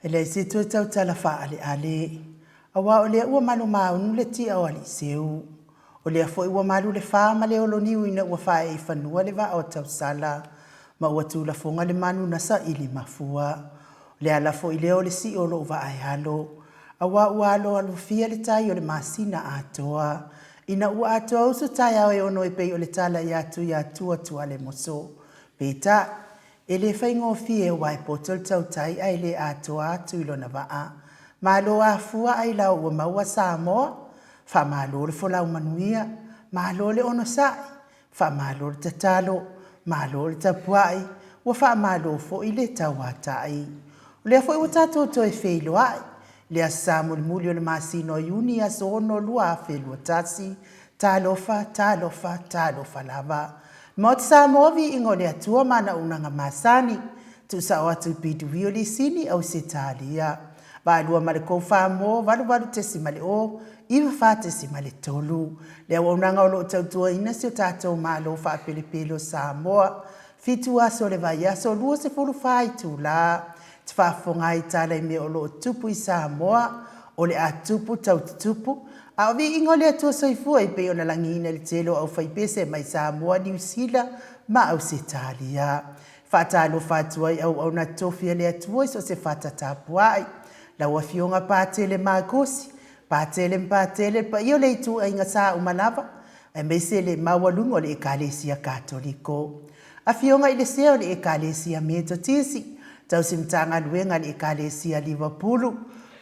E leai se toe tautala faaaleale, aua o lea ua malumaunu le tia o Aliiseu. O lea foi ua malu le fa ma le oloniu ina ua faaee i fanua le vaa o Tausala, ma ua tulafoga le manu na saili mafua. O le ala foi lea o le sii o lou vaa e alo, aua ua aloalofia le tai o le masina atoa. Ina ua atoa usu taeao e ono e pei o le tala ia Tuiatua Tualemoso. Peitai, e le faigofie aua e poto le tautai ae le atoa atu i lona vaa. Malo afua ailao ua maua Samoa, faamalo le folau manuia, malo le onosai, faamalo le tatalo, malo le tapuai, ua faamalo foi le tauatai. O lea foi ua tatou toe feiloai, le Aso Sa mulimuli o le masina o Iuni aso 6 2021, talofa, talofa, talofa lava. Maota Samoa viiga o le Atua ma ana auaunaga masani, tuusao atu i PW Lisini Ausetalia. Vaalua ma le Koufaamo 88.0 94.3. Le auaunaga o lo o tautuaina si o tatou Malo faapelepele o Samoa. Fitu aso o le vaiaso, 24 itula. Te faafofoga ai i tala i mea o lo o tupu i Samoa, o le a tupu tau tutupu, a o viiga o le Atua Soifua e pei ona lagiina i le tele o aufaipese mai Samoa, Niu Sila ma Ausetalia. E faatalofa atu ai auauna totofi a le Atua i so o se fata tapuai. Lau Afioga Patele Makosi, Patele ma Patele, le paia o le ituaiga sa uma lava, aemaise le maualuga o le Ekalesia Katoliko. Afioga i le Sea o le Ekalesia Metotisi, Tausi Matagaluega a le Ekalesia Liverpool,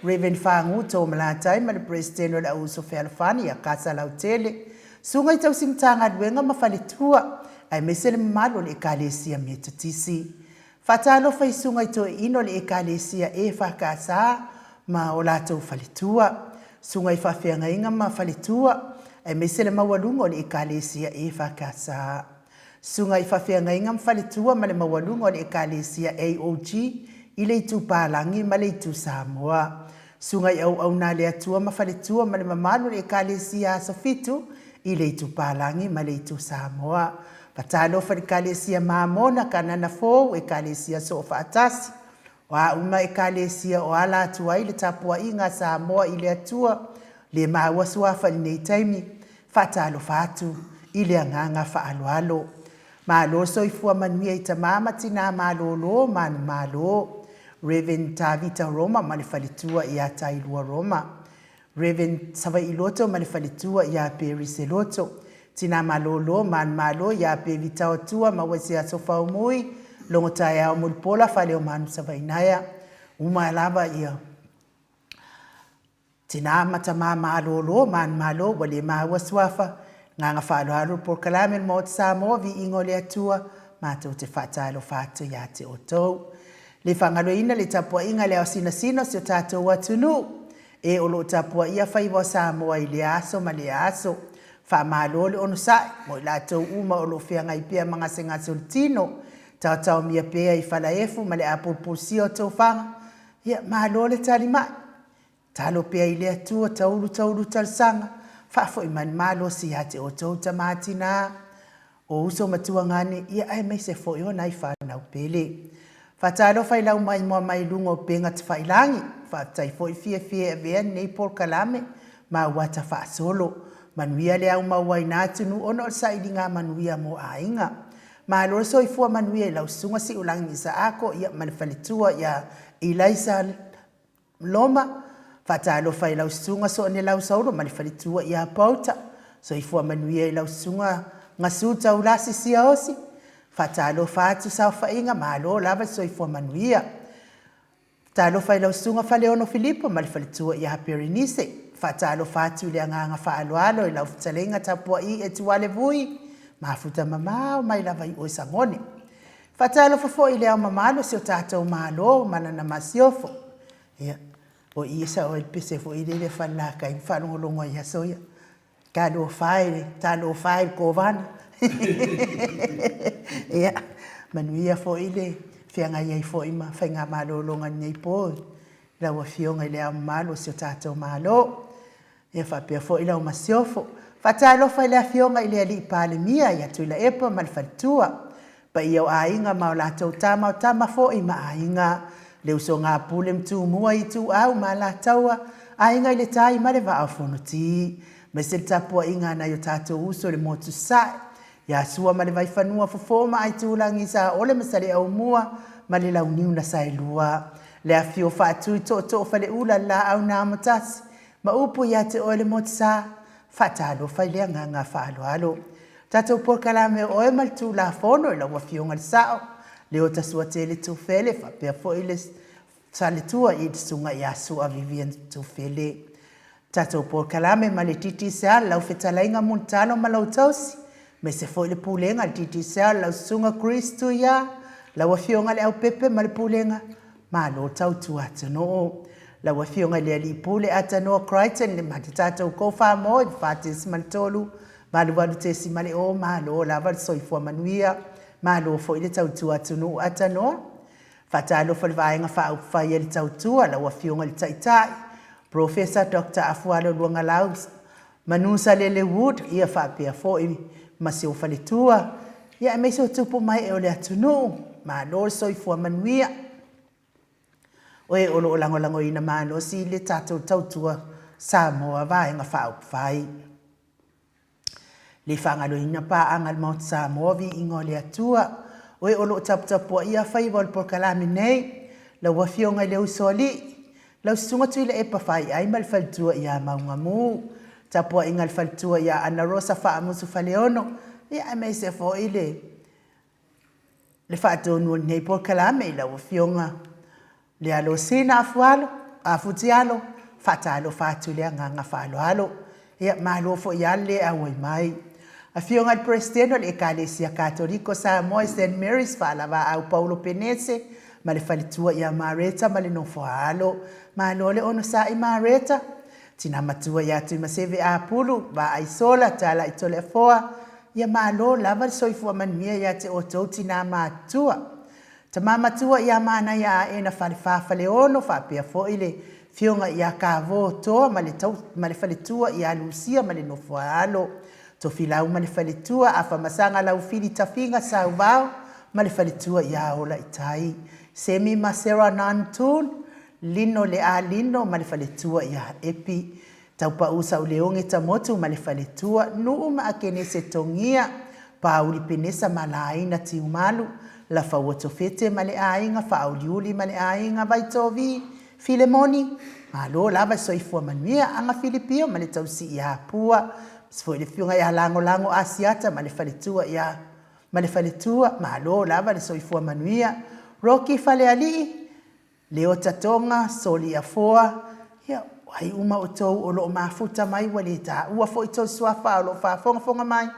Rev. Fagu Tomalatai ma le Peresetene o le Au Uso Fealofani ia Kasa Lautele, Susuga i Tausi Matagaluega ma Faletua, aemaise le mamalu o le Ekalesia Metotisi. Faatalofa i susuga i toeaiina o le Ekalesia EFKS ma o latou faletua, susuga i faafeagaiga ma faletua, aemaise le maualuga o le Ekalesia EFKS. Susuga i faafeagaiga ma faletua ma le maualuga o le Ekalesia AOG i le Itu Palagi ma le Itu Samoa. Susuga i auauna a le Atua ma faletua ma le mamalu o le Ekalesia Aso Fitu i le Itu Palagi ma le Itu Samoa. Fatalofa i le Ekalesia Mamona, Kanana Fou, Ekalesia Soofaatasi. O a uma Ekalesia o ala atu ai le tapuaiga a Samoa i le Atua, le maua suafa i lenei taimi, faatalofa atu i le agaga faaaloalo. Malo soifua manuia i tama ma tina malolo manumalo. Rev. Tavita Roma ma le faletua ia Tailua Roma. Rev. Savaiiloto ma le faletua ia Perry Seloto. Tina malolo manumalo ia Pevi Taotua ma Ueseaso Faumui, Logotaeao Mulipola Faleomanu Savainaea. Uma lava ia Tina ma tama malolo, manumalo, ua le maua suafa, Agaga faaaloalo le polokalame le Maota Samoa, Viiga o le Atua, matou te faatalofa atu ia te outou. Le faagaloina le tapuaiga i le ao sinasina o si o tatou atunuu, e o lo o tapuaia faiva o Samoa i lea aso ma lea aso. Faamalo le onosai mo i latou uma o lo o feagai pea ma gasegase o le tino, taotaomia pea i falaefu ma le apulupulusia o tofaga, ia malo le talimai. Talo pea i le Atua, taulu taulu talosaga, faafoi mai le malosi ia te outou tama tina, o uso ma tuagane, ia aemaise foi o nai fanau pele. Faatalofa i lau maimoa mai luga o upega tafailagi, faafetai foi fiafia e avea lenei polokalame ma auata faasolo. Manuia le aumauaina atunuu ona o le sailiga manuia mo aiga. Malo le soifua manuia i lau susuga Siulagi Isaako ia ma le faletua ia Ilaisa Loma, Faatalofa i lau Susuga Soonelausauro ma le faletua ia Pauta. Soifua manuia i lau Susuga Gasu Taulasi Siaosi. Faatalofa atu saofaiga, malo lava le soifua manuia. Faatalofa i lau Susuga Faleono Filipo ma le faletua ia Perenise. Faatalofa atu i le agaga faaaloalo i lau fetalaiga Tapuaii Etuale Vui, mafuta mamao mai lava i oe Sagone. Faatalofa foi i le Ao Mamalu o si o tatou Malo ma lana Masiofo. Ia, o i e sao ai le pese foi lele a Falelatai ma faalogologo ai i aso ia. Talofa e, talofa e i le Kovana. Ia, manuia foi le feagai ai foi ma faigamalologa i lenei po i lau Afioga i le Ao Mamalu o si o tatou Malo. Ia faapea foi lau Masiofo. Faatalofa i le Afioga i le Alii Palemia ia Tuilaepa ma le faletua, paia o aiga ma o latou tama, o tama foi ma aiga. Le usoga a Pule ma Tumua, Ituau ma Alataua, Aiga i le Tai ma le Vaa o Fonoti. Aemaise le tapuaiga a nai o tatou uso i le Motu Sasae, ia Sua ma le Vaifanua, Fofo ma Aitulagi, Saole ma Saleaaumua ma le Launiu na Saelua. Le afifio o Faatui, Tootoo o Faleula, le Laau na Amotasi, ma upu ia te oe le Motusa. Faatalofa i le agaga faaaloalo. Tatou polokalame o oe ma le Tulafono i lau Afioga i le Sao, Leota Suatele Tufele faapea foi le Faletua i le Susuga ia Sua Vivian Tufele. Tatou polokalame ma le Digicel, lau fetalaiga Mulitalo ma lou tausi, aemaise foi le Pulega a le Digicel, lau Susuga Chris Tuia, lau Afioga Leaupepe ma le Pulega, Malo tautua atunuu. Lau Afioga i le Alii Pule Atanoa Crichton le ma le tatou Kofa-moe 4.3 88.0 Malo lava le soifua manuia, malo foi le tautua atunuu Atanoa. Faatalofa i le Vaega Faaupufai a le Tautua, lau Afioga i le Taitai, Professor Doctor Afualo Luagalau Manusalele Wood, ia faapea foi ma si ou faletua, ia aemaise o tupu ma ee o le atunuu. Malo le soifua manuia. O e o lo o lagolagoina malosi le tatou tautua Samoa Vaega Faaupufai. Le faagaloina paaga a le Maota Samoa Viiga o le Atua, o e o lo o taputapuaia faiva o le polokalame nei, lau Afioga i le Usoalii, lau Susuga Tuilaepa Faiai ma le faletua ia Maugamu, tapuaiga a le faletua ia Ana Rosa Faamusu Faleono, ia aemaise foi le le faatonu o lenei polokalame i lau Afioga Lealosina Afualo, Afutialo, faatalofa atu i le agaga faaaloalo. Ia, malo foi lava le le auai mai. Afioga i le Peresetene o le Ekalesia Katoliko Samoa i Saint Mary's, Faalavaau Paulo Penese ma le faletua ia Mareta ma le nofo a alo. Malo le onosai Mareta. Tina matua ia Tuimaseve Apulu, Vaaisola, Talai Toleafoa, ia malo lava le soifua manuia ia te outou tina matutua. Tama matua ia Manaia Aena Falefa Faleono faapea foi le Afioga ia Kavo Toa ma le ma le faletua ia Lusia ma le nofo a alo. Tofilau ma le faletua Afamasaga Laufili Tafiga Sauvao ma le faletua ia Ola i Tai. Semi ma Sarah Nan Tun, Lino Le'a Lino ma le faletua ia Epi. Taupau Sauleoge Tamotu ma le faletua, Nuu ma Akenese Togia, Pāuli Penesa ma Lāina Tiumalu, Lafaua Tofete ma le aiga, Faauliuli ma le aiga, Vaitovi, Filemoni, Malo lava le soifua manuia, Aga Filipio ma le tausii ia Pua, aemaise foi le afioga ia Lagolago Asiata ma le faletua ia ma le faletua, Malo lava le soifua manuia, Rocky Falealii, Leota Tonga, Soliafoa, ia, o ai uma outou o lo o mafuta mai ua le taua foi tou suafa a o lo o faafogafoga mai,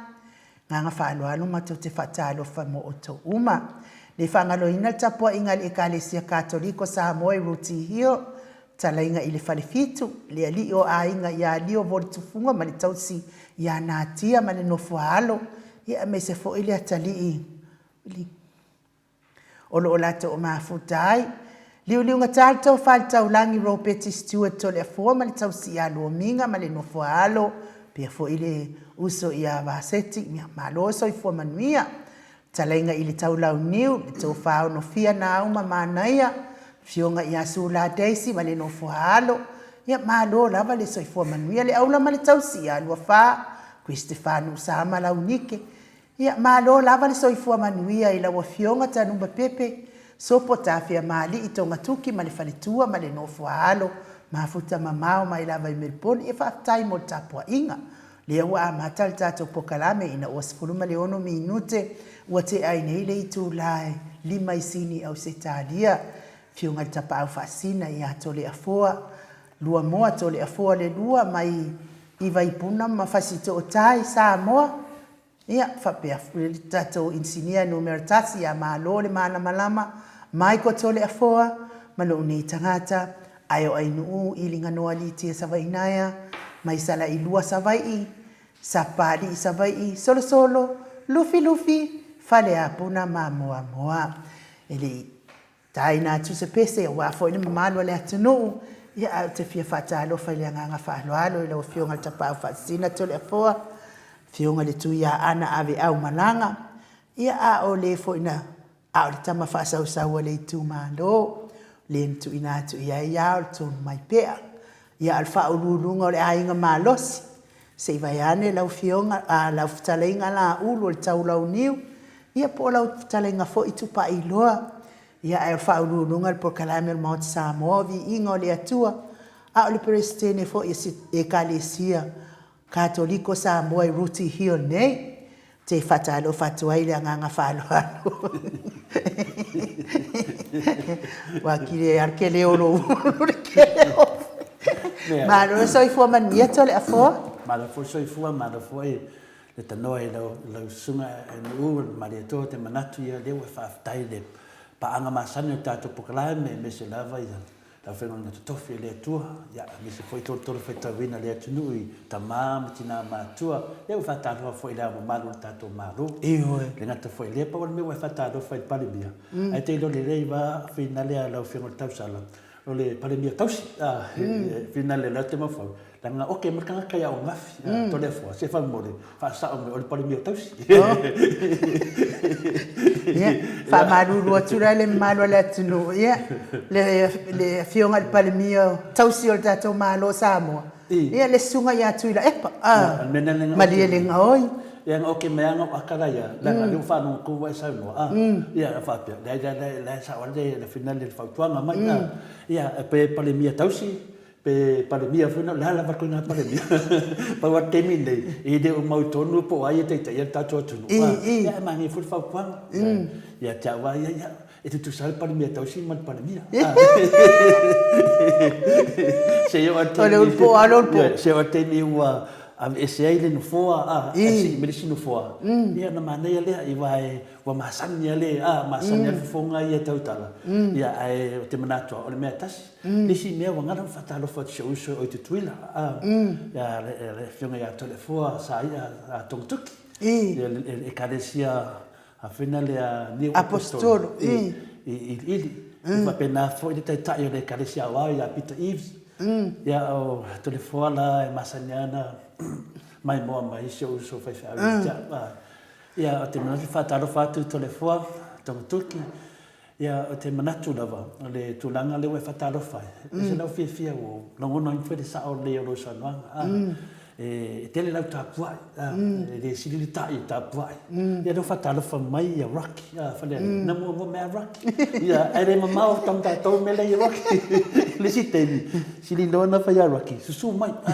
agaga faaaloalo matou te faatalofa mo outou uma. Le faagaloina le tapuaiga a le Ekalesia Katoliko Samoa i Rooty Hill, Talaiga i le Falefitu, le alii o aiga ia Lio Volitufuga ma le tausi ia Natia ma le nofo a alo, ia aemaise foi le atalii o lo o latou mafuta ai. Liuliugata le tofa i le taulagi Ropeti Stewart Toleafoa ma le tausi ia Luomiga ma le nofo a alo, pea foi le uso ia Vaseti. Ia, malo soifua manuia. Talaiga i le Taulauniu, le tofa Onofia Nauma Manaia, afioga ia Sula Daisy ma le nofo a alo. Ia, malo lava le soifua manuia. Le aula ma le tausi ia Luafa, Christopher Nuusama Launike, Ia, malo lava le soifua manuia i lau Afioga Tanuma Pepe, Sopo Tafiamaalii Togatuki ma le faletua ma le nofo a alo, mafuta mamao mai lava i Melbourne. Ia faafetai mo le tapuaiga. Lea ua amata le tatou pokalame ina ua 16 minute ua tea ai nei le itula e 5 i Sini Ausetalia. Afioga i le Tapaau Faasina ia Toleafoa Luamoa Toleafoa le lua mai i Vaipuna ma Fasitootai, Samoa. Ia, faapea foi le tatou inisinia numera tasi ia Malo le Malamalama, Michael Toleafoa, ma lou nei tagata, ae o Ainuu Iliganoa Litia Savainaea, mai Salailua Savai'i, Sapaalii Savai'i, Solosolo, Lufilufi, Faleapuna ma Moamoa. E le i Taina atu se pese aua foi le mamalu o le atunuu, ia ae ou te fia faatalofa i le agaga faaaloalo i lau Afioga i le Tapaau Faasisina Toleafoa, Afioga i le Tuiaana Aveau Malaga, ia a o le foi na, a o le tama faasausau a le itumalo. le na tuuina atu i ai a o le tonu mai pea. Ia a o le faauluuluga o le aiga malosi, se i vaeane lau Afioga, a, lau Fetalaiga Laulu o le Taulauniu, ia po o lau Fetalaiga foi Tupaiiloa, ia ae o le faauluuluga o le Polokalame o le Maota Samoa o Viiga o le Atua, a o le Peresetene foi o Ekalesia Katoliko Samoa i Rooty Hill nei. Ou te faatalofa atu ai i le agaga faaaloalo. Ua atili ai lava le tele o lou le tele o. Malo le soifua manuia Toleafoa. Malo foi le soifua, malo foi le tanoa i lau susuga Nu'u Malietoa. Ou te manatu ia lea ua e faafetai i le paaga masani o le tatou polokalame aemaise lava ia le aufaigaluega totofi a le Atua, ia, aemaise foi tolotolo faitauina le atunuu i tama ma tina matutua. Ia ua faatalofa foi i Le Ao Mamalu o le tatou Malo. Ioe. E le gata foi i lea, pau o le mea ua e faatalofa i le Palemia, ae te iloa lelei lava finale a lau Afioga i le Tausala, o le Palemia tausi, finale o lea ou te mafaufau, Leaga oke mai le tagata ia Ogafi, Toleafoa, se faamolemole, faasao mai, o le Palemia tausi. Ia, faamalulu atu la i le mamalu o le atunuu, ia, le Afioga i le Palemia tausi o le tatou Malo o Samoa, ia, le Susuga ia Tuilaepa Malielegaoi. Ia, na oke mai lava na ou aka la ia, leaga o lea ua faalogo atu ua e saunoa, a, ia, na faapea, leai, leai, la e sao lava le finale i le fautuaga mai, a, ia, pe Palemia tausi, Pe Palemia foi na, o le a lava le ituaiga Palemia. Pau lava le taimi lenei, e le o mautonu po o ai e taitaia le tatou atunuu. Ia ae manaia foi le fautuaga. Ia te au lava ia, ia, e tutusa lava le Palemia tausi ma le Palemia. Se i oo lava i le taimi. O le ulu po lava le ulu po. Se i oo lava i le taimi ua aveese ai le nofoa, ae sii mai le isi nofoa, ia ona manaia lea, aua e Ua masani lava le, a, masani lava le fofoga ia tautala, ia, ae ou te manatu lava, o le mea e tasi. Le isi mea ua galo ona faatalofa atu i si ou uso o i Tutuila, a, ia, le Afioga ia Toleafoa Saia Togatoki, ia, le Ekalesia Afena lea Niu Aposetolo i Iliili. E faapena foi le Taitai o le Ekalesia Aoao ia Peter Eaves, ia, o Toleafoa la e masani lava ona maimoa mai si ou uso faifeau ia te au, a. Ia, ou te manatu e faatalofa atu i Toleafoa, Togatoki. Ia, ou te manatu lava, o le tulaga lea ua e faatalofa ai, e ese lau fiafia ua ou lagona ai foi le sao lelei o lau saunoaga. A, e tele lau tapuai, a, e le sili le ta'i i le tapuai. Ia, lea ua faatalofa mai ia Rocky, a, Falealili, na muamua mai lava Rocky. Ia, ae le mamao tau tatou mea la e i Rocky. I le isi taimi, sili loa ona fai ia Rocky, susu mai, a,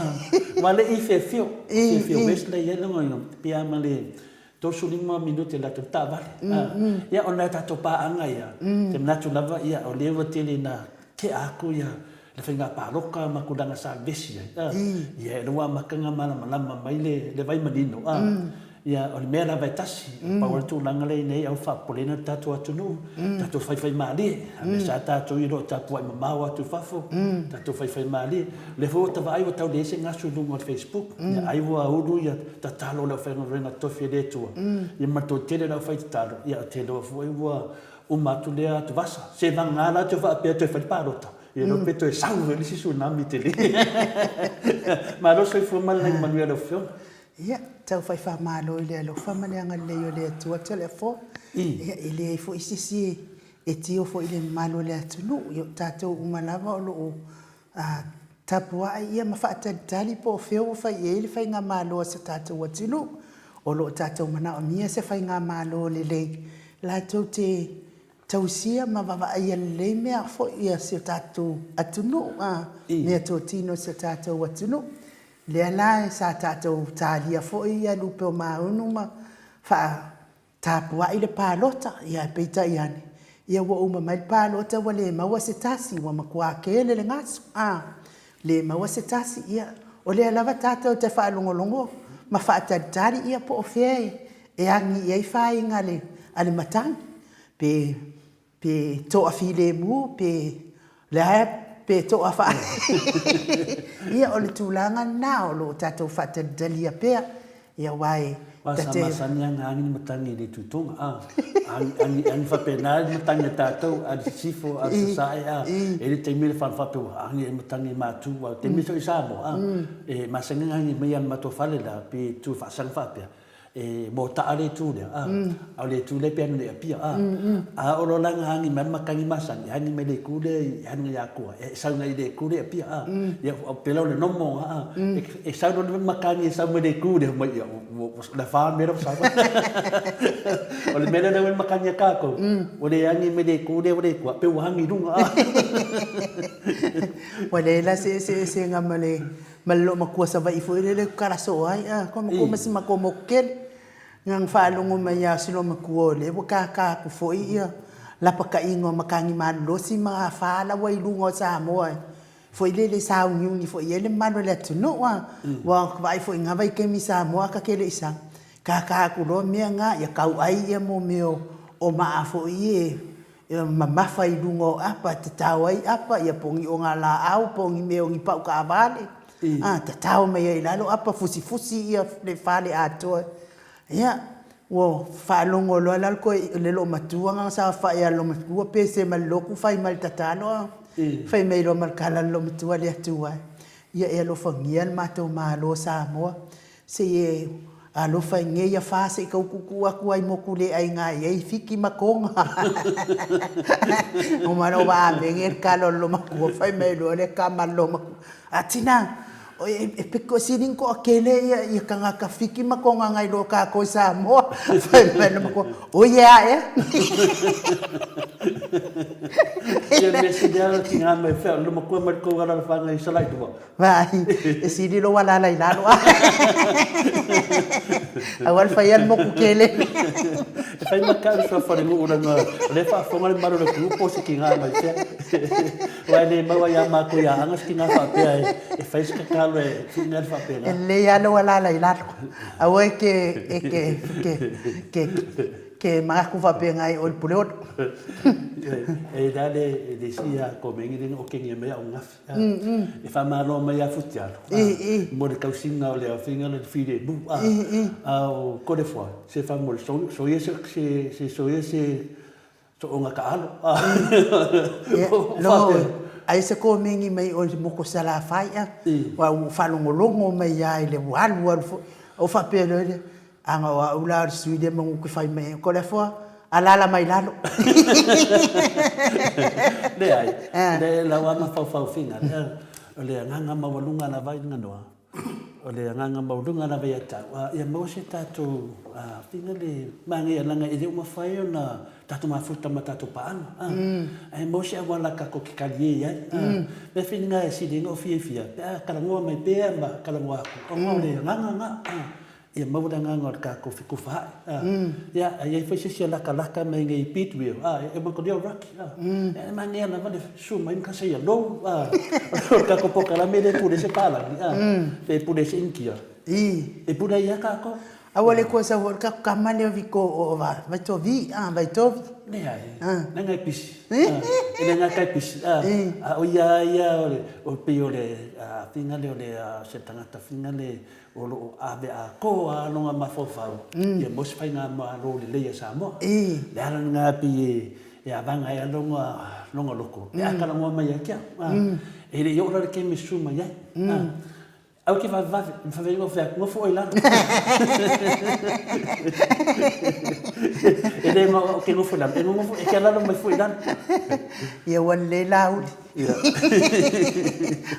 aua o lea e i Fairfield, Fairfield West la e i ai lona Pe a ma le 35 minute latou taavale. Ia ona o tatou paaga ia, te manatu lava ia o lea ua tele ina tea atu ia le faiga palota ma tulaga sa vevesi ai. Ia o lea ua amata ona malamalama mai le vai manino. Ia o le mea lava e tasi, pau lava le tulaga lea ina ia aua faapopoleina le tatou atunuu, tatou faifaimalie, aemaise lava tatou ia o lo o tapuai mamao atu i fafo, tatou faifaimalie. O lea foi ua ta vaai ua tau leai se gasu i luga o le Facebook, ia ai ua ulu ia tatalo o le aufaigaluega totofi a le Atua, ia ma le toatele o le aufaitatalo, ia ou te iloa foi ua uma atu lea atuvasa. Se vagana la toe faapea toe fai le palota, ia iloa pe toe sau foi le isi tsunami tele. Malo le soifua ma le lagi manuia lau Afioga. Ia, tau fai faamalo i le alofa ma le agalelei o le Atua Toleafoa. Ia, e leai foi se isi e tio foi i le mamalu o le atunuu. Ia, o tatou uma lava o lo o tapuai ia ma faatalitali po o fea ua fai i ai le faigamalo a si o tatou atunuu. O lo o tatou manaomia se faigamalo lelei latou te tausia ma vavaaia lelei mea foi a si o tatou atunuu, meatotino a si o tatou atunuu. Lea la sa tatou talia foi ia lupe o maunu ma faa Tapuai le palota, ia ae peitai ane, ia ua uma mai le palota ua le maua se tasi, ua matua tele le gasu, a, le maua se tasi, ia, o lea lava tatou te faalogologo ma faatalitali, ia po o fea e agi i ai faiga a le matagi, pe Pe toafilemu, pe le a, pe toafa. Ia, o le tulaga lena o lo o tatou faatalitalia pea, ia aua e Aua sa masani lava ona agi le matagi i le Tutoga, a, agi, agi, agi faapena le matagi a tatou, a le sisifo, a le sasae, a, e i ai le taimi le fale faapea ua agi ai le matagi e matu, aua o le taimi soo i Samoa, a, e masani ona agi mai lava i le matou fale la, pe tu faasaga faapea. E motaʻa le itu lea, a, a o le itu lea e pei ona i Apia, a. A oo loa la ina agi mai le matagi masani, e agi mai le itu lea i aluga i Atua, e sau agai i le itu lea i Apia, a. Ia, pei la o le nomo, a, e sau loa le matagi e sau mai le itu lea, fai mai, ia, ua, o le afa le mea lea ua sau ai. O le mea lea ua i ai le matagi a tatou, ua le agi mai le itu lea ua le itu, a pei ua agi i luga, a. Ua leai la se eseesega ma le Ma le loomatua Savaii foi lele kala soo ai a ko makou ma si makou moku tele na na faalogo mai a si loomatua o lea ua kaka atu foi ia lapataiga o matagi malolosi ma afa la ua i luga o Samoa foi lele sauniuni foi ai le mamalu o le atunuu a ua vaai foi i na vaitaimi i Samoa a ta te le i sau kaka atu loa mea na ia tau ai ia mo mea o maa foi e Ia mamafa i luga o apa, tatao ai apa, ia po o ni ogalaau, po o ni mea o ni pau taavale, a, tatao mai ai i lalo apa, fusifusi ia le fale atoa. Ia, ua faalogo loa la le loomatua na saofai lava i le loomatua pese ma le lotu fai mai le tatalo a fai mai loa ma le tala a le loomatua, Le Atua e, ia e alofagia le matou Malo o Samoa, Se i e alofa i nei afa se i tau tuutuu atu ai motu le aiga e i ai Fiti ma Toga. Uma loa ua avege le tala o le loomatua fai mai loa le tama a le loomatua, A tina, e pito sili ona toatele ia tagata Fiti ma Toga nai lo tatou i Samoa. Fai mai le loomatua, Oi e a ea? Ia mea sili lava ona tiga mai fea o le loomatua mai le tou alaalafaga i Salailua. Vaai, e sili lou alaala i lalo. Aua le faia le moku kele. E fai ma tau suafa o le nuu leaga o lea e faafofoga le mamalu o le atunuu po o se tiga mai fea. Aua e le maua ia matou i Aana se tiga faapea e fai se tatalo e tuuina atu faapena. E lelei lava lou alaala i lalo. Aua e te, e te, te, te, te manatu faapena i o i le Puleono. E i ai le isi komeni lea na okegia mai au ananafi. E faamalo mai ia Futialo mo le tausiga o le aofiga o le filemu. A o Toleafoa, se faamolemole, soia se soia se soonga taalo. Logo oe, ai se komeni mai o le motu o Salafai a, aua ua ou faalogologo mai lava i le ua alu alu foi, ou faapea loa lea, Ana o au la o le sui lea manu ou te fai mai ai, Toleafoa, alaala mai lalo. Leai, le lau lava mafaufau fina, o le agaga maualuga lava i Ganoa, o le agaga maualuga lava ia te au, ia maua se tatou fina le manaia leaga e le o mafai ona tatou mafuta ma tatou paaga, ae maua se auala tatou te talie ai. Mea fina e sili ai ona ou fiafia pe a talanoa mai pea ma talanoa atu, ona o le agaga lena. Ia maua le agaga o le tatou fetufaai. Ia, a i ai foi se isi e latalata mai nei i Beadweal, a, e matou o Rocky, a, e manaia lava le susu mai ma ka say hello, a, o le tatou polokalame lea e pule ai se palagi, a, pe pule ai se Initia, e pule ai lava tatou. Aua le koe sau foi le tatou tama lea o Vito o Vaitovi, a, Vaitovi. Leai, leaga e pisi, e leaga e pisi, a, a o ia lava ia o pei o le fina lea o le se tagata fina lea O lo o ave atoa lava lona mafaufau ia maua se faigamalo lelei a Samoa. Le ala lena pei e avaga ai lava lona loto pe a talanoa mai ia te au. E le i oo la le taimi e susu mai ai. Aua e te vavevave, e mafai ona ou fai atu, nofo oe i lalo. E le na o au ou te nofo i lalo, e nonofo, e te alalo mai foi i lalo. Ia ua lelei la uli.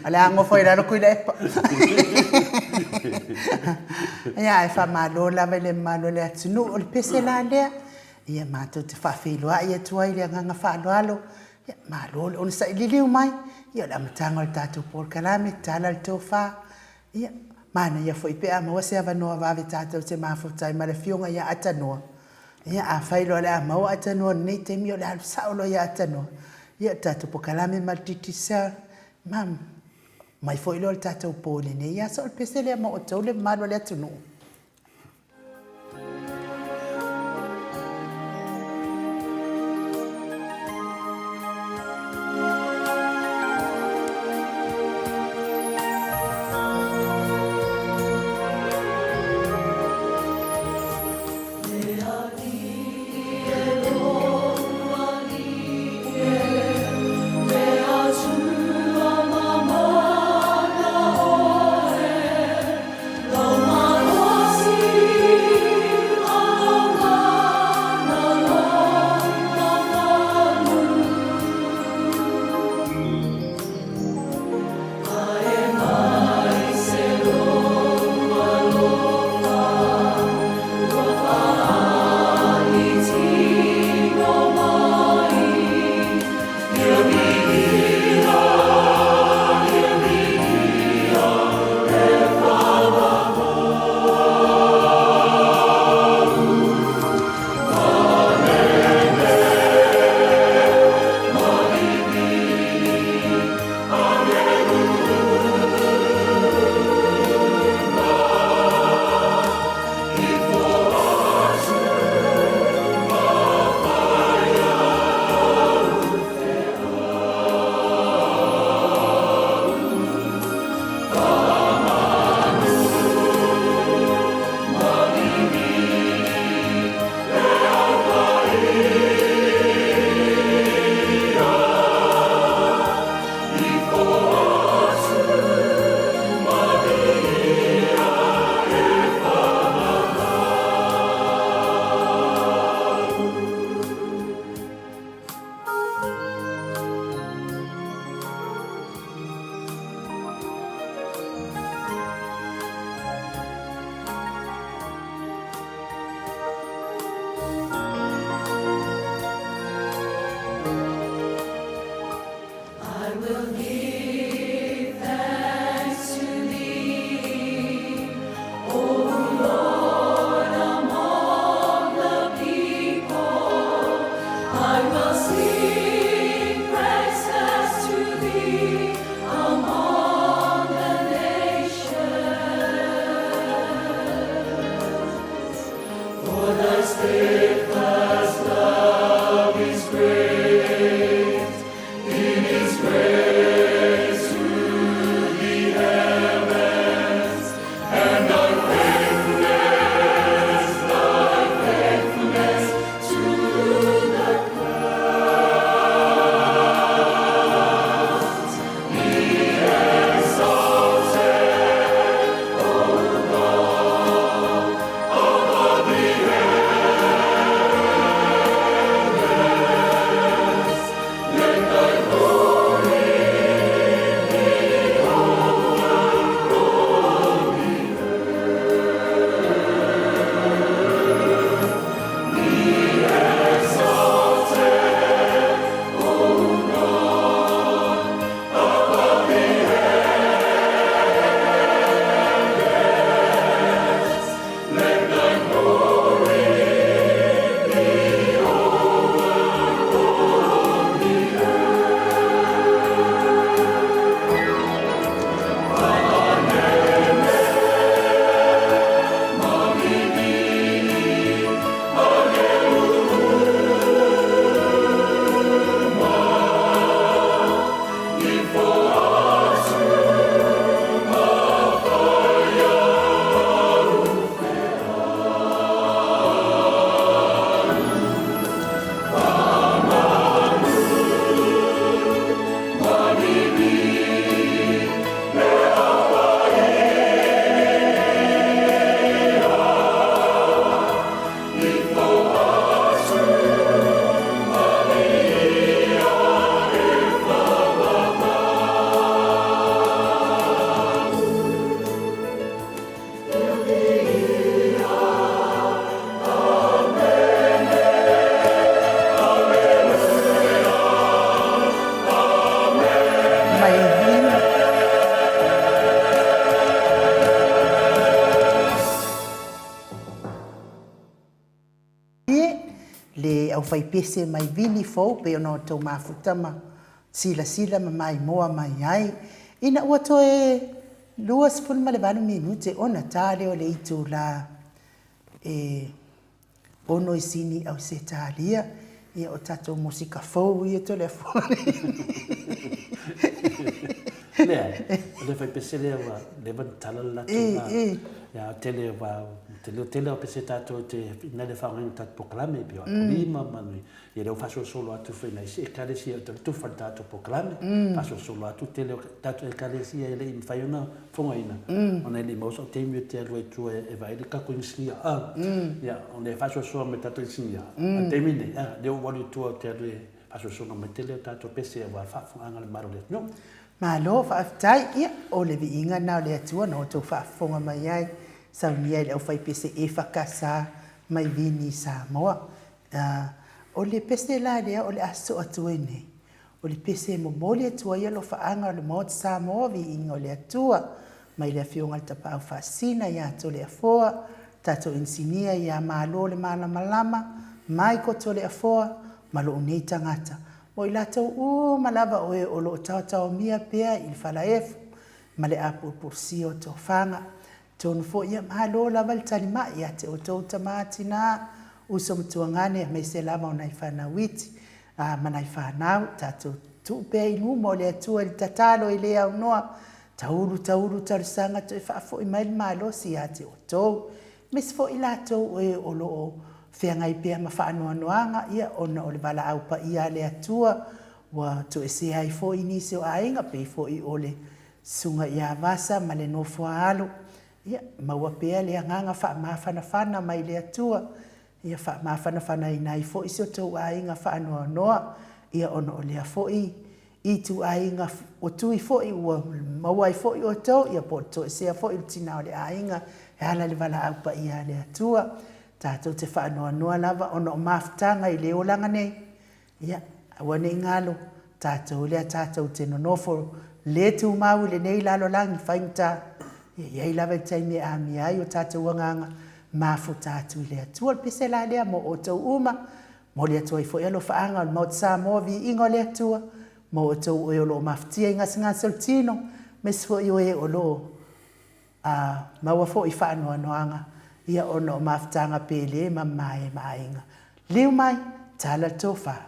O le a nofo i lalo Tuilaepa. Ia, ae faamalo lava i le mamalu o le atunuu. O le pese la lea, ia matou te faafeiloai atu ai i le agaga faaaloalo. Ia, malo le onosai liliu mai. Ia, o le amataga o le tatou polokalame, Tala le Tofa. Ia, manaia foi pe a maua se avanoa vave tatou te mafuta ai ma le Afioga ia Atanoa. Ia, afai loa o le a maua Atanoa i lenei taimi, o le a alu sao loa ia Atanoa. Ia, o le tatou polokalame ma le Digicel, ma mai foi lea o le tatou po i lenei aso. O le pese lea mo outou le mamalu o le atunuu. aufaipese mai vili fou pei ona outou mafuta ma silasila ma maimoa mai ai. Ina ua toe 28 minute ona ta lea o le itula e 6 i Sini Ausetalia, ia o tatou musika fou ia Toleafoa. Leai, o le faipese lea ua leva ona tala le latou va. Ia, tele va, tele tele o pese tatou te ina le faaaogaina tatou polokalame pei o Apolima ma ni ia lea ua faasolosolo atu foi i nai isi ekalesia o tau tufa i le tatou polokalame, faasolosolo atu tele o tatou ekalesia e le i mafai ona fofogaina ona e le i maua sou taimi ou te alu ai i tua e vaai le tatou inisinia. Ia, ona e faasoasoa mai tatou inisinia, a o le taimi lenei, lea ua ou alu i tua ou te alu e faasoasoaina mai tele o tatou pese aua le faafofogaaga a le mamalu o le atunuu. Malo faafetai, ia o le viiga lena o le Atua na outou faafofoga mai ai, saunia e le aufaipese EFKS mai Vini i Samoa. O le pese la lea o le a sosoo atu ai nei, o le pese e momoli atu ai alofaaga o le Maota Samoa Viiga o le Atua, mai le Afioga i le Tapaau Faasisina ia Toleafoa, tatou Inisinia ia Malo le Malamalama, Michael Toleafoa, ma lou nei tagata, mo i latou uma lava o e o lo o taotaomia pea i le falaefu ma le apulupulusia o tofaga. Atonu foi ia malo lava le talimai ia te outou tama tina, uso ma tuagane aemaise lava o nai fanau iti a ma nai fanau, tatou tuu pea i luma o le Atua i le tatalo e le aunoa, taulu taulu talosaga toe faafoi mai le malosi ia te outou. Aemaise foi i latou o e o lo o feagai pea ma faanoanoaga ia ona o le valaau paia a le Atua ua toesea ai foi nisi o aiga pei foi o le Susuga ia Vasa ma le nofo a alo, ia maua pea le agaga faamafanafana mai le Atua, ia faamafanafanaina ai foi si o tou aiga faanoanoa, ia ona o lea foi ituaiga o tui foi ua maua ai foi outou, ia po o le toesea foi o le tina o le aiga e ala i le valaau paia a le Atua. Tatou te faanoanoa lava ona o mafutaga i le olaga nei, Ia, aua ne i galo, tatou lea tatou te nonofo le tumau i lenei lalolagi faigata, ia i ai lava le taimi e amia ai o tatou agaga mafuta atu i le Atua. O le pese la lea mo outou uma, momoli atu ai foi alofaaga o le Maota Samoa, viiga o le Atua, mo outou oe o lo o mafatia i gasegase o le tino, aemaise foi o e o lo o a maua foi faanoanoaga ia ona o mafutaga pele ma mamae ma aiga. Liu mai, tala le tofa.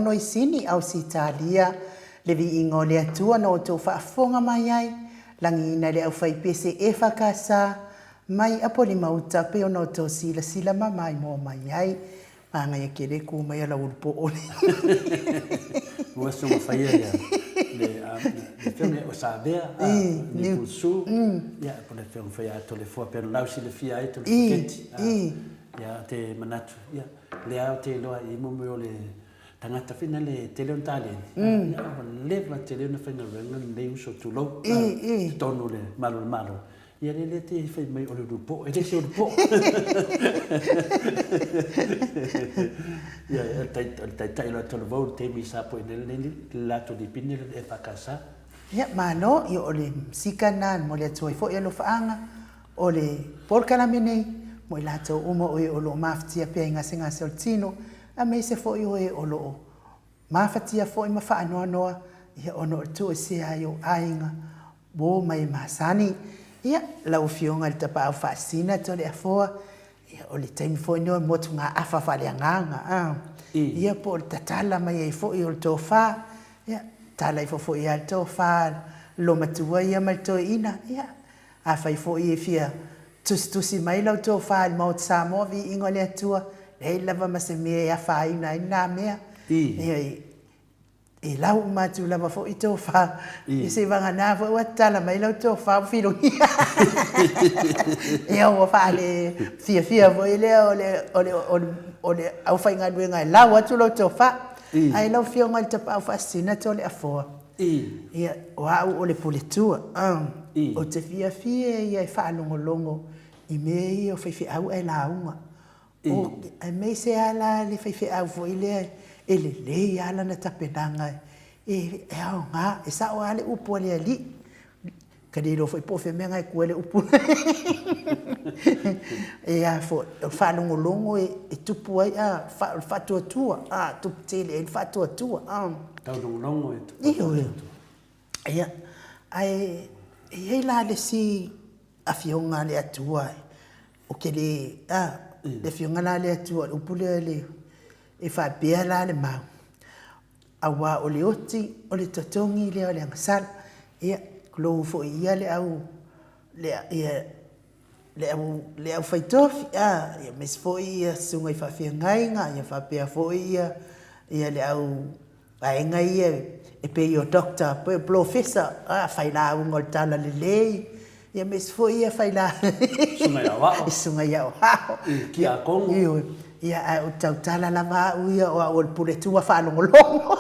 Noisini, Ausetalia, le viiga o le Atua na outou faafofoga mai ai, lagiina le aufaipese EFKS mai Apolima-uta pei ona outou silasila ma maimoa mai ai. Manaia tele ku mai a lau ulu poo le. Ua soga faia ia le le afioga o Savea a le Pulsu ia po le afioga foi ia Toleafoa pei ona lau silafia ai Toleafoa Ia te manatu ia lea ou te iloa i mo mea o le tagata foi lea e tele ona taleni ia ua leva tele ona faigaluega lenei uso tulou i totonu o le malu o le Malo. Ia lea lea te fai mai o le ulupo, e le se ulupo. Ia, o le taitai o le Talavou i le taimi sa po'i nei le latou lipine le EFKS. Ia, malo, ia o le sika lena e momoli atu ai foi alofaaga o le polokalame nei mo i latou uma o e o lo o mafatia pea i gasegase o le tino, aemaise foi o e o lo o mafatia foi ma faanoanoa ia ona o le toesea ai o aiga Uo mai e masani. Ia, lau Afioga i le Tapaau Faasisina Toleafoa, ia, o le taimi foi lenei o le motugaafa faaleagaga, a. Ia, po o le tatala mai ai foi o le tofa, ia, tatala ifo foi lava le tofa a le matua ia ma le toeaina. Ia, afai foi e fia tusitusi mai lau tofa i le Maota Samoa, viiga o le Atua, leai lava ma se mea e afaina ai lena mea. Ia, E lau uma atu lava foi tofa, ia seivagana foi ua tatala mai lau tofa ua filogia. Ia ua faale fiafia foi lea o le, o le, o le, o le aufaigaluega e lau atu lau tofa. Ae lau Afioga i le Tapaau Faasisina Toleafoa, ia, o au o le Puletua, ou te fiafia ia e faalogologo i mea ia o faifeau ae lauga. Aemaise lava la le faifeau foi lea e lelei lava lana tapenaga e aoga, e sao lava le upu a le Alii. Ka le iloa foi po o fea mea na e tu ai le upu e a foi, o le faalogologo e tupu ai, o le faatuatua, a, tupu tele ai le faatuatua. Taulogologo e tupu ai le faatuatua. Ia, ae e i ai la le isi Afioga a le Atua ou te le, a, le Afioga la a le Atua, o le upu lea le, e faapea la le mau, aua o le oti o le totogi lea o le agasala. Ia, tulou foi ia le au, le, ia, le au, le aufaitofi, a, ia aemaise foi ia susuga i faafeagaiga, ia faapea foi ia, ia le au Vaega ia e pei o Doctor po o Polofesa, failauga o le Talalelei, ia aemaise foi ia failauga Susuga i aoao. Susuga i aoao. I Kiakono. Ioe. Ia ae ou te tautala lava au ia o au o le Puletua faalogologo.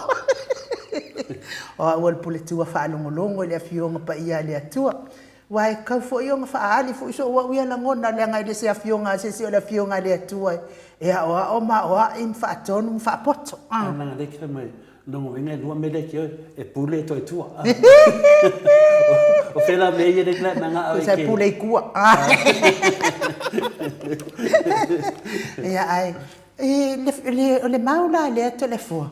O au o le Puletua faalogologo i le Afioga Paia a le Atua. Aua e tatau foi ona faaali foi sou au ia lagona leaga e le se afioga a se isi o le Afioga a le Atua e aoao ma aoai ma faatonu ma faapoto. A leaga lea e fai mai, lona uiga e lua mea lea e te oe, e pule e toe tua. O fea la mea ia lea e manao e te... E pule i tua. Ia ae, o le mau la lea Toleafoa,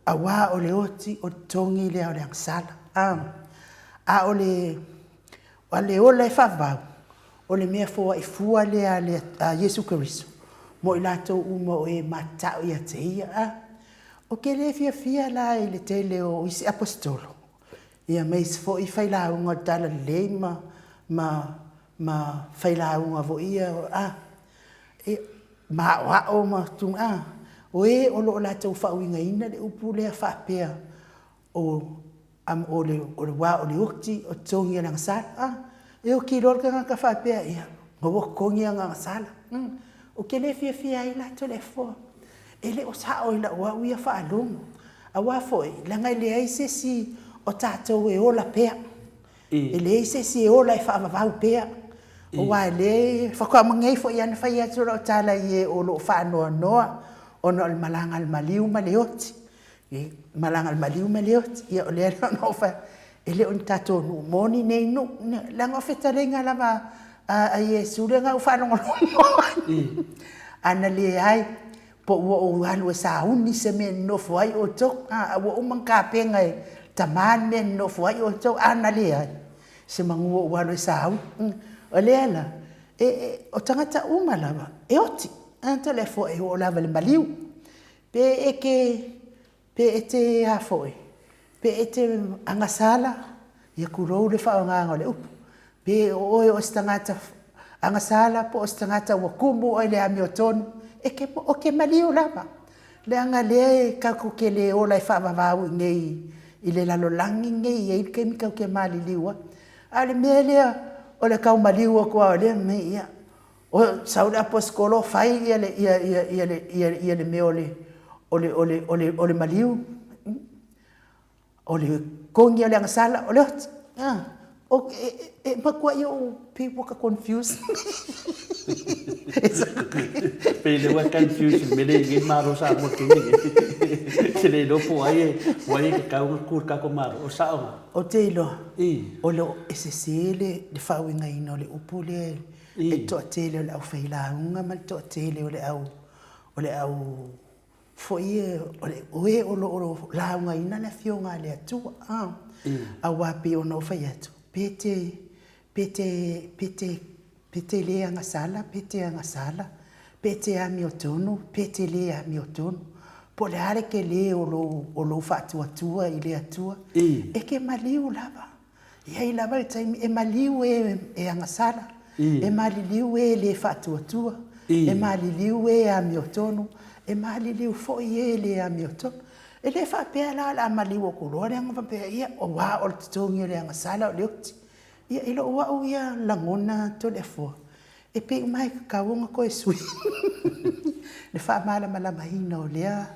aua o le oti o le togi lea o le agasala. A o le, a le ola e faavavau, o le mea foai fua lea a le, a Iesu Keriso mo i latou uma o e matatao ia te ia. A, ou te le fiafia la i le tele o isi Aposetolo, ia ma isi foi failauga o le Talalelei ma, ma, ma failauga foi ia, a, e, ma aoao ma, a, o e o lo o latou faauigaina le upu lea faapea, O, o le, o le wā o le oti, o totogi e le agasala. A, e oti loa le tagata faapea, ia, na ua totogi ana agasala. Ou te le fiafia ai la Toleafoa. E le o sao i lau au ia faalogo. Aua foi, leaga e leai se isi o tatou e ola pea. E leai se isi e ola e faavavau pea. Aua e le, faatoa ma nei foi lava na fai atu lau tala i e o lo o faanoanoa ona o le malaga a le maliu ma le oti. I malaga le maliu ma le oti. Ia o lea la na ou fai atu, e le o ni tatou nuu moni nei nuu, leaga o fetalaiga lava a Iesu lea na ou faalogologo ai. A na leai, po ua ou alu e sauni se mea e nonofo ai outou, a ua uma ona tapena e tama le mea e nonofo ai outou, a na leai, semanu ua ou alu e sauni. O lea la, o tagata uma lava e oti, e oo lava i le maliu. Pe e te, pe e te a foi, pe e te agasala, ia tulou le faaaogaina o le upu, pe o oe o se tagata agasala po o se tagata ua tumu oe i le amiotonu, e te, ou te maliu lava, leaga o lea e tatou te le ola e faavavau i inei i le lalolagi lenei, e i ai le taimi tatou te maliliu ai. A o le mea lea o le tau maliu atu lava o lea mea, ia, sau le aposetolo fai le mea o le maliu, o le togi o le agasala, o le oti. E matuai ou pei ua ta confuse. Pei lea ua e confuse i le mea lea e i ai nei le Malo o Samoa i le taimi lenei. Ou te le iloa po o ai e tatau ona tu i le tatou Malo. O le sao lena? Ou te iloa, o lo o sese le faauigaina o le upu lea e le toatele o le aufailauga ma le toatele o le au o le au foi ia o e o lo o laugaina le Afioga a le Atua, aua pei ona ou fai atu, pe te, pe te, pe te, pe te le agasala, pe te agasala, pe te amiotonu, pe te le amiotonu, po o le a le tele o lou, o lou faatuatua i le Atua, e te maliu lava. E i ai lava le taimi e maliu e e agasala, e maliliu e le faatuatua, e maliliu e amiotonu, e maliliu foi e le amiotonu. E le faapea la o le a maliu atu loa leaga faapea, ia, aua o le totogi o le agasala o le oti. Ia, i lou au ia lagona Toleafoa, e pei uma lava e tatau ona toe sui le faamalamalamaina o lea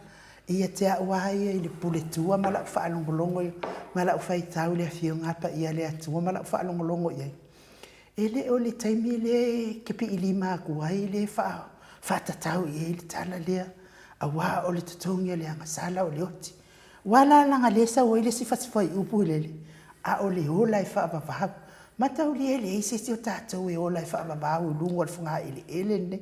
Ia te au lava ia i le puletua ma lau faalogologo ma lau faitau i le Afioga Paia a le Atua ma lau faalogologo i ai, e le o le taimi lea e te piilima atu ai lea e faatatau i ai le tala lea, aua o le totogi o le agasala o le oti. Aua la leaga o lea e sau ai le isi fasi fuaiupu lele, a o le ola e faavavau. Mataulia e leai se isi o tatou e ola e faavavau i luga o le fogaeleele lenei.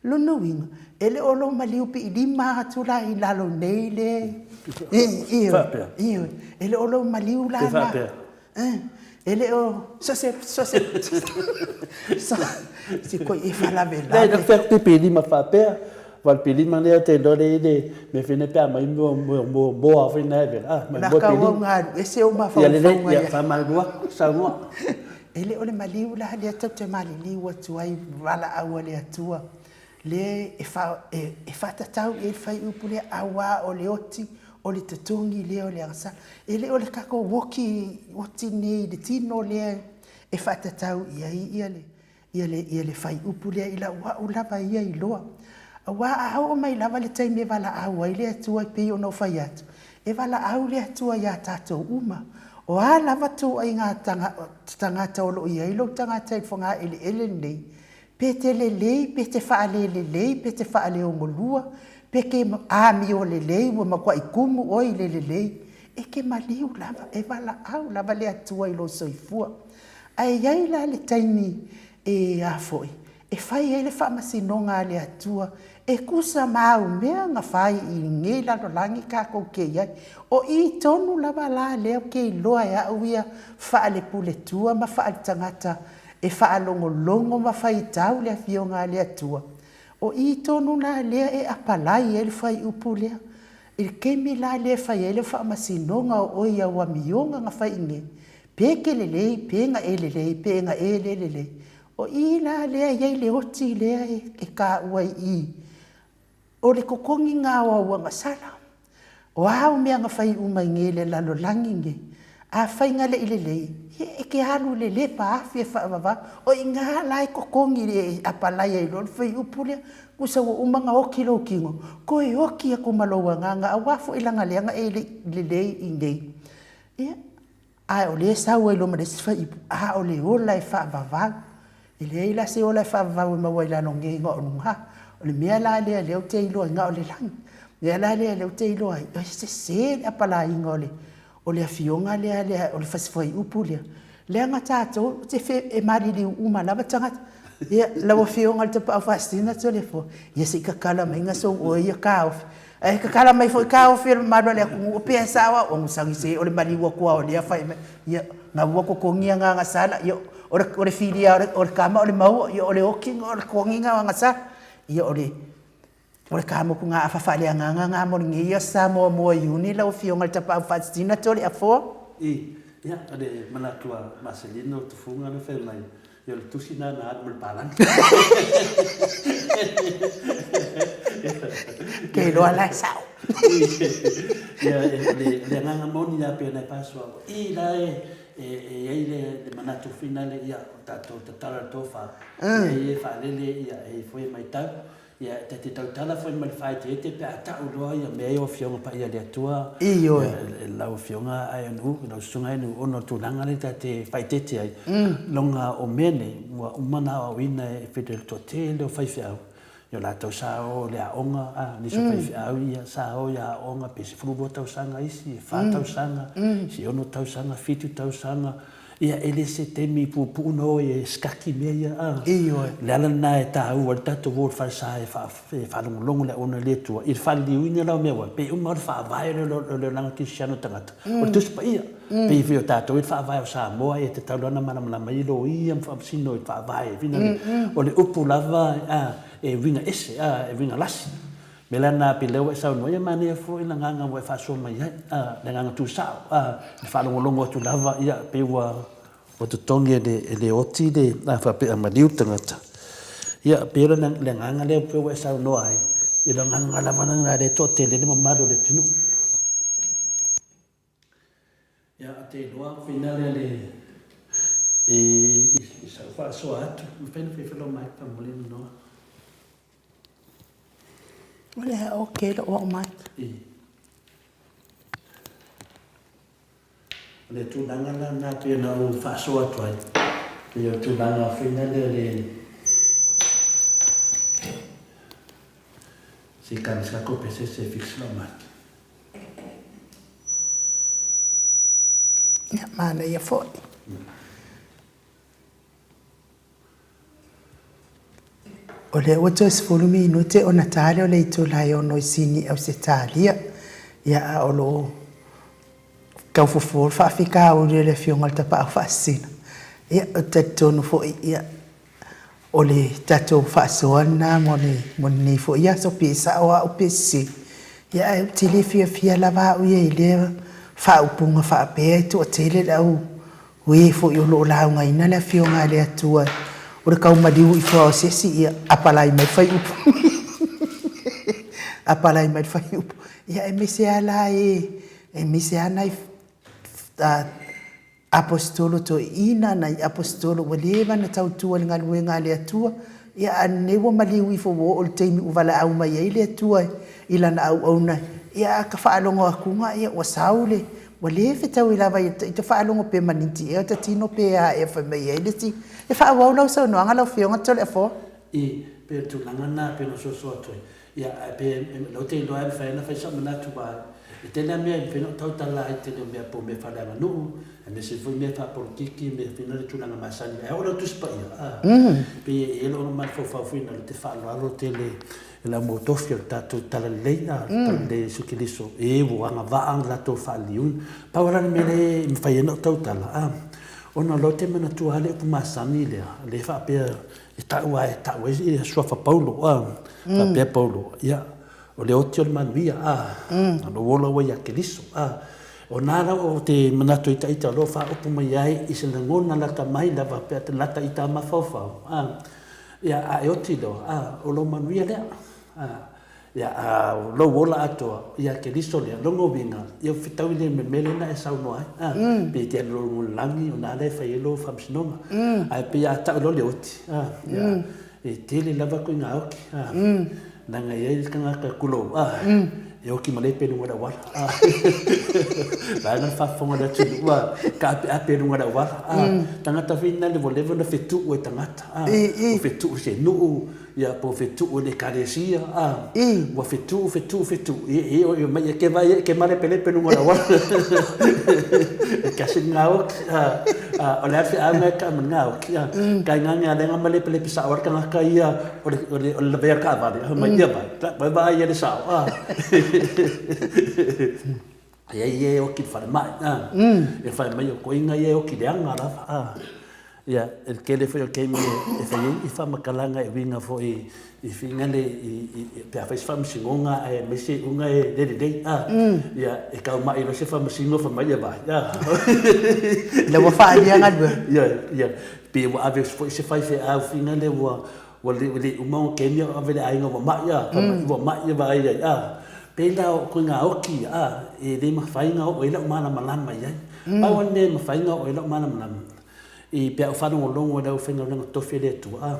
Lona uiga, e le o lou maliu piilima atu la i lalo nei le... Ioe, ioe, e le o lou maliu la na... E le o... So se... so se... se koi e faalavelave. Leai, na fai atu piilima faapea, aua o le piilima lea ou te iloa lea e i ai le mea foi lea pe a aumai moa foi lena e vela, a, mai moa piilima. O le a tau alu ese ou mafaufauga. Ia lelei, faamalulu atu, saunoa. E le o le maliu la lea tatou te maliliu atu ai valaau a le Atua, lea e faatatau i ai le fuaiupu lea, aua o le oti, o le totogi lea o le agasala. E le o le tatou oti, oti nei i le tino lea e faatatau i ai ia le, ia le, ia le fuaiupu lea i lau au lava ia iloa. Aua a oo mai lava le taimi e valaau ai le Atua e pei ona ou fai atu, e valaau le Atua iā tatou uma. O a lava tuuaiga tagata o lo o i ai lou tagata i le fogaeleele lenei, pe te lelei, pe te faalelelei, pe te faaleogolua, pe te amio lelei ua matuai tumu oe i le lelei, e te maliu lava, e valaau lava le Atua i lou soifua. Ae i ai la le taimi e a foi, e fai ai le faamasinoga a le Atua e tusa ma au mea na fai i lenei lalolagi tatou te i ai. O i tonu lava la lea ou te iloa e au ia faalepuletua ma faaletagata e faalogologo ma faitau le Afioga a le Atua. O i tonu la lea e apalai ai le fuaiupu lea. I le taimi la lea e fai ai le faamasinoga o oe i au amioga na fai i nei, pe te lelei, pe na e lelei, pe na e le lelei, O i la lea e i ai le oti lea e taua i i, o le totogiga o au agasala. O a au mea na fai uma i nei le lalolagi nei, afai na le i lelei, ia e te alu i le lepa afi e faavavau. O i ina la e totogi e apalai ai loa le fuaiupu lea, tusa ua uma ona oti lou tino, toe oti atu ma lou agaga aua foi leaga lea na e le i lelei i inei. Ia, Ae o lea e sau ai loa ma le isi fuaiupu, a o le ola e faavavau. E leai la se ola e faavavau e maua i lalo nei na o luga. O le mea la lea lea ou te iloa ai, na o le lagi. O le mea la lea lea ou te iloa ai, e sese le apalaiga o le, o le afioga lea, lea o le fasi fuaiupu lea, leaga tatou te fe, e maliliu uma lava tagata. Ia, lau Afioga i le Tapaau Faasisina Toleafoa, ia se i tatala maiga sou oe ia taofi. Ae tatala mai foi taofi o le mamalu o le atunuu, pea e sao au, o sagi se o le maliu atu lava o lea fai mai. Ia, na ua totogi agaga sala, ia, o le, o le filia o le, o le kama o le maua, ia, o le okiga o le totogiga o agasala. Ia, o le O le kamoku gaafa faaleagaga ga mo lenei aso Samoa mua Iuni lau Afioga i le Tapaau Faasisina Toleafoa. I, ia, o le manatu a Maselino Tufuga lea fai mai, ia o le tusi lena na alu ma le palagi. Ke iloa la e sao. Ia, o le agaga moni lava pei ona e faasoa, i la e i ai le manatu foi lea, ia, o tatou tatala le tofa, e i ai e faalele, ia, e i ai foi e matau. Ia, ta te tautala foi ma le faaeteete pe a tau loa ia mea ia o Afioga Paia a le Atua, Ioe. lau Afioga Aeanuu, lau Susuga Aeanuu, ona o le tulaga lea ta te faaeteete ai, loga o mea nei, ua uma ona aoaoina e le toatele o faifeau, i o latou sa o i le aoga, a, nisi o faifeau ia sa o i aoga pe 12 tausaga isi, e fa tausaga, isi e ono tausaga, fitu tausaga, Ia, e le se taimi puupuu na o ai e sikaki mea ia, a. Ioe. O le ala lena e taua ai le tatou o i le falesa e faalogologo i le auauna a le Atua i le faaliliuina la o mea aua pei uma lava o le faavae lea o le olaga kerisiano o tagata, o le Tusi Paia. Pei foi o tatou i le faavae o Samoa e tatau lava ona malamalama ai loia ma faamasino i le faavae. O le upu lava e uiga ese, e uiga lasi. Mea la lena pei lea ua e saunoa, ia manaia foi le agaga ua e faasoa mai ai, a, le agaga tuusao, a, le faalogologo atu lava, ia, pei ua, ua totogi e le, e le oti le, a faapea a maliu le tagata. Ia, pei o le, le agaga lea pei ua e saunoa ai, i le agaga lava lena lea e toatele ai le mamalu o le atunuu. Ia, ou te iloa faina lea le, i, i sau faasoa atu, mafai ona fai foi lau mic faamolemole Noa. O lea ok lou au mic. I. O le tulaga la lena pei ona ou faasoa atu ai, pei o le tulaga foi lea le, se i kame se tatou pese se fix lau mic. Ia, manaia foi. O lea ua toe 10 minute ona ta lea o le itula e 6 i Sini, Ausetalia. Ia, a o lo o tau fofo le faafitauli o le Afioga i le Tapaau Faasisina. Ia, ou te talitonu foi, ia, O le tatou faasoa lena mo le mo lenei foi aso, pe sao au pe sese. Ia ae ou te le fiafia lava au ia i lea faaupuga faapea e toatele le au e foi o lo o laugaina le Afioga a le Atua o le tau maliu ifo lava o se isi, ia apalai mai le fuaiupu. Apalai mai le fuaiupu. Ia aemaise lava la e, aemaise lava nai Aposetolo toeaina, nai Aposetolo ua leva ona tautua i le galuega a le Atua, ia a lenei ua maliu ifo ua oo i le taimi ua valaau mai ai le Atua i lana auauna, ia a ta faalogo atuga ia ua sau le, ua le fetaui lava i ta faalogo pe maniti ea ta tino pe a ea fai mai ai le isi. E faaauau lau saunoaga lau Afioga Toleafoa. I, pei o le tulaga lena pei ona soso atu ai. Ia, ae pe o lea ou te iloa e mafai ona fai sau manatu aua e tele lava mea e mafai ona ou tautala ai i le tele o mea po o mea faaleaganuu, aemaise foi mea faapolokiki, mea foi na o le tulaga masani. Ae oo i lau Tusi Paia, a, pei e i ai lou mafaufau foi na o lea ou te faaaloalo tele i le au mautofi o le tatou Talalelei, a, le Talalelei a Iesu Keriso, e ua agavaa le latou faaliliuga. Pau lava la le mea lea e mafai ai ona ou tautala, a, ona o lea ou te manatua lava le upu masani lea, lea e faapea E tau lava e tau ai le suafa Paulo, a, faapea Paulo, ia, o le oti o le manuia, a, na lou ola ua ia Keriso, a. O na la ou te manatu ai ita o lo o faaupu mai ai i se lagona lata mai lava pe a lata i ta mafaufau, a, ia, a e oti loa, a, o lou manuia lea, a. Ia, a o lou ola atoa, ia Keriso lea, lona uiga, ia ua fetaui lea me mea lea na e saunoa ai, a, pei e te alu loa i le lagi, o na lea e fai ai lou faamasinoga. Ae pei a tau loa le oti, a, ia, e tele lava ituaiga oti, a, leaga e i ai le tagata tulou, a, e oti ma lepe i luga o le auala, a, vaega le faafofoga a le atunuu, a, taapeape i luga o le auala, a, tagata foi na ua leva ona fetuu e tagata, a, ua fetuu i se nuu, Ia, po o fetuu e le Ekalesia, a, ua fetuu, fetuu, fetuu, ia, ia, ia, mai, ia ke vai, ia ke malepelepe luga o le auala. E kasi le gaoki, a, a, o le a le feauga e kaa ma le gaoki, a, kai ngā ngā lenga malepelepe sao ai le tagata ia, o le, o le, o le lavea o le taavale, a fai mai, ia vai, vai vaai ia le sao, a. E ai ia e oki i le falemai, a, e fai mai o koiga ia e oki leaga lava, a. Ia, e le tele foi o taimi e fai ai i faamatalaga e uiga foi i finga le i pe a fai se faamasinoga ae aemaise iuga e le lelei, a. Ia, e tau mai loa se faamasino fai mai ia vai, a. Lea ua faaalia galuega. Ia, ia, pe ua ave foi se faifeau finga le ua ua le uma ona taimi a o ave i le aiga ua mai, a, fai mai ua mai e vaai ai, a. Pei la o ituaiga oki ia, a, e le mafai ona oo i ai lau malamalama i ai. Pau lava le mea e mafai ona oo i ai lau malamalama, I pe a ou faalogologo i le aufaigaluega tofi a le Atua, a,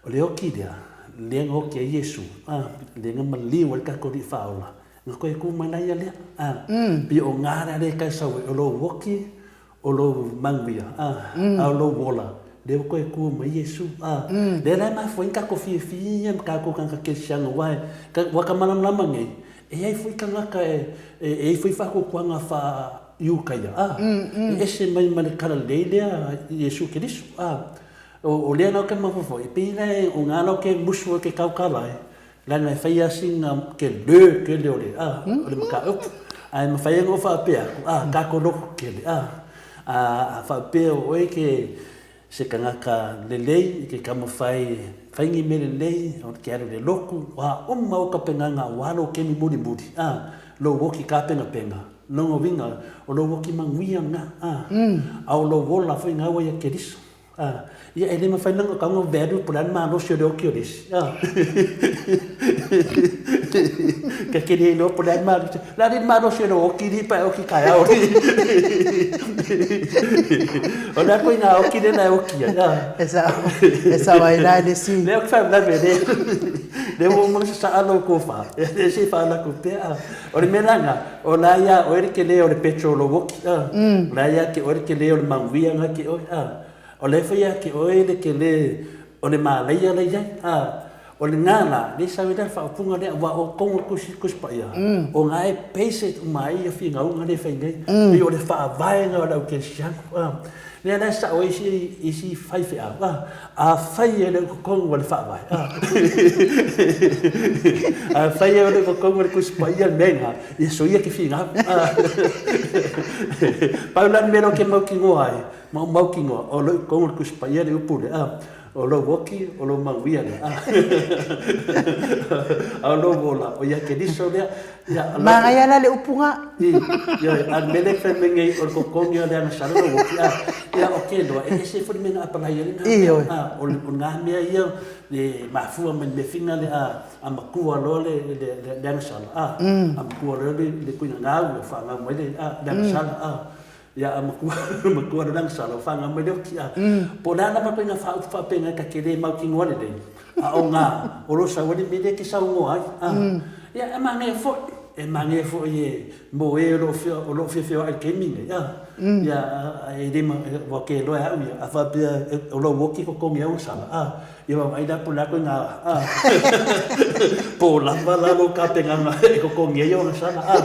o le oki lea, lea na oki ai Iesu, a, lea na maliu ai le tatou Alii Faaola, na toe tu mai la ia lea, a, pei o ga lea lea e tau sau ai, o lou oki, o lou manuia, a, a o lou ola, lea ua toe tu mai Iesu, a. Lea la e mafua ai ona tatou fiafia ma tatou tagata kerisiano, aua e, ua ta malamalama nei, e i ai foi tagata e, e i ai foi faatuatuaga faa Iutaia, a, e ese mai ma le Talalelei lea i Iesu Keriso, a. O lea la ou te mafaufau, e pei la o na la ou te musu ai ke tautala ai, leaga e fai lava sina tele tele o le, a, o le mataupu. Ae mafai ona ou faapea atu, a, tatou loto tele, a, a faapea o oe ke, se tagata lelei, e te taumafai e fai ni mea lelei, e te alu i le lotu, o a uma ou tapenaga aua lou taimi mulimuli, a, lou oki tapenapena, lona uiga, o lou oki manuia lena, a, a o lou ola foi lena ua ia Keriso. A, ia e le mafai ona tau ona value po o le a le malosi o le oki o le isi, a. Ta te le iloa po o le a le malosi, o le a le malosi o lou oki alii pe a e oki taeao alii. O le a ituaiga oki lea na e oki ai, a. E sao, e sao ai la le isi. Lea ou te faalavelave, lea, lea ua uma ona sasaa lau tofa, lea se i faalatu pea, a. O le mea la lena, o la ia oe le tele o le petrol o lou oki, a. O la ia te oe le tele o le manuia lena te oe, a. O la e foi ia te oe le tele o le malaia la e i ai, a. O lena la, lea e sau ai la le faaupuga lea, aua o totonu o le Tusi, Tusi Paia, o na e base uma ai ia finauga lea e fai nei, pei o le faavaega o le au kerisiano, a. Lea la e sao ai isi, isi faifeau, a, afai e le o i totonu o le faavae, a, afai e le o i totonu o le Tusi Paia le mea lena, ia soia ke finau, a. Pau la le mea lea ou te mautinoa ai, ma ou mautinoa, o lo o i totonu o le Tusi Paia le upu lea, a. O lou oki, o lou manuia lea. A o lou ola, o ia Keriso lea. Ia, Manaia la le upu ga. Ioe, a o le mea lea e fai mai nei, o le kokogi o le agasala lou oki, a. Ia, o ke loa, e ese foi le mea na apalai ai lena mea. A, o na mea ia e mafua mai le mea fina lea, a matua loa le agasala, a, a matua loa le tuiga gau, faagau mai le agasala, a. Ia a matua, matua le langasala, o whanga mai le oki a. Po o le a lava koe nga whaaupu whaapenga ka ke le mautinoa lelei, a o nga, o lo sau ali me le ke saunoa ai, a. Ia, e manaia foi, e manaia foi e mo e o lo o lo o fiafioai i le taimi nei, a. Ia, e le ma, ua ke loa e au ia, a faapea o lou oki kokogi au sala, a. Ia vaavaai la po o le a koe nga, a. Po o lava la lou tapenaga e kokogi ai ou agasala, a.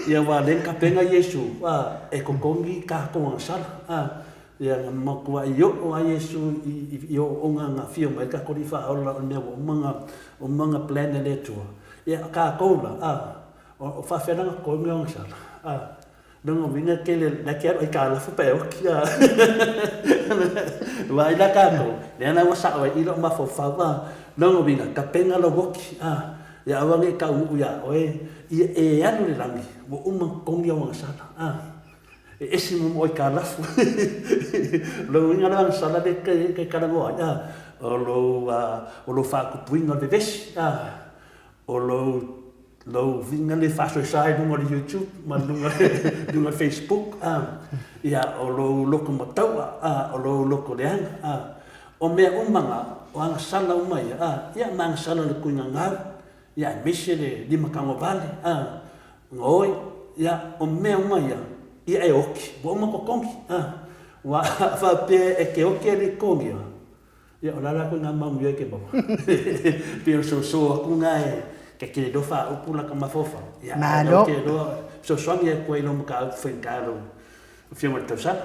Ia aua o lea na tapena Iesu, a, e kokogi tatou agasala, a. Ia na matuai oo lava Iesu i ooooga na afio mai ai le tatou Alii Faaola o le mea ua uma ona, uma ona plan e le Atua. Ia o tatou la, a, o faafefea la ona kokogi ou agasala, a. Lona uiga e tele, la e te alu aitalafu pe a e oki a. Vaai la tatou, lea la ua sao ai i i lou mafaufau a. Lona uiga, tapena lou oki a, ia aua ne i taunuu ia oe, ia e alu i le lagi, ua uma ona totogi au agasala a. E ese momoo aitalafu. Lona uiga la o agasala lea e te talanoa ai a, o lou, o lou faatupuina o le vevesi a, o lou Lou uiga le faasoesa i luga o le YouTube ma luga luga o le Facebook a, ia o lou loto mataua a, o lou loto leaga a. O mea uma na, o agasala uma ia a, ia ma agasala o le tuiga gau, ia aemaise le limatagovale a, gaoi, ia o mea uma ia, ia e oki, ua uma totogi a. Ua faapea e te oki e le totogi a, Ia, o le a la koe ngā manuia ke maua? Pei o le soso atu na e ke kele loa faaupu la ka mafaufau. Ia, ae Malo. ke loa fesoasoani atu ai i lau mataupu faigata lau Afioga i le Tausala.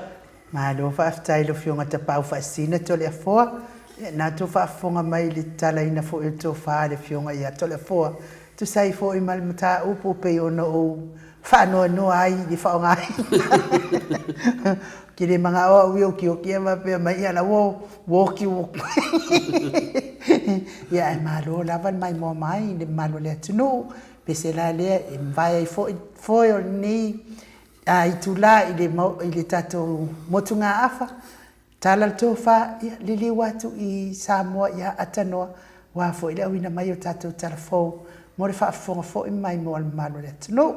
Malo faafetai i lau Afioga Tapaau Faasisina Toleafoa. Ia, na tou faafofoga mai i le tatalaina foi o le tofa a le Afioga ia Toleafoa, tusa ai foi ma le mataupu pei ona ou faanoanoa ai i le faaaogaina. Ou te le manao au ia okioki ae faapea mai, ia la ua oki ua Ia ae malo lava le maimoa mai i le mamalu o le atunuu. Pese la lea e mavae ai foi foe o lenei itula i le, i le tatou motugaafa. Tala le tofa, ia liliu atu i Samoa ia Atanoa, aua foi le auina mai o tatou tala fou mo le faafofoga foi mai mo le mamalu o le atunuu.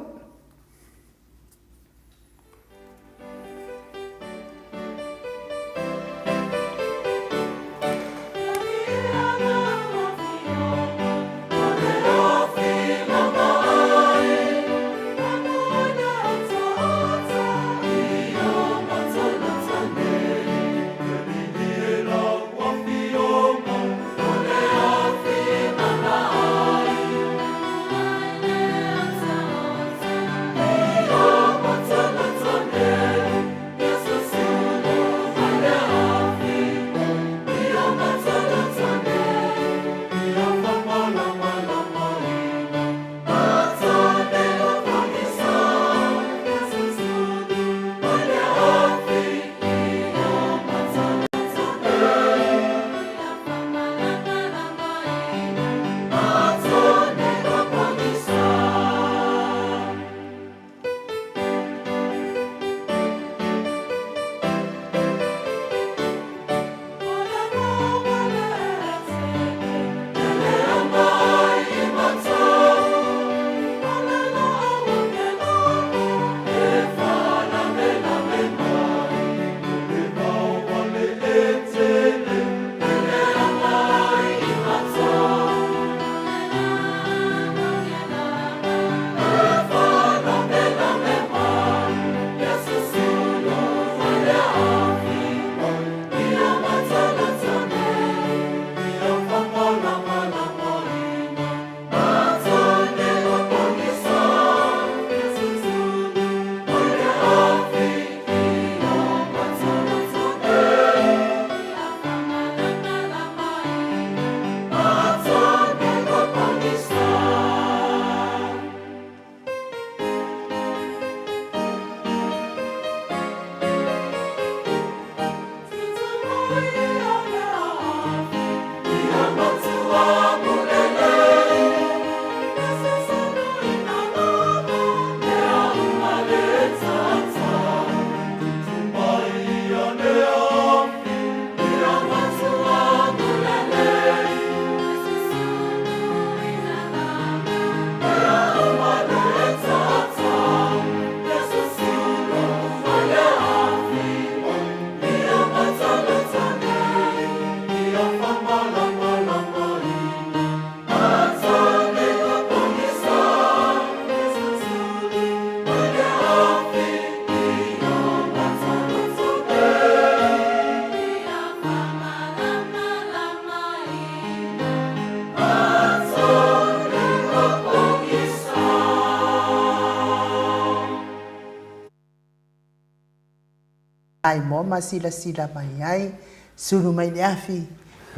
Maimoa ma silasila mai ai, sulu mai le afi,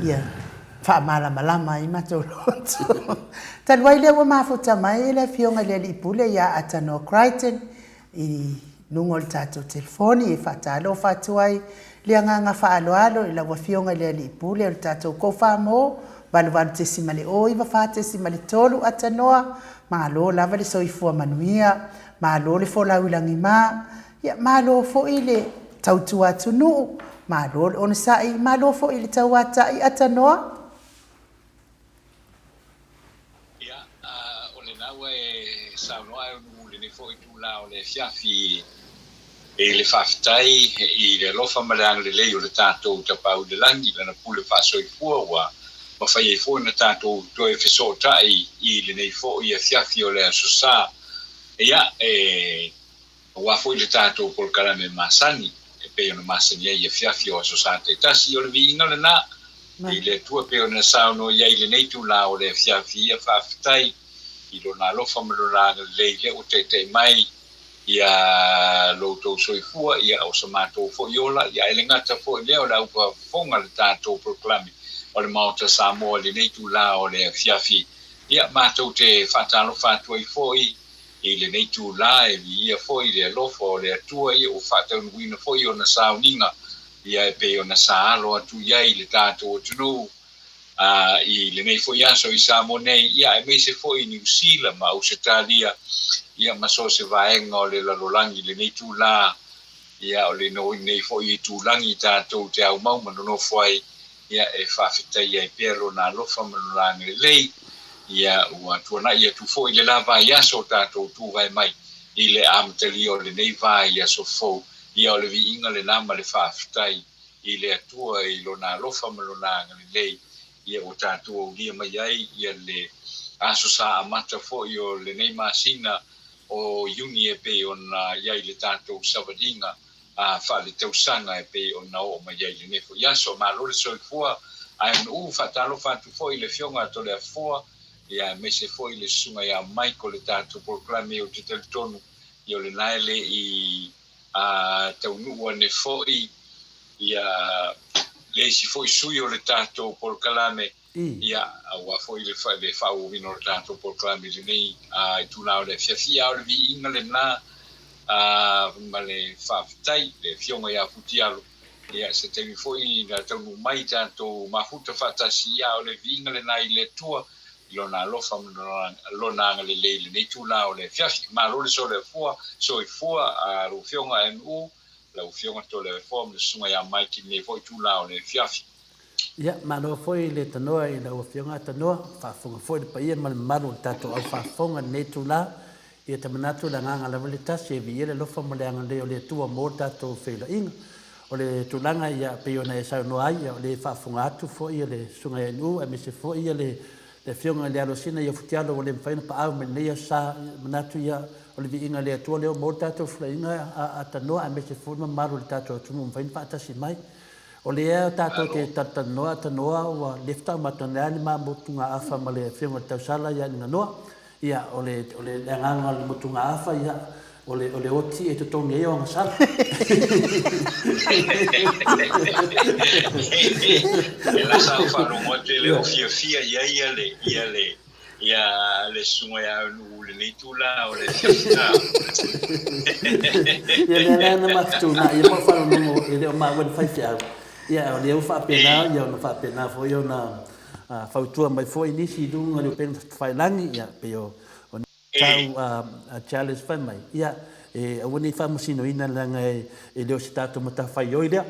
ia faamalamalama ai matou loto. Talu ai lea ua mafuta mai le Afioga i le Alii Pule ia Atanoa Crichton i luga o le tatou telefoni e faatalofa atu ai le agaga faaaloalo i lau Afioga i le Alii Pule o le tatou Kofamo 88.094.3 Atanoa, malo lava le soifua manuia, malo le folau i lagima, Ia, malo foi le tautua atunuu, malo le onosai, malo foi le tauatai Atanoa. Ia, o lena ua e saunoa ae ulu lenei foi itula o le afiafi i le faafetai i le alofa ma le agalelei o le tatou Tapaau i le Lagi i Lana pule faasoifua ua mafai ai foi ona tatou toe fesootai i lenei foi afiafi o le Aso Sa. Ia, e Aua foi le tatou polokalame masani e pei ona masani ai i afiafi o Aso Sa taitasi, o le viiga lena i le Atua e pei ona saunoa i ai i lenei itula o le afiafi ia faafetai i Lona alofa ma Lona agalelei lea ua taitai mai ia lo outou soifua ia o so matou foi ola ia ae le gata foi lea o le aufafofoga le tatou polokalame o le Maota Samoa i lenei itula o le afiafi ia matou te faatalofa atu ai foi. I lenei itulā e viia foi le alofa o le Atua ia ua faataunuuina foi ona sauniga ia e pei ona sa alo atu i ai le tatou atunuu a i lenei foi aso i Samoa nei ia aemaise foi i Niu Sila ma Ausetalia ia ma so o se vaega o le lalolagi i lenei itulā. Ia o lenei foi itulagi tatou te aumau ma nonofo ai Ia, e faafetai ai pea Lona alofa ma Lona agalelei. Ia, ua tuanai atu foi le la vaiaso o tatou tuvae mai i le amatalia o lenei vaiaso fou. Ia, o le viiga lena ma le faafetai i le Atua i Lona alofa ma Lona agalelei, ia ua tatou aulia mai ai ia le aso sa amata foi o lenei masina o Iuni e pei ona i ai le tatou savaliga a faaletausaga e pei ona oo mai ai i lenei foi aso. Malo le soifua, ae ona uu faatalofa atu foi i le Afioga a Toleafoa, ia aemaise foi le Susuga ia Michael le tatou polokalame ou te talitonu ia o lena e le i a taunuu ane foi ia le isi foi sui o le tatou polokalame Ia, aua foi le faaauauina o le tatou polokalame i lenei itula o le afiafi. Ia, o le viiga lena ma le faafetai i le Afioga ia Futialo. Ia, se taimi foi na taunuu mai tatou mafuta faatasi. Ia, o le viiga lena i le Atua i Lona alofa ma Lona agalelei i lenei itula o le afiafi. Malo le soifua, soifua lau Afioga MU, lau Afioga Toleafoa ma le Susuga ia Mike i lenei foi itula o le afiafi. Ia, malo foi le tanoa i lau Afioga Tanoa, faafofoga foi le paia ma le mamalu o le tatou au faafofoga i lenei itula. Ia te manatu le agaga lava le tasi e viia le alofa ma le agalelei o le Atua mo le tatou feiloaiga. O le tulaga ia pei ona e saunoa ai, ia o lea e faafofoga atu foi le Susuga ia NU aemaise foi ia le Afioga i le Alosina ia Futialo ua le mafai ona paau mai lenei aso sa. Manatu ia o le viiga i le Atua lea ua maua le tatou feiloaiga a Tanoa aemaise foi le mamalu o le tatou atunuu ua mafai ona faatasi mai. O lea tatou te talatalanoa tanoa ua le faatoa matou ni ma motugaafa ma le Afioga i le Tausala ia Niganoa. Ia, o le, o le agaga o le motugaafa, ia, o le, o le oti e totogi ai o agasala. E lasa au faalogo atu e le o fiafia i ai ia le, ia le, Ia le susuga ia Aunuu i lenei itula o le afiafi. Ia lea la na mafetuunai ai ma ou faalogologo e le o maua i le faifeau. Ia o lea ua faapena ia ona faapena foi ona fautua mai foi nisi i luga o le upega tafailagi ia pei o tau a Charles fai mai ia e aua ne i faamasinoina leaga e le o se tatou matafaioi lea.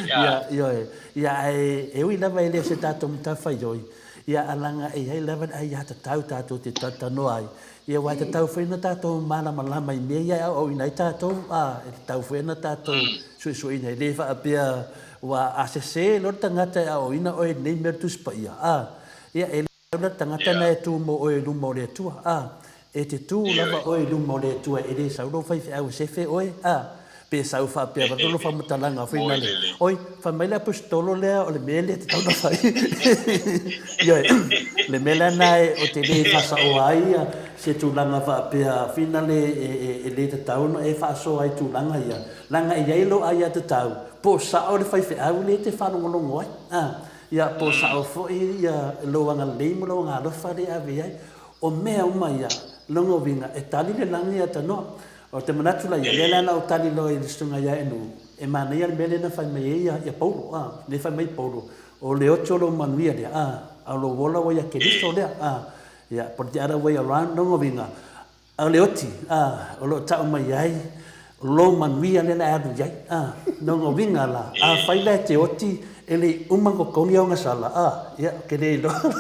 Ia, ioe. Ia, ae e ui lava e le o se tatou matafaioi, ia, a leaga e i ai lava le aiatatau tatou te talatalanoa ai, ia, aua e tatau foi ona tatou malamalama i mea ia e aoaoina ai tatou, a, e tatau foi ona tatou suesueina. E le faapea, aua a sese loa le tagata e aoaoina oe i lenei mea o le Tusi Paia, a, ia, e O le tagata lena e tu mo oe i luma o le Atua, a, e te tu lava oe i luma o le Atua e le sau lou faifeau e sefe oe, a, pe sau faapea avatu lou faamatalaga foi na le, oi, fai mai le Aposetolo lea o le mea lea e tatau ona fai. Ioe, le mea la lena ou te le faasaoa ai ia se tulaga faapea finale e le tatau ona e faasoa ai tulaga ia, leaga e i ai lou aiatatau, po o sao le faifeau lea e te faalogologo ai, a. Ia, po o sao foi ia lou agalelei ma lou agalofa lea e ave i ai. O mea uma ia, lona uiga, e tali le lagi ia Tanoa. O te manatu la ia, lea la na ou tali loa i le susuga ia Enu, e manaia le mea lea na fai mai ai ia Paulo, a, lea fai mai Paulo, o le oti o lou manuia lea, a, a o lou ola ua ia Keriso lea, a, ia, but the other way around, lona uiga, A o le oti, a, o lo o tau mai ai, o lou manuia lea la e alu i ai, a, lona uiga la, afai la e te oti, e le i uma ona totogi au gasala, a, ia, ou te le iloa, ou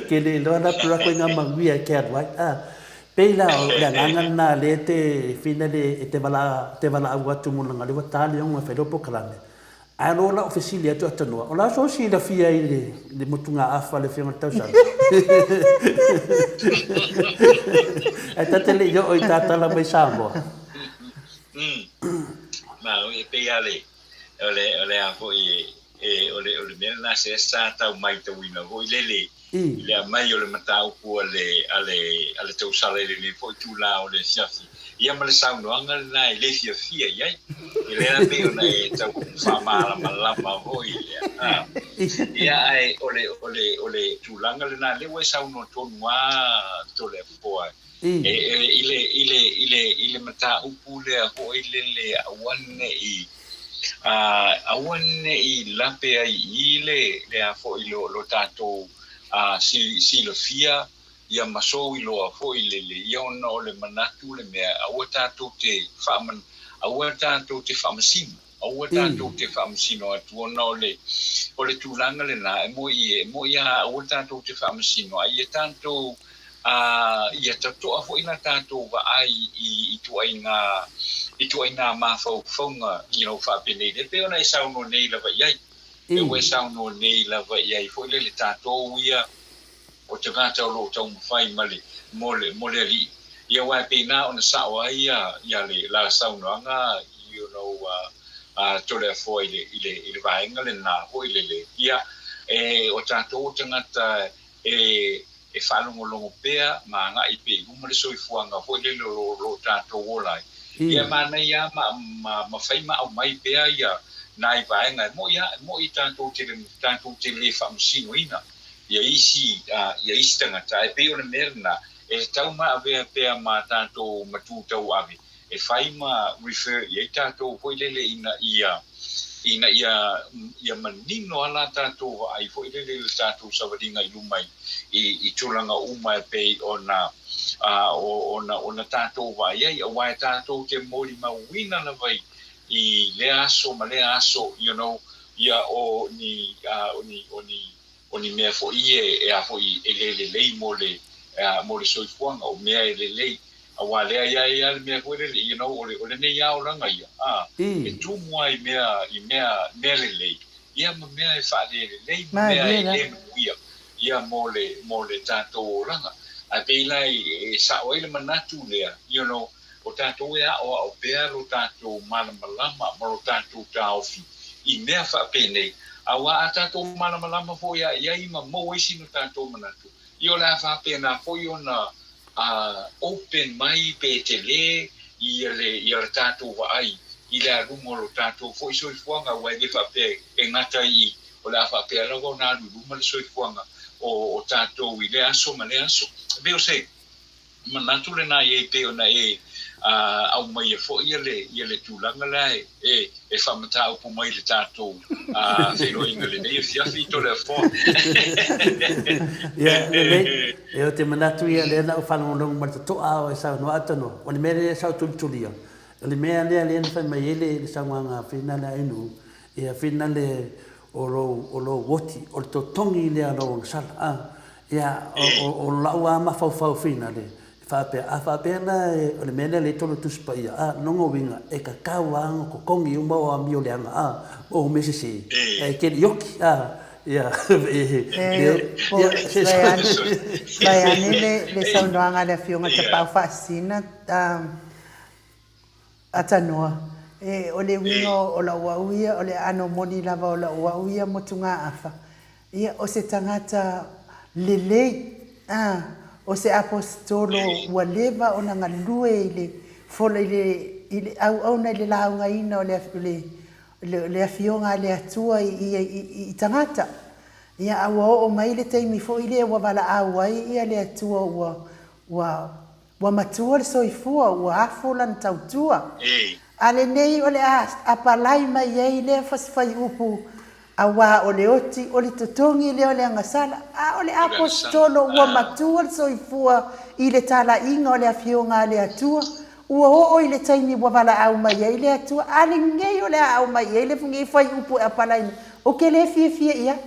te le iloa la pe lako i ngā manuia e te alu ai, a. Pei la o le agaga lena lea e te finale e te vala, te valaau atu mo lana lea ua ta le ogo e fai lou polokalame, Ae loa la ou fesili atu Atanua, o le a sou silafia i le motugaafa a le Afioga i le Tausala? Ae ta te le i oo i ta tala mai Samoa. Malo, e pei lava le, o le, o le a foi e, o le, o le mea lena se sa tau maitauina foi lele i le aumai o le mataupu a le, a le, a le Tausala i lenei foi itula o le afiafi. Ia ma le saunoaga lena e le fiafia i ai. E lea la pei ona e tau faamalamalama foi lea. A. Ia ae o le, o le, o le tulaga lena, lea ua e saunoa tonu lava Toleafoa e, e, i le, i le, i le, i le mataupu lea foi lele aua ne i, a, aua ne i lape ai i le, le a foi lo, lo tatou a, silafia ia ma sou iloa foi lele ia ona o le manatu le mea aua tatou te faaman aua tatou te faamasino aua tatou te faamasino atu ona o le o le tulaga lena e moi e moi a aua tatou te faamasino a ia tatou a ia tatoa foi la tatou vaai i i ituaiga ituaiga mafaufauga you know faapenei le pei ona e saunoa nei lava i ai e ua e saunoa nei lava i ai foi lele tatou ia o tagata o lo o taumafai ma le, mo le, mo le Alii, ia aua e pei na ona sao ai ia, ia le, la saunoaga, you know, a, a Toleafoa i le, i le, i le vaega lena foi lele, ia, e, o tatou o tagata e, e faalogologo pea ma agai pea i luma le soifuaga foi lele o lo, o lo o tatou ola ai. Ia e manaia lava ma, ma, ma fai ma aumai pea ia nai vaega e moi lava, e moi tatou te, tatou te le faamasinoina. ia isi, ia isi tagata, ae pei o le mea lena, e tatau ma avea pea ma tatou matū tauave e fai ma refer i ai tatou foi lele ina ia, ina ia, ia manino lava la tatou vaai foi lele i le tatou savaliga i luma i, i, i tulaga uma e pei ona, ona, ona tatou vaai ai, aua e tatou te molimauina lava i, i lea aso ma lea aso, you know, ia o ni, o ni, o ni, o ni mea foi e, e a foi e le lelei mo le, mo le soifuaga, o mea e lelei, aua lea ia ia le mea foi lele, you know, o le, o lenei lava olaga ia, a, e tumu lava i mea, i mea, mea lelei, ia ma mea e faalelelei, ma mea e le manuia, ia mo le, mo le tatou olaga. Ae pei la e, e sao ai le manatu lea, you know, O tatou e aʻoaʻo pea lo tatou malamalama ma lo tatou taofi i mea faapenei, aua a tatou malamalama foi a i ai ma maua ai sina tatou manatu, ia o le a faapena foi ona open mai pe tele ia le ia le tatou vaai i le aluga o lo tatou foi soifuaga, aua e le faapea e gata i i, o le a faapea lava ona alu i luma le soifuaga o tatou i lea aso ma lea aso. E pei o se manatu lena i ai pei ona e aumaia foi ia le tulaga lea e faamataupu mai i le tatou feiloaiga i lenei afiafi Toleafoa. Ia, lelei. E ou te manatu ia lea na ou faalogologo ma le totoa a o e saunoa atonu, o le mea lea sa ou tulitulia, o le mea lea lea na fai mai ai le saunoaga finale a Ainuu, ia finale o lou, o lou oti, o le totogi lea o lou agasala. A, ia, o, o, o lau lava mafaufau finale, e faapea, a faapea la e, o le mea lea lea e tolu Tusi Paia, a, lona uiga, e tatau lava ona totogi uma o amio leaga, a, o mea sese, e te le i oti, a, ia, e, e, ia, se, Vaeane le, le saunoaga a le Afioga Tapaau Faasisina, A Tanoa, E, o le uiga o lau au ia, o le aano moni lava o lau au ia motugaafa, ia, o se tagata lelei, a, o se aposetolo ua leva ona galue i le fola i le, i le auauna i le laugaina o le, le, le, le Afioga a le Atua i, i, i, i tagata. Ia, a ua oo mai le taimi foi lea ua valaau ai ia le Atua ua, ua, Ua matua le soifua, ua afo lana tautua. A lenei o le a apalai mai ai lea fasifuaiupu, aua o le oti, o le totogi lea o le agasala, a o le aposetolo ua matua le soifua i le talaiga o le Afioga a le Atua, ua oo i le taimi ua valaau mai ai le Atua, a lenei o le a aumai ai lenei fuaiupu e apalai mai, ou te le fiafia i ai.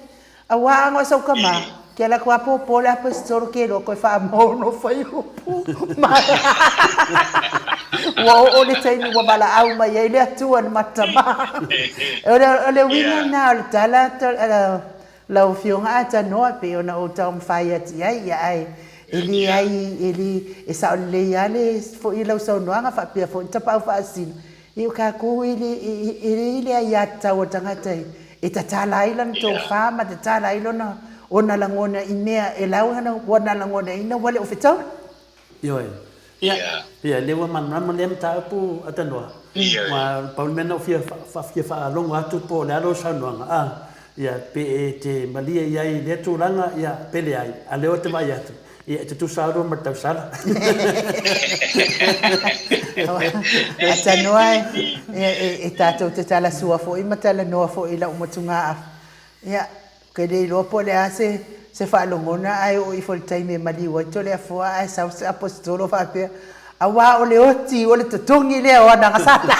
Aua a ngoe sau kama, ke ala ko apopo le aposetolo ke loa koe faamono fuaiupu ma ua oo le taimi ua valaau mai ai le Atua na matama. O le, o le uiga lena o le tala lau Afioga Atanoa e pei ona ou taumafai atu i ai, ia ae e leai, e le, e sao lelei lava le foi lau saunoaga faapea foi le tapaau faasino, Ia o tatou e le, e le i le aiatatau a le tagata e tatala ai lana tofa ma tatala ai lona, ona lagona i mea e lau ona, ua na lagonaina ua le o fetaui. Ioe. Ia, ia, lea ua malamalama lea mataupu a Tanoa. Aua pau le mea na ou fia, fia faalogo atu po o le a lou saunoaga, a, ia, pe e te malie i ai i lea tulaga, ia, pe leai, a o lea ou te vaai atu, ia, e tutusa lava lua ma le tausala. A Tanoa e, ia, e, e tatou te talasua foi ma talanoa foi i lau motugaafa, ia, Ou te le iloa po o le a se se faalogona ae oo ifo i le taimi e maliu ai Toleafoa ae sau se Aposetolo faapea, Aua o le oti o le totogi lea o ana agasala.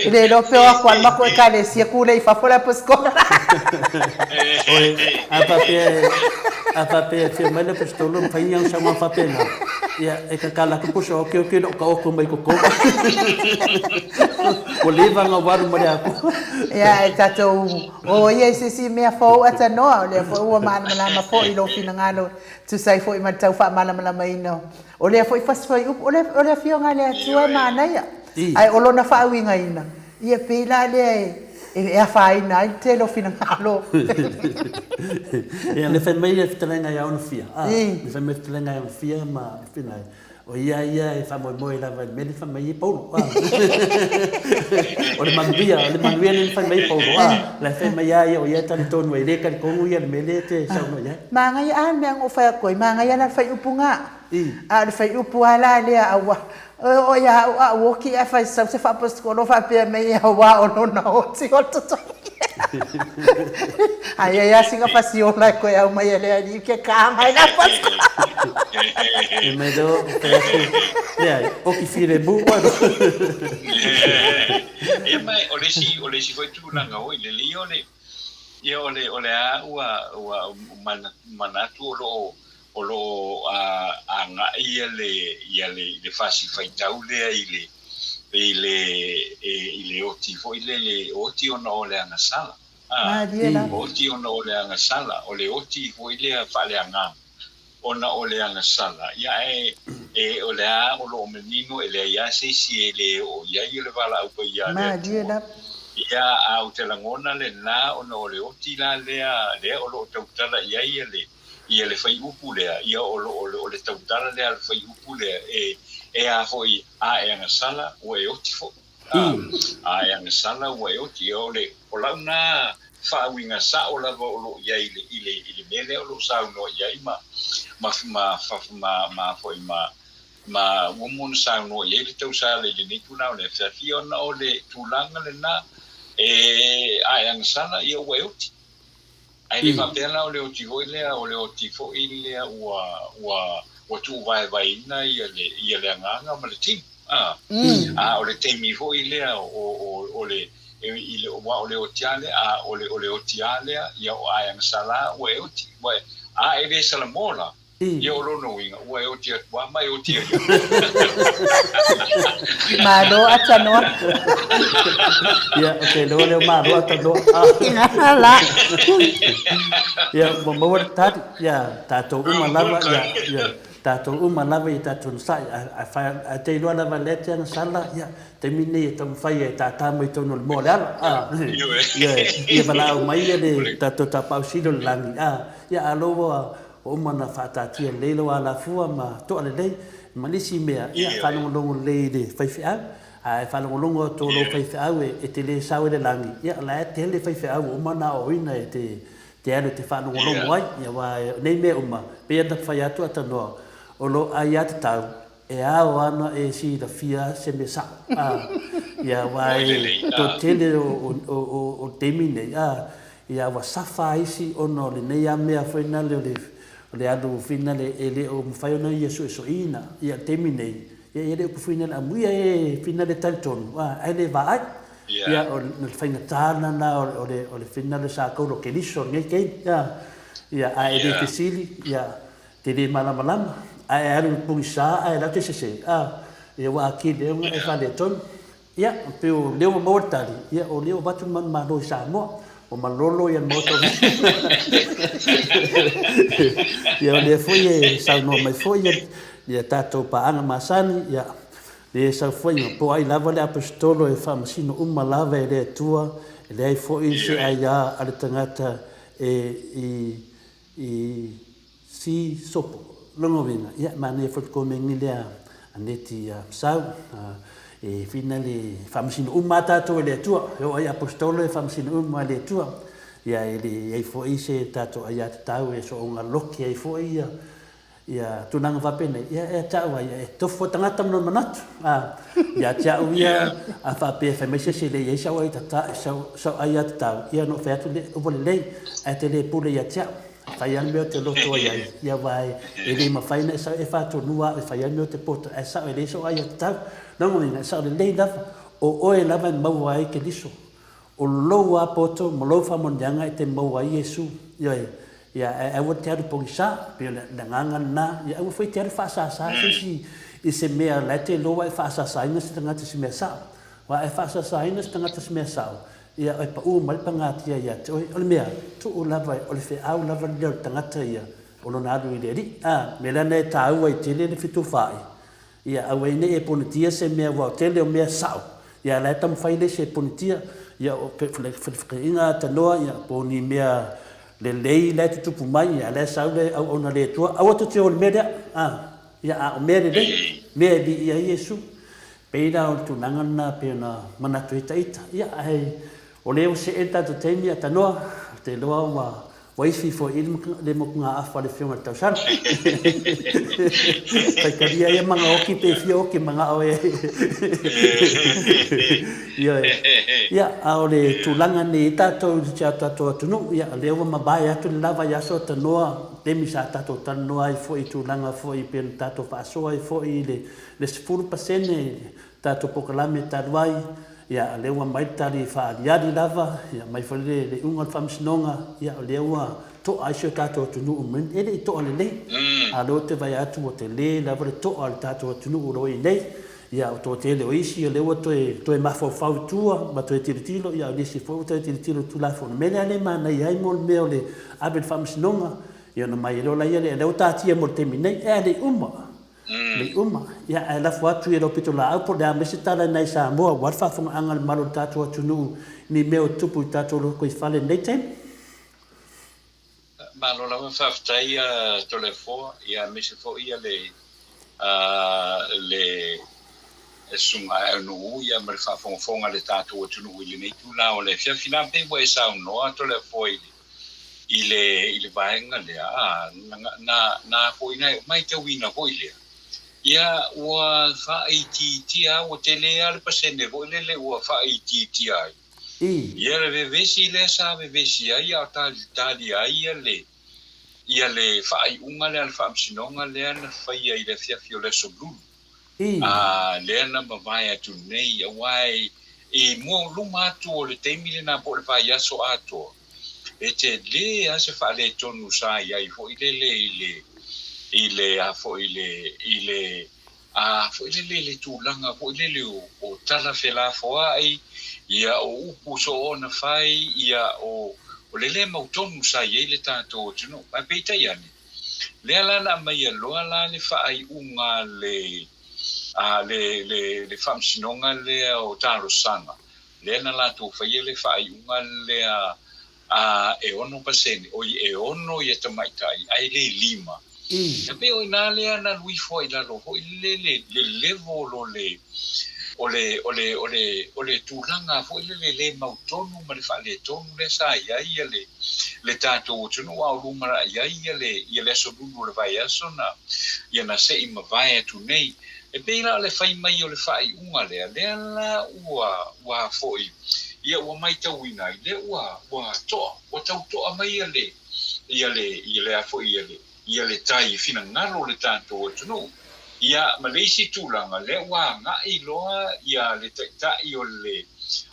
E le iloa pe o atu lava le matou Ekalesia ku lea i fafo le Aposetolo. Oi, a faapea a faapea e afio mai le Aposetolo ma fai ni ana saunoaga faapena, ia e tatala atu pusa okioki lou taoto mai totonu. Ua leva ona ou alu ma le Atua. Ia, e tatou o ia i se isi mea fou atanoa, o lea foi ua malamalama foi i lou finagalo e tusa ai foi ma le tau faamalamalamaina o lea foi fasi fuaiupu. O le, o le Afioga a le Atua e manaia, ae o lona faauigaina, ia pei la lea e, e afaina ai le tele o finagalo. Ia, le fai mai le fetalaiga ia Onofia, a, le fai mai le fetalaiga ia Onofia ma Finai, O ia ia e faamoemoe lava i le mea lea na fai mai ai Paulo. A. O le manuia, o le manuia lea na fai mai ai Paulo. A. La e fai mai lava ia o ia e talitonu ai, e le talitonu ia i le mea lea e te saunoa i ai. Manaia, a le mea na ou fai atu ai, manaia la le faaiupu na. A o le faaiupu lava la lea aua, o ia au a ou oti ae fai sau se faapositolo faapea mai aua o lona oti o le totogi. Ae i ai lava sina fasiola e toe aumai e le alii ke ka mai la pasikola. E mai lea o fai atu, leai, oki filemu oe. Ia ma o le isi, o le isi foi tulaga oi lelei o le, ia o le, o le a ua, ua manatu o lo o, o lo o agai ia le, ia le, le fasi faitau lea i le, i le, i le oti foi lele, oti ona o le agasala. A, oti ona o le agasala, o le oti foi lea faaleagaga ona o le agasala. Ia ae, e, o le a o lo o manino e leai lava se isi e le oo i ai o le valaau paia a le Atua. Ia, a ou te lagona lena ona o le oti la lea, lea o lo o tautala i ai ia le, ia le fuaiupu lea, ia o, o, o le tautala lea a le fuaiupu lea, e, e a foi, a e agasala, ua e oti foi. A, a e agasala, ua e oti. Ia o le, o lau na faauiga sao lava o lo o i ai i le, i le, i le mea lea o lo o saunoa i ai ma, ma, ma, ma, ma, foi ma, ma ua uma ona saunoa i ai le tausala i lenei tulaga o le afiafi, ona o le tulaga lena, e, a e agasala, ia ua e oti. Ae le faapea la o le oti foi lea, o le oti foi lea ua, ua, ua tuuvaevaeina ia le, ia le agaga ma le tino. A, a o le taimi foi lea o, o, o le, i le, aua o le oti lava lea, a o le, o le oti lava lea, ia o ae agasala ua e oti. Ua e, a e le salamo la, Ia o lona uiga, ua e oti atu lava ma e oti ai lava. Malo Atanoa. Ia, ou te iloa lea o malo Atanoa. La. Ia, ua maua le tali. Ia, tatou uma lava, ia, ia, tatou uma lava i tatou nasai. A, a, a te iloa lava lea te agasala, ia, taimi nei e taumafai e tātā mai tonu o le moa o le ala. A, ia, ia valaau mai ia le tatou Tapaau Sili o le lagi. A, ia, a lo ua, Ua uma ona faataatia lelei lou alafua ma toa lelei ma nisi mea, ia, faalogologo lelei i le faifeau. A e faalogologo atu o lou faifeau e te le sao i le lagi, ia, o la e tele faifeau ua uma ona aoaoina e te, te alu e te faalogologo ai. Ia, aua o nei mea uma, pei ona fai atu Atanoa, o lou aiatatau e ao ana e silafia se mea sao. A, ia, aua e toatele o, o, o, o le taimi nei, a, Ia ua safa isi ona o lenei a mea foi nale o le o le alu foi nale e le o mafai ona ia suesueina ia le taimi nei ia e le o pufuina le amuia e foi nale talitonu a ae le vaai ia o le faigata lena o le o le foi nale sa kaula o Keriso lenei taimi a ia ae le fesili ia te le malamalama ae alu i le pogisa ae lau te sese a ia ua atili ai ona e faaletonu. Ia, pei o lea ua maua le tali, ia o lea ua avatu le manumalo i Samoa, ua malolo ia le Maota o Ia o lea foi e saunoa mai foi ia, ia tatou paaga masani, ia lea e sau foi, po o ai lava le Aposetolo e faamasino uma lava e le Atua, e leai foi se aia a le tagata e i, i. C Sopo. Lona uiga, ia, manaia foi le komeni lea a Neti Masau, e whina le faamasino uma a tatou e le Atua. E oo ai Aposetolo e faamasino uma e le Atua. Ia, e le i ai foi se tatou aiatatau e soonga loki ai foi ia ia tulaga faapenei, ia e te au ai, e tofu a tagata ma lona manatu. A, ia te au ia, a faapea e fai mai se isi e le i ai sau aiatatau, ia ona ou fai atu lea, ua lelei, ae te le pule ia te au. E fai lava le mea ou te loto ai ai, ia aua e le mafai ona e sau e faatonu au e fai ai le mea ou te poto, ae sao e leai sou aiatatau. Lona uiga, e sao lelei lava, o oe lava e maua ai Keriso. O lou lava poto ma lou faamanuiaga e te maua ai Iesu. Ioe. Ia, ae aua te alu pogisa, pei o le agaga lena. Ia aua foi te alu faasasa se isi i se mea o la e te iloa e faasasaina se tagata i se mea sao. Aua a e faasasaina se tagata i se mea sao, ia e pau mai le pagatia ia te oe. O le mea, tuu lava, o le feau lava lea o le tagata ia, o lona alu i le Alii. A, mea lea na e taua ai tele le fetufaai, Ia aua ai nei e ponitia se mea ua tele o mea sao, ia la e taumafai le isi e ponitia, ia o felefeleaiga a tanoa, ia po o ni mea lelei la e tutupu mai, ia la e sau le auauna le Atua, aua tou te o i le mea lea, a, ia a o mea lelei, mea e viia ai Iesu. Pei la o le tulaga lena pei ona manatu ai ita, ia ae o lea ua see le tatou taimi a tanoa, ou te iloa ua Ua ifi foi i le motugaafa a le Afioga i le Tausala. Faitalia ia magaoki pe fia oki magao e. Ioe. Ia, a o le tulaga nei i tatou i si a tatou atunuu, ia, o lea ua mavae atu le la vaiaso a tanoa, taimi sa tatou talanoa ai foi i tulaga foi pei ona tatou faasoa ai foi i le 10% tatou polokalame talu ai, ia, o lea ua aumai le tali faaaliali lava, ia, aumai foi le le iuga o le faamasinoga, ia, o lea ua to'a ai si o tatou atunuu mai, e le i to'a lelei, a o lea ou te vaai atu ua tele lava le to'a o le tatou atunuu o lo o i ai nei. Ia, o le toatele o isi o lea ua toe, toe mafaufau i tua ma toe tilotilo, ia, o nisi foi ua toe tilotilo i le Tulafono. O le mea lea lea e manaia ai mo le mea o le ave i le faamasinoga, ia ona omai ai loa lea, lea ua taatia mo le taimi nei, ae le i uma. Lei uma. Ia, ae lafo atu i lau pitolaau po o le a mai se tala i nai Samoa aua le faafogaaga a le malu o le tatou atunuu i ni mea o tupu i tatou lotoifale i lenei taimi. Malo lava faafetai Toleafoa, ia aemaise foi ia le le Susuga Aeaunuu ia ma le faafogafoga a le tatou atunuu i lenei itula o le afiafi. Na pei ua e saunoa Toleafoa i le i le, i le vaega lea, a, na, na, na foi na e matauina foi lea, ia ua faaitiitia, ua tele lava le pasene foi lele ua faaitiitia ai. Ia le vevesi lea sa vevesi ai a o talitalia ai ia le, ia le faaiuga lea a le Faamasinoga lea na faia i le afiafi o le Aso Lulu. A lea na mavae atu nei, aua i mua luma atu o le taimi lena po o le vaiaso atoa, e tele lava se faaletonu sa i ai foi lele i le, i le, a foi le, i le, a foi lele i le tulaga foi lele o, o tala felafoai, ia, o upu soona fai, ia, o, o le le mautonu sa i ai le tatou atunuu. Ae peitai ane, Lea la na aumaia loa la le faaiuga a le, a le, le, le Faamasinoga lea o Talosaga, lea na latou faia le faaiuga lea a e 6%, oi e 6 ia tamaitai ae le 5. E pei o i ina lea na alu ifo ai i lalo foi le, le, le level o le, o le, o le, o le, o le tulaga foi lele le mautonu ma le faaletonu lea sa i ai ia le, le tatou atunuu a o lumanai ai ia le, ia le aso lulu o le vaiaso na, ia na se i mavae atu nei. E pei la o le fai mai o le faaiuga lea, lea la ua, ua foi, ia ua maitauina ai, lea ua, ua toa, ua tau toa mai ia le, ia le, ia le a foi ia le, ia le tai finagalo o le tatou atunuu. Ia, ma le isi tulaga, lea ua agai loa ia le Taitai o le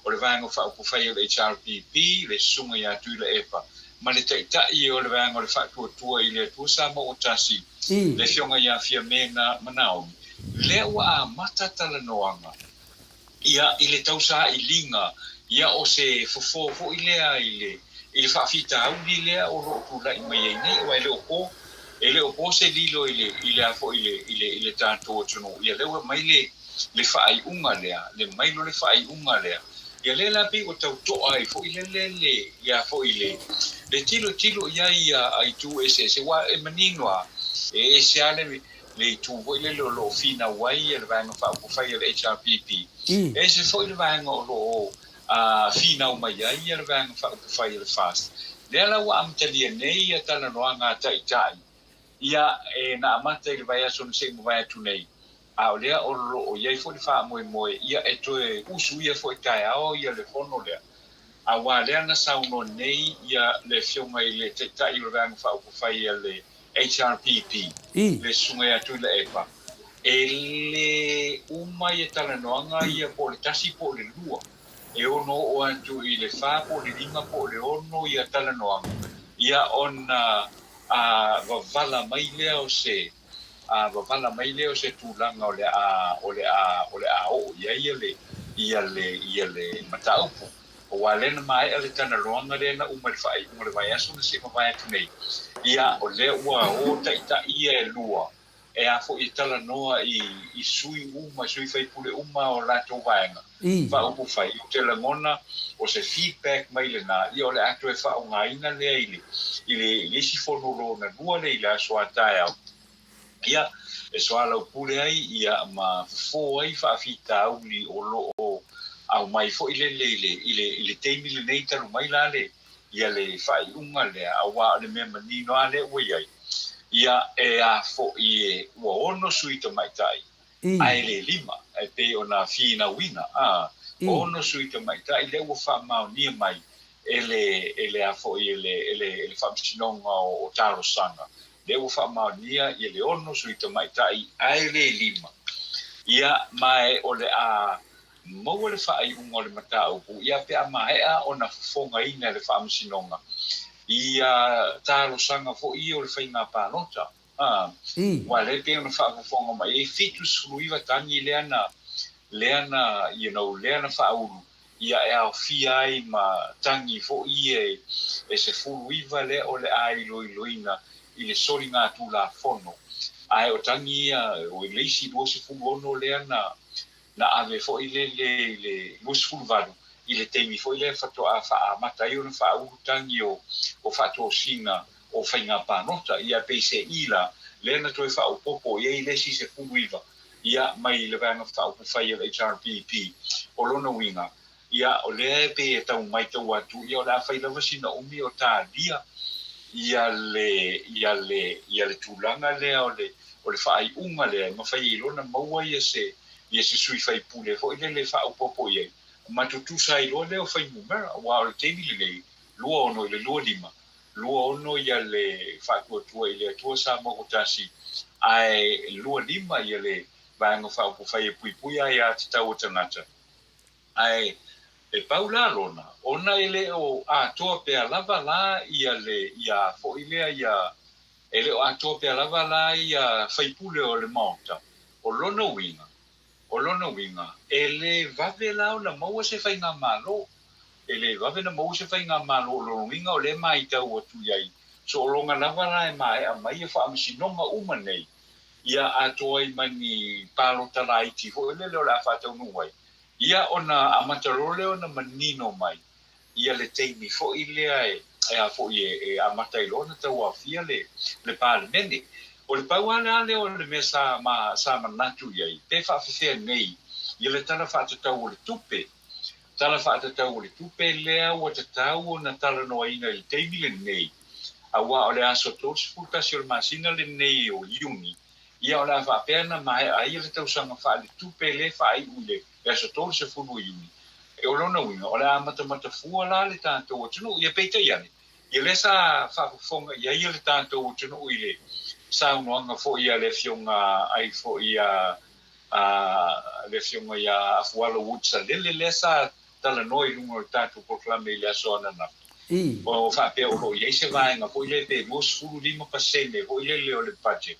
o le Vaega Faaupufai o le HRPP, le Susuga ia Tuilaepa, ma le Taitai o le Vaega o le Faatuatua i le Atua Samoa ua Tasi, le Afioga ia Fiamena Manaomi, lea ua amata talanoaga Ia, i le tausailiga, ia o se fofo foi lea i le, i le faafitauli lea o lo o tulai mai ai nei, aua e le o po, e le o po se lilo i le, i le a foi i le, i le, i le tatou atunuu. Ia lea ua aumai le, le faaiuga lea, le mai loa le faaiuga lea, ia lea la pei ua tau to'a ai foi lele le, le a foi le, le tilotilo i ai a itu eseese, aua e manino lava, e ese lava le le itu foi lele o lo o finau ai le Vaega Faaupufai a le HRPP, e ese foi le vaega o lo o finau mai ai le Vaega Faaupufai a le FAST. Lea la ua amatalia nei ia talanoaga a Taitai, ia e na amata i le vaiaso na se i mavae atu nei, a o lea o lo o i ai foi le faamoemoe ia e toe usuia foi taeao ia le fono lea, aua lea na saunoa nei ia le Afioga i le Taitai o le Vaega Faaupufai a le HRPP, le Susuga ia Tuilaepa, e le uma ia talanoaga ia po o le tasi po o le lua, e ono oo atu i le fa po o le lima po o le ono ia talanoaga, ia ona vavala mai lea o se vavala mai lea o se tulaga o le a o le a o le a oo i ai le ia le ia le mataupu. Aua lea na maea le talanoaga lea na uma i le faaiuga o le vaiaso na se i mavae atu nei, ia o lea ua o taitai ia e lua e a foi e talanoa i i sui uma, sui faipule uma o latou vaega faaupufai. Ou te lagona o se feedback mai lena, ia o le a toe faaaogaina lea i le i le i le isi fono lona lua lea i le aso a taeao. Ia, e soalaupule ai ia ma fofo ai faafitauli o lo o aumai foi lele i le, i le, i le taimi lenei talu mai la le, ia le faaiuga lea, aua o le mea manino lava lea ua i ai, ia e a foi e ua ono sui tamaitai ae le lima, e pei ona finauina, a, ono sui tamaitai lea ua faamaonia mai e le, e le a foi e le, e le, e le Faamasinoga o Talosaga, lea ua faamaonia ia le ono sui tamaitai ae le lima. Ia, ma e o le a maua le faaiuga o le mataupu, ia pe a maea ona fofogaina e le Faamasinoga ia talosaga foi ia o le faiga palota. A, aua lea e pei ona faafofoga mai ai, 79 tagi lea na, lea na, you know, lea na faaulu, ia e aofia ai ma tagi foi ia e 19 lea o le a iloiloina i le soligatulafono, ae o tagi ia, o le isi 26 lea na, na ave foi lele i le 28 i le taimi foi lea faatoa faaamata ai ona faaulu tagi o, o faatosina o faiga palota. Ia peiseai la, lea na toe faaopoopo i ai le isi 19 ia mai le Vaega Faaupufai a le HRPP. O lona uiga, ia o lea e pei e tau maitau atu, ia o le a fai lava sina umi o talia ia le, ia le, ia le tulaga lea o le, o le faaiuga lea e mafai ai loa ona maua ia se, ia se sui faipule foi lele e faaopoopo i ai, ma tutusa ai loa lea o fuainumera, aua o le taimi lenei, 26 i le 25, 26 ia le Faatuatua i le Atua Samoa ua tasi, ae 25 ia le Vaega Faaupufai e Puipuia Aia Tatau a Tagata. Ae e pau la lona, ona e le o atoa pea lava la ia le ia foi lea ia e le o atoa pea lava la ia faipule o le Maota, o lona uiga, o lona uiga, e le vave la ona maua se faigamalo. E le vave ona maua se faigamalo, o lona uiga o lea e maitau atu i ai soologa lava la e maea mai ia faamasinoga uma nei, ia atoa ai ma ni palota laiti foi lele o le a faataunuu ai, ia ona amata loa lea ona manino mai ia le taimi foi lea e a foi e amata ai loa ona tauaofia le le Palemene. O le pau lava lea o le mea sa sa manatu i ai, pe faafefea nei ia le Tala Faatatau o le Tupe Tala Faatatau o le Tupe lea ua tatau ona talanoaina i le taimi lenei, aua o le aso 31 o le masina lenei o Iuni, ia o le a faapea ona maea ai le tausaga faaletupe lea e faaiu i le aso 30 o Iuni. O lona uiga, o le a matamata fua la le tatou atunuu. Ia peitai ane, ia lea sa faafofoga i ai le tatou atunuu i le saunoaga foi a le Afioga ai foi a a le Afioga ia Afualo Wood Salele lea sa talanoa i luga o le tatou polokalame i le aso ananafi, o faapea o lo o i ai se vaega foi lea pe 25% foi lele o le budget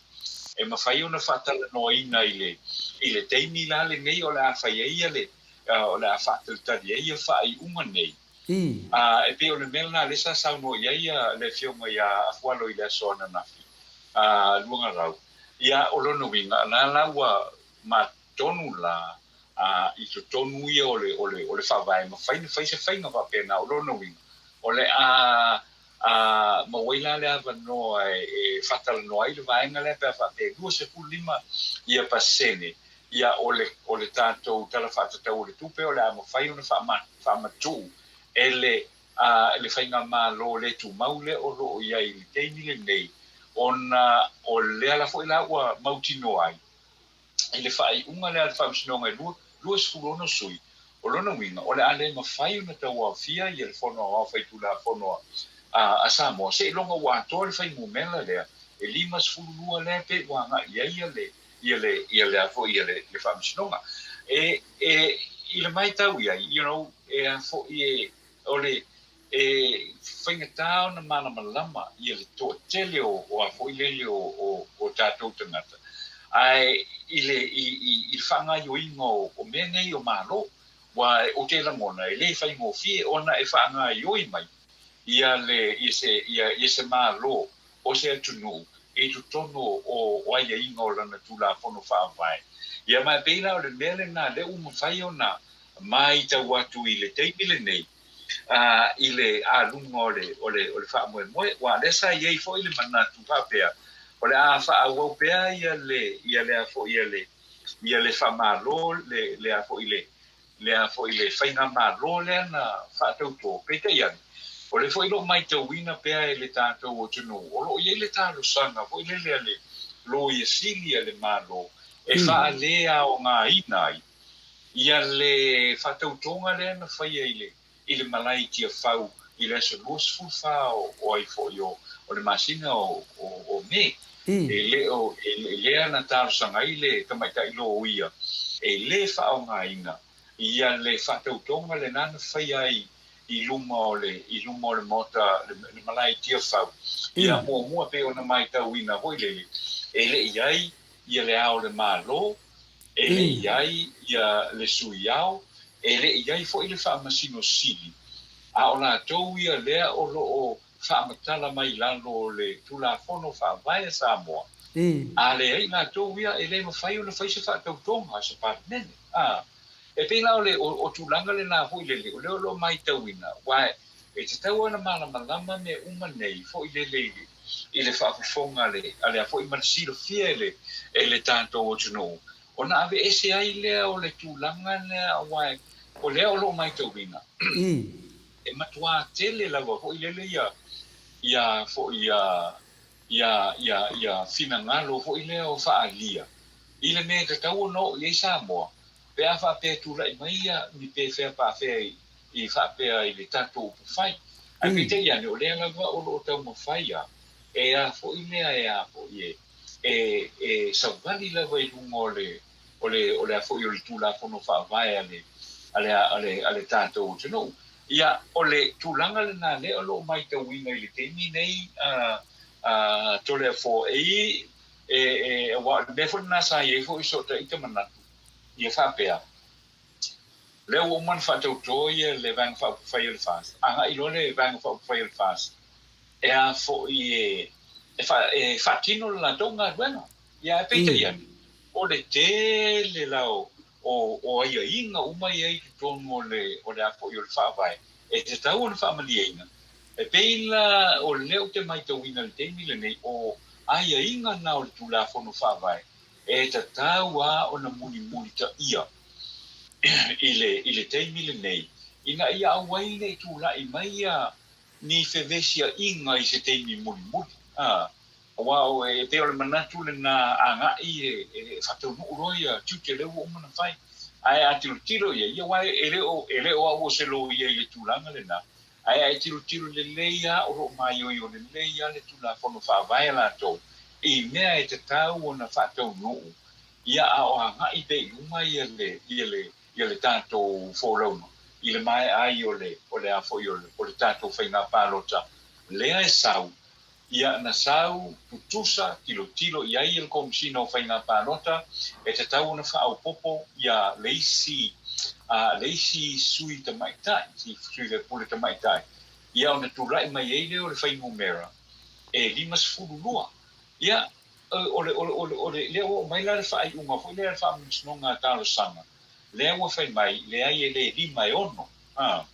e mafai ona faatalanoaina i le i le taimi la lenei o le a fai ai ia le o le a faatalitali ai ia faaiuga nei. E pei o le mea lena lea sa saunoa i ai le Afioga ia Afualo i le aso ananafi, Luagarau. Ia, o lona uiga, la la ua ma tonu la a i totonu ia o le, o le, o le faavae, mafai ona fai se faiga faapena. O lona uiga, o le a, a, maua ai la le avanoa e faatalanoa ai le vaega lea pe a faapea e 25%, ia, o le o le tatou Tala Faatatau o le Tupe o le a mafai ona faamatuu e le le faigamalo le tumau lea o lo o i ai i le taimi lenei, ona o lea la foi la ua mautinoa ai i le faaiuga lea a le Faamasinoga e 26 sui. O lona uiga, o le a le mafai ona tauaofia le Fono Aoao Faitulafono a Samoa seiloga ua atoa le fuainumera lea e 52 lea pe ua agai i ai le ia le ia le a foi ia le le Faamasinoga. E e i le matau i ai, e a foi e o le e faigata ona malamalama ia le toatele o a foi lele o tatou tagata, ae i le i i le faagaoioiga o mea nei o Malo, aua ou te lagona e le faigofie ona e faagaoioi mai ia le ia se ia ia se Malo o se atunuu i totonu o aiaiga o lana Tulafono Faavae. Ia ma e pei la o le mea lena lea ua mafai ona matau atu i le taimi lenei i le aluga o le o le o le faamoemoe, aua lea sa i ai foi le manatu faapea o le a faaauau pea ia le ia le a foi ia le ia le faamalo le le a foi le le a foi le faigamalo lea na faatauto. Peitai ane, o lea foi o lo o matauina pea e le tatou atunuu, o lo o i ai le talosaga foi lele a le Loia Sili a le Malo e faaleaogaina ai ia le faatautoga lea na faia i le i le malae i Tiafau i le aso 24 o ai foi o le masina o Me. E le o lea na talosaga ai le tamaitai loia e le faaaogaina ia le faatautoga lena na faia ai i luma o le i luma o le maota le malae i Tiafau. Ia muamua pei ona matauina foi lele e le i ai ia le Ao o le Malo, e le i ai ia le Sui Ao, e le i ai foi le Faamasino Sili, a o latou ia lea o lo o faamatala mai lalo o le Tulafono Faavae a Samoa, a leai latou ia e le mafai ona fai se faatautoga a se Palemene. A, e pei la o le o tulaga lena foi lele, o lea o lo o matauina, aua e tatau ona malamalama mea uma nei foi lele i le i le faafofoga a le a le a foi ma le silafia e le e le tatou atunuu, ona aveese ai lea o le tulaga lea aua o lea o lo o matauina e matuā tele lava foi lele ia ia foi ia ia ia ia finagalo foi lea o faaalia i le mea e tatau ona oo i ai Samoa pe a faapea e tulai mai ia ni pefea paafea i i faapea i le tatou upufai. Ae peitai ane o lea lava o lo o taumafai a e a foi lea e a foi e e e savali lava i luga o le o le o le a foi o le Tulafono Faavae a le a le a le a le tatou atunuu. Ia, o le tulaga lena lea o lo o matauina i le taimi nei a a Toleafoa e e e aua o le mea foi lena sa i ai foi so ta ita manatu ia faapea, lea ua uma ona faatauto ia le Vaega Faaupufai o le FAST, agai loa le Vaega Faaupufai o le FAST e a foi e e faatino le latou galuega. Ia ae peitai ane, o le tele la o o aiaiga uma ia i totonu o le o le a foi o le Faavae e tatau ona faamalieina. E pei la o lea ou te matauina i le taimi lenei, o aiaiga na o le Tulafono Faavae e tatau lava ona mulimulitaia i le i le taimi lenei ina ia aua ai ne i tulai mai ia ni fevesiaiga i se taimi mulimuli. A, aua o e pei o le manatu lena agai e e faataunuu loa ia tiute lea ua uma ona fai. Ae a tilotilo i ai, ia aua e le o e le o au o se loia i le tulaga lena, Ae a e tilotilo lelei lava, o lo o maioio lelei lava le Tulafono Faavae a latou i mea e tatau ona faataunuu, ia a o agai pea i luma ia le, ia le, ia le tatou folauga i le maea ai o le, o le a foi o le, o le tatou faiga palota lea e sau. Ia na sau tutusa tilotilo i ai le Komesina o Faiga Palota e tatau ona faaopoopo ia le isi le isi sui tamaitai, sui faipule tamaitai, ia ona tulai mai ai lea o le fuainumera e 52. Ia o le o le o le o le lea ua oo mai la le faaiuga foi lea a le Faamasinoga a Talosaga, lea ua fai mai, leai e le 5 e 6.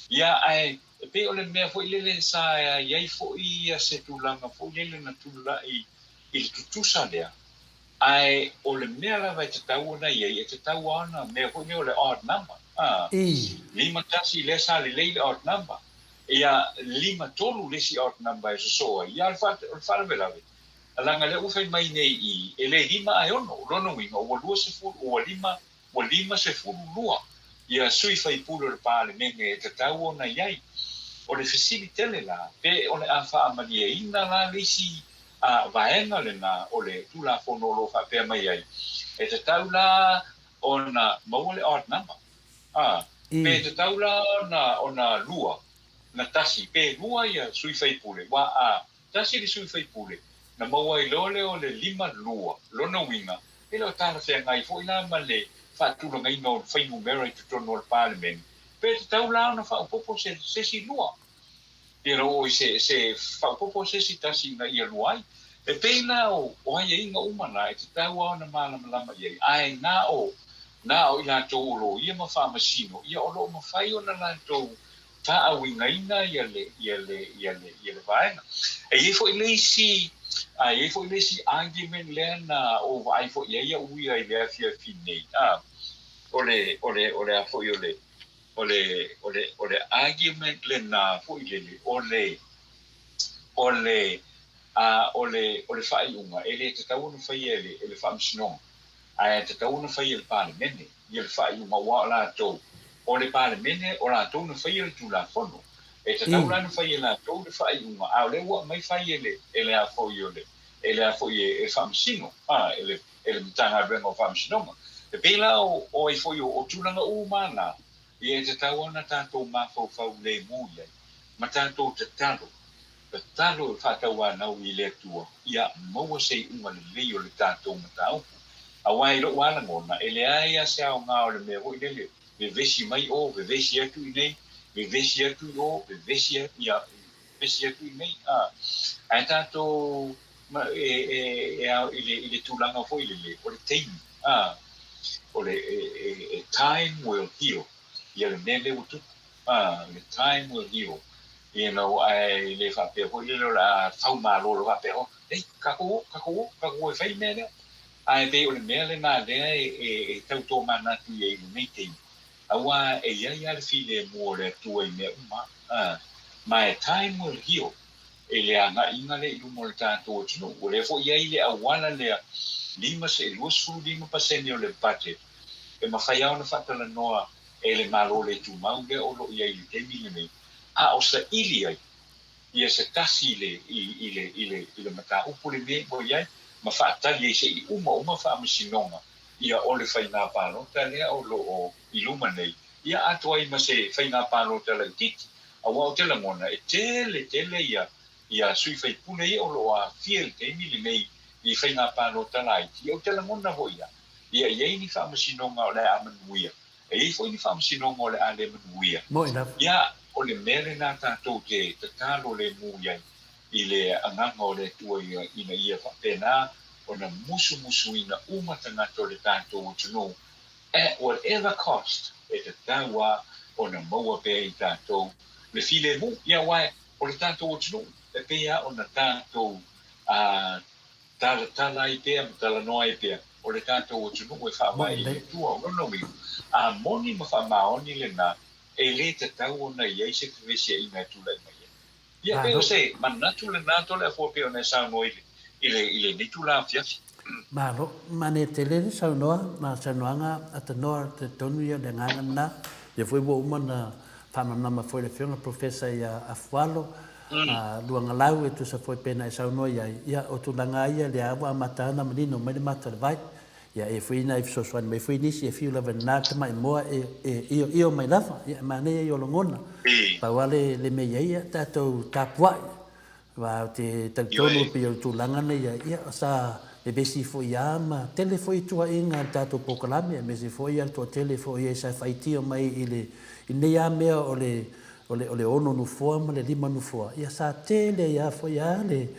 Ia ae. E pei o le mea foi lele sa i ai foi se tulaga foi lele na tulai i le tutusa lea, ae o le mea lava e tatau ona i ai, e tatau lava ona mea foi lea o le odd number, a, 51 lea sa lelei le odd number, ia 53 le isi odd number e sosoo ai, ia o le faalavelave, leaga lea ua fai mai nei i i, e le lima ae ono, o lona uiga ua 20, ua lima Ua 52 ia sui faipule o le Palemene e tatau ona i ai. O le fesili tele la, pe o le a faamalieina la le isi vaega lena o le Tulafono o lo o faapea mai ai, e tatau la ona maua le odd number? A, pe tatau la ona lua na tasi, pe lua ia sui faipule, aua a Tasi le sui faipule, na maua ai loa lea o le 52, lona uiga, e le o talafeagai foi la ma le faatulagaina o fuainumera i totonu o le Palemene, pe tatau la ona faaopoopo se isi lua, ia o se faaopoopo o se isi tasi ina ia lua ai. E pei la o aiaiga uma na e tatau lava ona malamalama i ai, ae na o na o i latou o loia ma faamasino, ia o lo o mafai ona latou faauigaina ia le, ia le, ia le, ia le vaega. E i ai foi le isi, a i ai foi le isi argument lea na ou vaai foi i ai au ia i le afiafi nei, a, o le, o le, o le a foi o le, o le, o le, o le argument lena foi lele, o le, o le, a, o le, o le faaiuga e le tatau ona faia e le, e le Faamasinoga, ae tatau ona faia e le Palemene. ia le faaiuga aua o latou o le Palemene, o latou na faia le Tulafono. E tatau la ona fai e latou le faaiuga, a o lea ua aumai fai e le, e le a foi o le, e le a foi e, e Faamasino, a, e le, e le Matagaluega o Faamasinoga. E pei la o, o ai foi o, o tulaga uma la, ia e tatau ona tatou mafaufau lemu i ai, ma tatou tatalo, Tatalo e faatauanau i le Atua ia maua se iuga lelei o le tatou mataupu. Aua i lou lava lagona, e leai lava se aoga o le mea foi lele, vevesi mai o, vevesi atu i inei, vevesi atu i o, vevesi atu, ia, vevesi atu i inei, a. Ae tatou e, e, e ao i le, i le tulaga foi lele, o le taimi, a, o le, e, e, e time will heal, ia le mea lea ua tupu, a, le time will heal. You know, ae le faapea foi lele o le a fau malo loa faapea, oh, hey, tatou o, tatou o, tatou o e fai le mea lea. Ae pei o le mea lena lea e, e, e tau tomanatu i ai i lenei taimi, aua e i ai lava le filemu o le Atua i mea uma, a, ma e time will heal i le agaiga lea i luma o le tatou atunuu. Ua lea foi i ai le auala lea 25% o le budget e mafai lava ona faatalanoa e le Malo le tumau lea o lo o i ai i le taimi lenei, a o saili ai ia se tasi i le, i, i le, i le, i le mataupu lenei ua i ai, ma faatali ai se i uma uma faamasinoga ia o le faiga palota lea o lo o i luma nei, ia atoa ai ma se faiga palota laitiiti. Aua ou te lagona e tele tele ia, ia sui faipule ia o lo o aafia i le taimi lenei i faiga palota laiti, ia ou te lagona foi ia, ia i ai ni faamasinoga o le a manuia E i ai foi ni faamasinoga o le a le manuia. Moni lava. Ia, o le mea lena tatou te tatalo lemu i ai i le Agaga o le Atua ina ia faapena ona musumusuina uma tagata o le tatou atunuu at whatever cost, e tatau lava ona maua pea i tatou le filemu. Ia, aua o le tatou atunuu e pei lava ona tatou Talatala ai pea ma talanoa ai pea, o le tatou atunuu e faavae i le Atua. O lona uiga, a moni ma faamaoni lena, e le tatau ona i ai se fevesiaiga e tulai mai ai. Ia, pei o se manatu lena Toleafoa pei ona e saunoa i le, i lenei tula afiafi. Malo, manaia tele le saunoa, ma saunoaga a tanoa talitonu ia o le agaga lena, lea foi ua uma ona faamalamalama foi le afioga Professor ia Afualo, a Luagalau e tusa foi pe na e saunoa i ai, ia o tulaga lava ia lea ua amata ona manino mai le mata o le vai. Ia e foi ina e fesoasoani mai foi nisi e fiu lava i lena tamai moa e e ioio mai lava, ia e manaia ia o lagona. Pau lava le le mea i ai ia tatou tapuai Aua ou te talitonu e pei o le tulaga nei ia, ia sa vevesi foi lava ma tele foi tuuaiga a le tatou polokalame aemaise foi le toatele foi e sa faitio mai i le i lenei lava mea o le o le o le ono nofoa ma le lima nofoa, ia sa tele ai lava foi lava le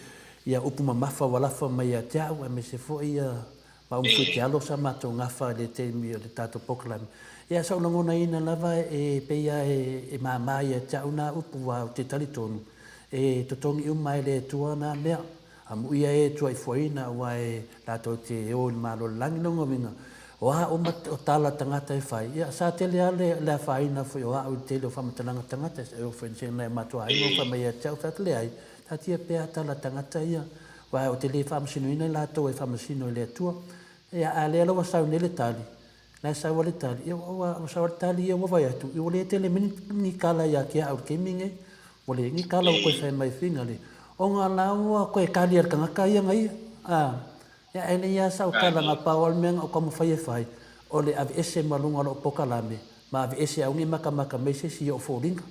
ia upu mamafa ua lafa mai ia te au aemaise foi ia. Ma uma foi te alo sa matou gafa i le taimi o le tatou polokalame. Ia sa ou lagonaina lava e pei lava e mama ia te au na upu aua ou te talitonu e totogi uma e le Atua na mea. Amuia e tuaifuaina aua e latou te o i le Malo o le Lagi. Lona uiga, o a uma o tala tagata e fai, ia sa tele lava le afaina foi o au i le tele o faamatalaga tagata, e oo foi i nai o matou aiga ua fai mai ia te au, fai atu, leai, taatia pea tala tagata ia, aua ou te le faamasinoina i latou e faamasino i le Atua. Ia, a lea la ua sau nei le tali, La e sau a le tali, ia ua sau a le tali ia ua vaai atu, ia ua le tele mai ni kala ia te au i le taimi lenei. Ua leai ni kala ua toe fai mai finale, ona la ua toe kali e le tagata ia na ia. A, ia e leai lava sau tala na pau lava le mea na ou taumafai e fai, o le aveese ma luga o lou polokalame, ma aveese aua ne i matamata mai se isi i ou foliga.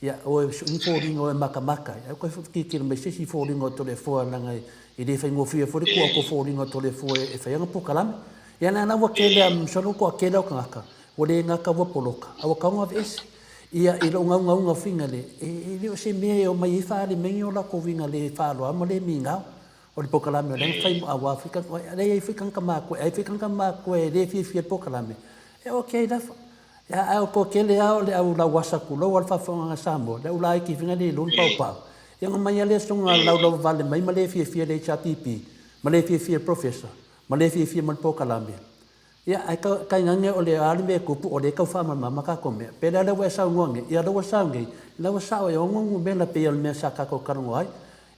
Ia, o ni foliga o e matamata ai, ae toe tilotilo mai se isi foliga o Toleafoa leaga e le faigofie foi le tuu atu o foliga o Toleafoa e fai ana polokalame. Ia la la ua tele lava, masalo ua toatele o tagata ua le gata ua poloka, a ua tatau ona aveese. Ia, i lou naunauga finale, e le o se mea e omai ai faaali mai ni o latou uiga le faaaloalo ma le migao. O le polokalame o lea na fai mo aua foi tagata, e leai foi tagata matutua, e ai foi tagata matutua e le fiafia i le polokalame, e okay lava. Ia, ae o le toatele lava o le au lauasa tulou a le faafofogaaga a Samoa, le au laiti foi lea le iloa ni paopao, ia ona omai lava lea soona laulauvale mai ma le fiafia i le HRPP, ma le fiafia i le Professor, ma le fiafia ma le polokalame. Ia, ae tainane o le a le mea e tupu, o lea e tau faamalamalama tatou mea. Pe le a lea ua e saunoa nei, ia o lea ua sau nei, o la ua sao e 6 numera pei o le mea sa tatou talanoa ai.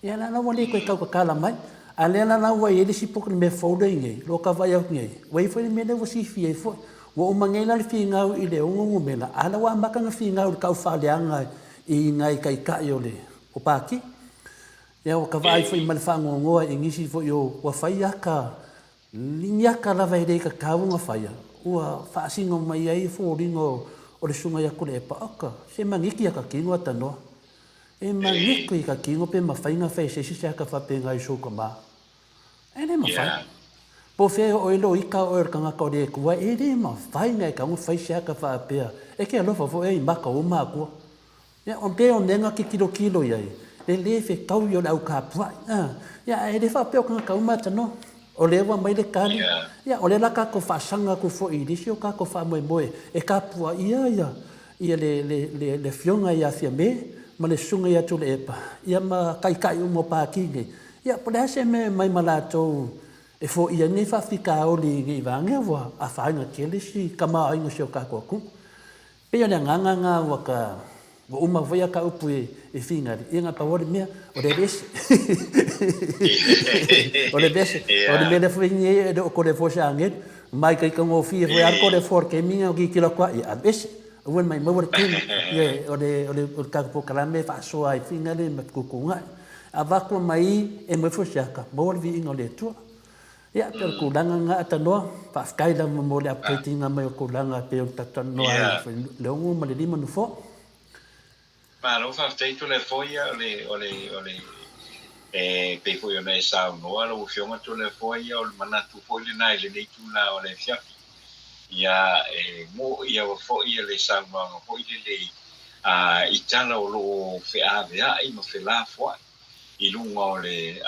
Ia la la ua le toe tau tatala mai. A lea la la ua i ai le isi mea fou lea i nei, lo ta vaai atu nei, ua i ai foi le mea lea ua silafia ai foi. Ua uma nei la le finau i le 6 numera, a la ua amata ona finau i le taufaaleaga i nai taitai o le o Pati. Ia ua ta vaai foi ma le faanoanoa i nisi foi o ua fai ata Ni aka lava e le tatau ona faia, ua faasino mai ai foliga o le susuga ia Tuilaepa, oka, se maniki ia ka kino a tanoa. E maniki i ka kino pe mafai na fai e se isi se aka faapena i sou tama. E le mafai. Po o fea e oo ai lou ika oe o le tagata o le Atua, e le mafai na e tatau ona fai se aka faapea. E te alofa foi i maka o ou matua. Ia, o pei o mea na tilotilo i ai, e le fetaui o le au kapuaʻi. A, ia, ae le faapea o tagata uma e tanoa. O lea ua aumai le tali, ia, o lea la tatou faasaga atu foi i nisi o tatou faamoemoe e tapuaia ia, ia le, le, le, le Afioga ia Fiame ma le Susuga ia Tuilaepa, ia ma taitai uma o Pati nei. Ia, po o le a se mea e aumai ma latou e foia ai lenei faafitauli nei vaega ua afaina tele si tamaoaiga o si o tatou atunuu. Pei o le agaga lena ua ta, ua uma foi ata upu e fingali, ia na pau o le mea, o le aveese. O le aveese. O le mea lea foi nei e le o Toleafoa se agelu. Ma i taitagofie foi lava le Toleafoa i le taimi lena o tilotilo atu lava, ia aveese. Aua ne maimau le taimi. Ia o le, o le, o le tatou polokalame e faasoa ai fingali ma fetuutuunai. Avatu mai e aumai foi se ata, maua le viiga o le Atua. Ia, pei o le tulaga lena Tanoa, faafetai lava mo le update ina mai o tulaga pei ona tatou talanoa ai i le 6 ma le 5 nofoa. Malo faafetai Toleafoa ia o le o le o le e pei foi ona e saunoa lau Afioga Toleafoa ia o le manatu foi lena i lenei itula o le afiafi ia e mo'i lava foi le saunoaga foi lele i tala o lo o feavea'i ma felafoa'i i luga o le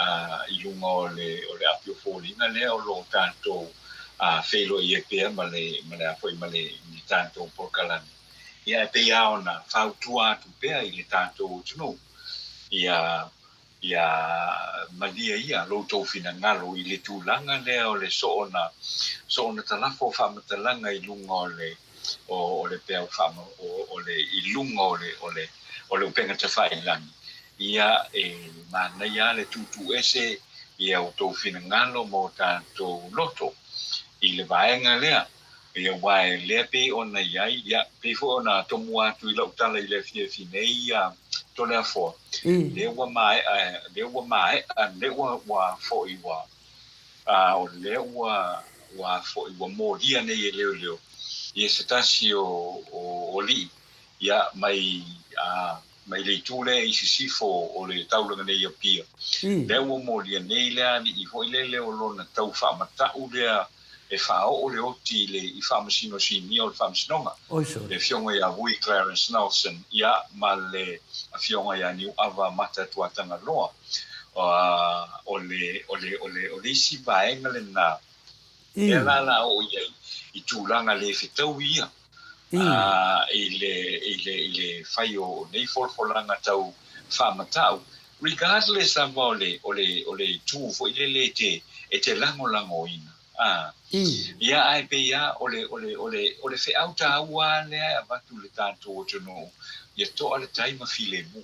i luga o le o le api o foliga lea o lo o tatou feiloai ai pea ma le ma le a foi ma le tatou polokalame. Ia e pei lava ona fautua atu pea i le tatou atunuu ia ia malie ia lo outou finagalo i le tulaga lea o le soona soona talafo o faamatalaga i luga o le o le peau faama o le i luga o le o le o le upega tafailagi. Ia e manaia lava le tuutuuese ia outou finagalo ma o tatou loto i le vaega lea, ia aua e lea pei ona i ai, ia pei foi ona tomua atu i lau tala i le afiafi nei ia Toleafoa, lea ua maea, lea ua maea, lea ua ua foi ua a o lea ua ua foi ua molia nei e leoleo ia se tasi o o alii ia mai a mai le itu lea i sisifo o le taulaga nei i Apia. Lea ua molia nei le alii foi lele o lona tau faamata'u lea e faaoo le oti i le i Faamasino Sinia o le Faamasinoga, le Afioga ia Vui Clarence Nelson, ia, ma le Afioga ia Niuava Mata Tuatagaloa. O le, o le, o le, o le isi vaega lena. Lea la o le a oo i ai i tulaga le fetaui ia i le i le i le fai o nei folafolaga tau faamatau, regardless lava o le o le o le itu foi lele e te e te lagolagoina. Ia ae pei lava o le o le o le o le feau taua lava lea e avatu i le tatou atunuu, ia toa le tai ma filemu.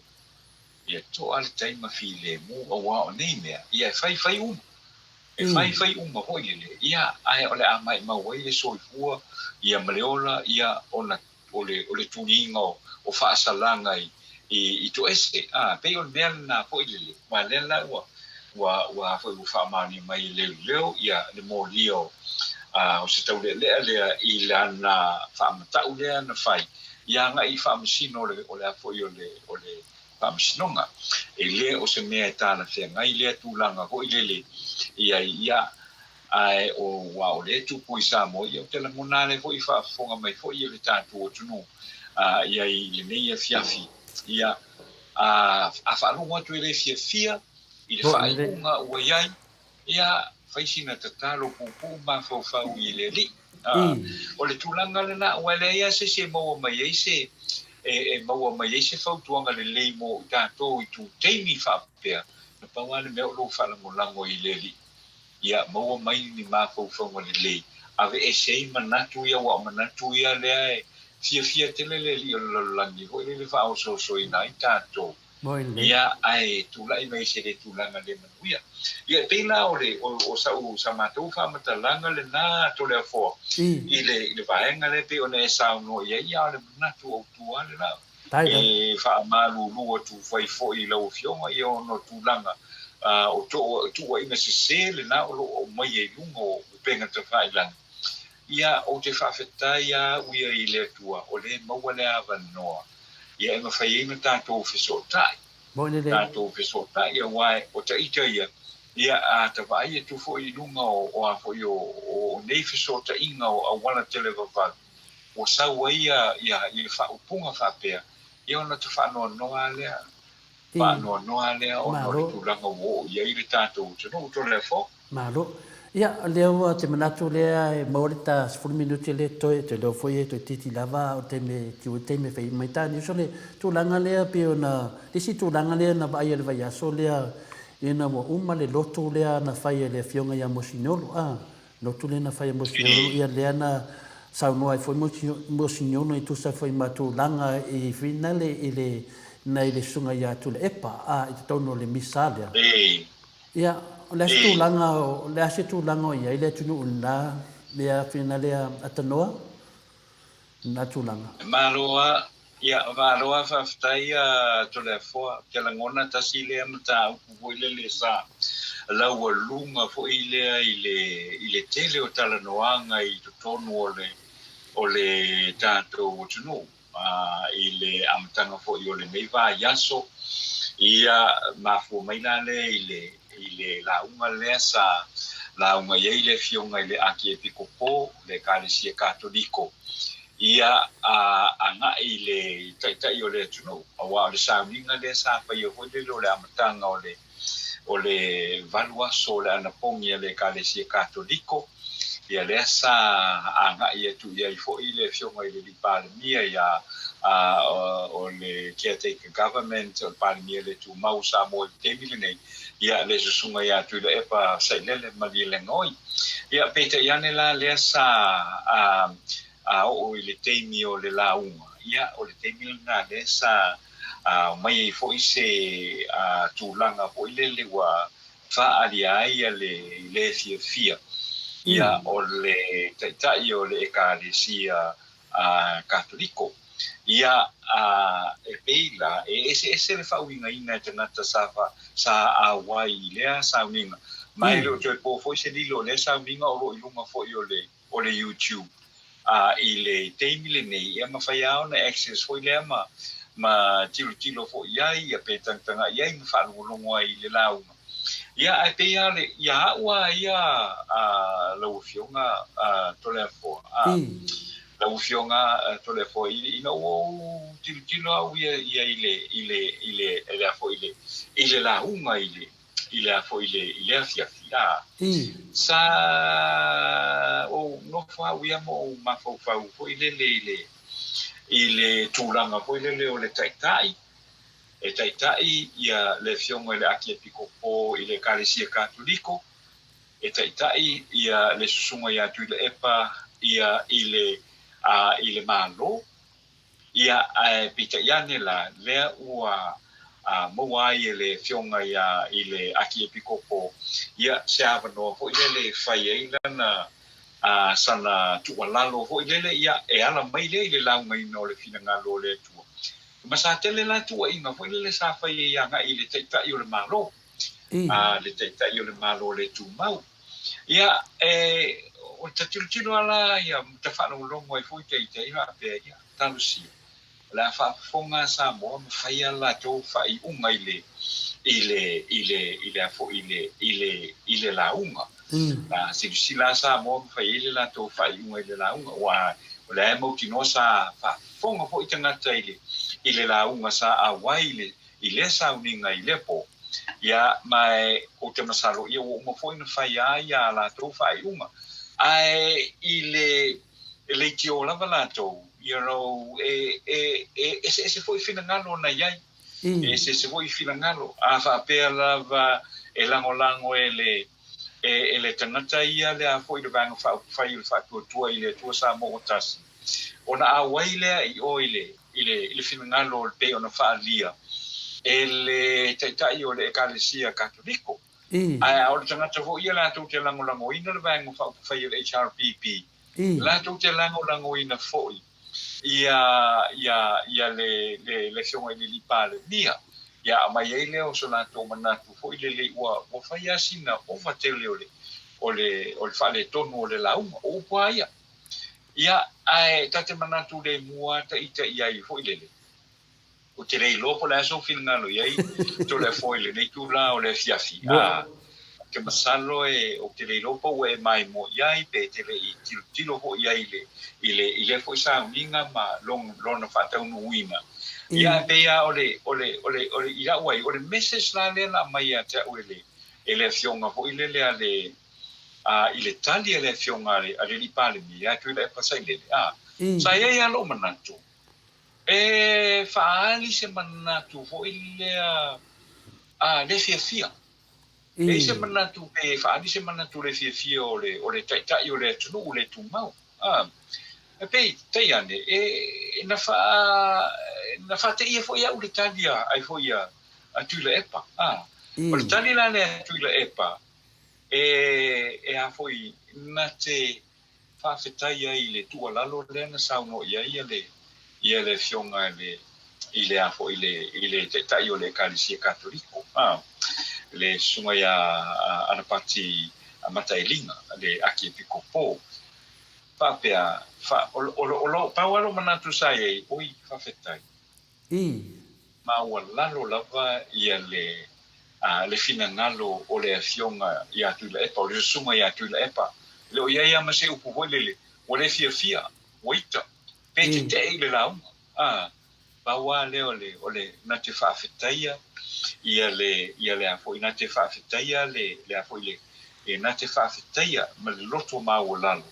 Ia toa le tai ma filemu aua o nei mea, ia e faifai uma. E faifai uma foi lele, ia, ae o le a maimau ai le soifua, ia, ma le ola, ia, ona o le, o le tuliga o, o faasalaga i, i, i toese. A, pei o le mea lena foi lele, aua lea la ua, ua, ua a foi ua faamaonia mai e leoleo, ia, le molia o, a, o se taulealea lea i lana faamatau lea na fai, ia agai i faamasino o le, o le a foi o le, o le Faamasinoga. E le o se mea e talafeagai lea tulaga foi lele i ai ia, ae o ua o lea e tupu i Samoa, ia ou te lagona lea foi i faafofoga mai foi e le tatou atunuu a i ai i lenei afiafi, ia, a, a faalogo atu e le fiafia i le faaiuga ua i ai, Ia, fai sina tatalo puupuu mafaufau i le Alii. A, o le tulaga lena, aua e leai lava se isi e maua mai ai se, e, e maua mai ai se fautuaga lelei mo i tatou i tutaimi faapea, na pau lava le mea o lou faalagolago i le Alii. Ia, maua mai ni mafaufauga lelei, aveese ai manatu ia, aua o manatu ia lea e fiafia tele le Alii o le lalolagi foi lele faaososoina ai tatou. Ia, ae tulai mai se le tulaga le manuia. Ia, e pei la o le, o, o sa'u, sa matou faamatalaga lena Toleafoa i le, i le vaega lea e pei ona e saunoa i ai, ia, a o le manatu autu lava lena e faamalulu atu fai foi i lau Afioga, ia, ona o tulaga o tuuaiga sese lena o lo o aumaia i luga o upega tafailagi. Ia, ou te faafetai lava au ia i le Atua o lea e maua le avanoa ia e mafai ai ona tatou fesootai, tatou fesootai aua o taita ia, ia a ta vaai atu foi i luga o, o a foi o, o nei fesootaiga o auala televavau, ua sau ai ia, ia, ia faaupuga faapea, ia ona ta faanoanoa lava lea, faanoanoa lava lea ona o le tulaga ua oo i ai le tatou atunuu. Toleafoa. Malo. Ia, o lea ua te manatu lea e maua le ta 10 minute lea totoe, toe leo foi e toeitiiti lava o le taimi e tiu ai le taimi e fai mai ta news. O le tulaga lea pei ona, le isi tulaga lea na vaaia i le vaiaso lea ina ua uma le lotu lea na fai e le Afioga ia Mosignolo, a, lotu lea na fai e Mosignolo, ia lea na saunoa ai foi Mosignolo e tusa foi ma tulaga i finale i le, nai le Susuga ia Tuilaepa, a, i totonu o le misa lea. Ia, o le a se tulaga, o le a se tulaga o i ai le atunuu i lena mea finale a Tanoa, lena tulaga? Malo a, ia, malo a faafetai a Toleafoa, ou te lagona tasi lea mataupu foi lele sa laualuga foi lea i le, i le tele o talanoaga i totonu o le, o le tatou atunuu. I le amataga foi o lenei vaiaso, ia mafua mai la lea i le i le lauga lea sa lauga i ai le Afioga i le Akiepikopo o le Ekalesia Katoliko, ia agai i le Taitai o le atunuu, aua o le sauniga lea sa faia foi lele o le amataga o le o le 8 aso o le anapogi a le Ekalesia Katoliko, ia lea sa agai atu i ai foi le Afioga i le Alii Palemia ia o le Caretaker Government, o le Palemia le tumau o Samoa i le taimi lenei, ia le Susuga ia Tuilaepa Sailele Malielegaoi. Ia peitai ane la lea sa A oo i le taimi o le lauga, ia, o le taimi lena lea sa aumai ai foi se tulaga foi lele ua faaalia ai le le fiafia, ia, o le Taitai o le Ekalesia Katoliko. Ia, e pei la, e eseese le faauigaina e tagata sa sa auai i lea sauniga, ma e le o toe po foi se lilo o lea sauniga o lo o i luga foi o le o le YouTube a i le taimi lenei, ia mafai lava ona access foi lea ma ma tilotilo foi i ai, ia pe tagatagai i ai ma faalogologo ai i le lauga. Ia ae pei lava le, ia au lava ia a lau Afioga a Toleafoa, a lau Afioga Toleafoa ina ua ou tilotilo au ia ia i le i le i le i le a foi i le i le lauga i le i le a foi i le i le afiafi. a, sa ou nofo au ia ma ou mafaufau foi lele i le i le tulaga foi lele o le taitai, e taitai ia le Afioga i le Akiepikopo i le Ekalesia Katoliko, e taitai ia le Susuga ia Tuilaepa ia i le a i le Malo. Ia, ae peitai ane la, lea ua maua ai e le Afioga ia i le Akiepikopo ia se avanoa foi lele e fai ai lana sana tuualalo foi lele, ia, e ala mai lea i le laugaina o le finagalo o le Atua. Ma sa tele la tuuaiga foi lele sa fai ai agai i le Taitai o le Malo, le Taitai o le Malo le tumau. Ia, e, o ta tilotilo a la ia ma ta faalogologo ai foi ita ia faapea, ia, talosia, o le a faafofoga a Samoa ma fai a latou faaiuga i le, i le, i le, i le a foi, i le, i le, i le lauga. A silasila a Samoa ma fai ai le latou faaiuga i le lauga, aua o lea e mautinoa sa faafofoga foi tagata i le, i le lauga sa auai i le, i lea sauniga i lea po. Ia, ma ou te masalo, ia ua uma foi ona fai a ia a latou faaiuga. Ae i le leitio lava latou, you know, e, e, e eseese foi finagalo na i ai. E eseese foi finagalo. A faapea lava e lagolago e le, e, e le tagata ia le a foi le Vaega Faaupufai o le Faatuatua i le Atua Samoa ua Tasi, ona auai lea i o i le, i le, i le finagalo e pei ona faaalia e le Taitai o le Ekalesia Katoliko. Ae a o le tagata foi ia latou te lagolagoina le Vaega Faaupufai o le HRPP, latou te lagolagoina foi ia, ia, ia le, le, le Afioga i le Alii Palemia, ia aumai ai lea o so latou manatu foi lele ua, ua fai lava sina ova tele o le, o le, o le faaletonu o le lauga. O upu lava ia. Ia, ae ta te manatu le mua ta ita i ai foi lele. Ou te le iloa po o le a sou finagalo i ai, Toleafoa i lenei itula o le afiafi. A, ou te masalo e, ou te le iloa po ua e maimoa i ai, pe e te le i tilotilo foi i ai i le, i le, i lea foi sauniga ma lona, lona faataunuuina. Ia, ae pei lava o le, o le, o le, o le, i la'u ai, o le message la lea na aumai ia te au e le, e le afioga foi lele a le, a, i le tali a le afioga a le, a le Alii Palemia, a Tuilaepa Sailele, a, sa i ai lava lou manatu, E faaali se manatu foi lea a le fiafia. E i ai se manatu pe faaali se manatu le fiafia o le o le taitai o le atunuu le tumau. A e pei tai ane e na faa na faateia foi au le tali a ai foi a a Tuilaepa. A o le tali la lea a Tuilaepa e e a foi na te Faafetai ai i le tuualalo lea na saunoa i ai le ia le Afioga i le i le a foi le i le Taitai o le Ekalesia Katoliko, a, le Susuga ia Anapati Mataeliga, le Akiepikopo. Faapea, fa, o, o, o, o, pau lava lou manatu sa i ai, oi, faafetai. Maualalo lava ia le le finagalo o le Afioga ia Tuilaepa, o le Susuga ia Tuilaepa. E le o i ai lava ma se upu foi lele, ua le fiafia, ua ita, pe tetee i le lauga. A, pau lava lea o le, o le, na te faafetaia ia le, ia le a foi, na te faafetaia le, le a foi le, e na te faafetaia ma le loto maualalo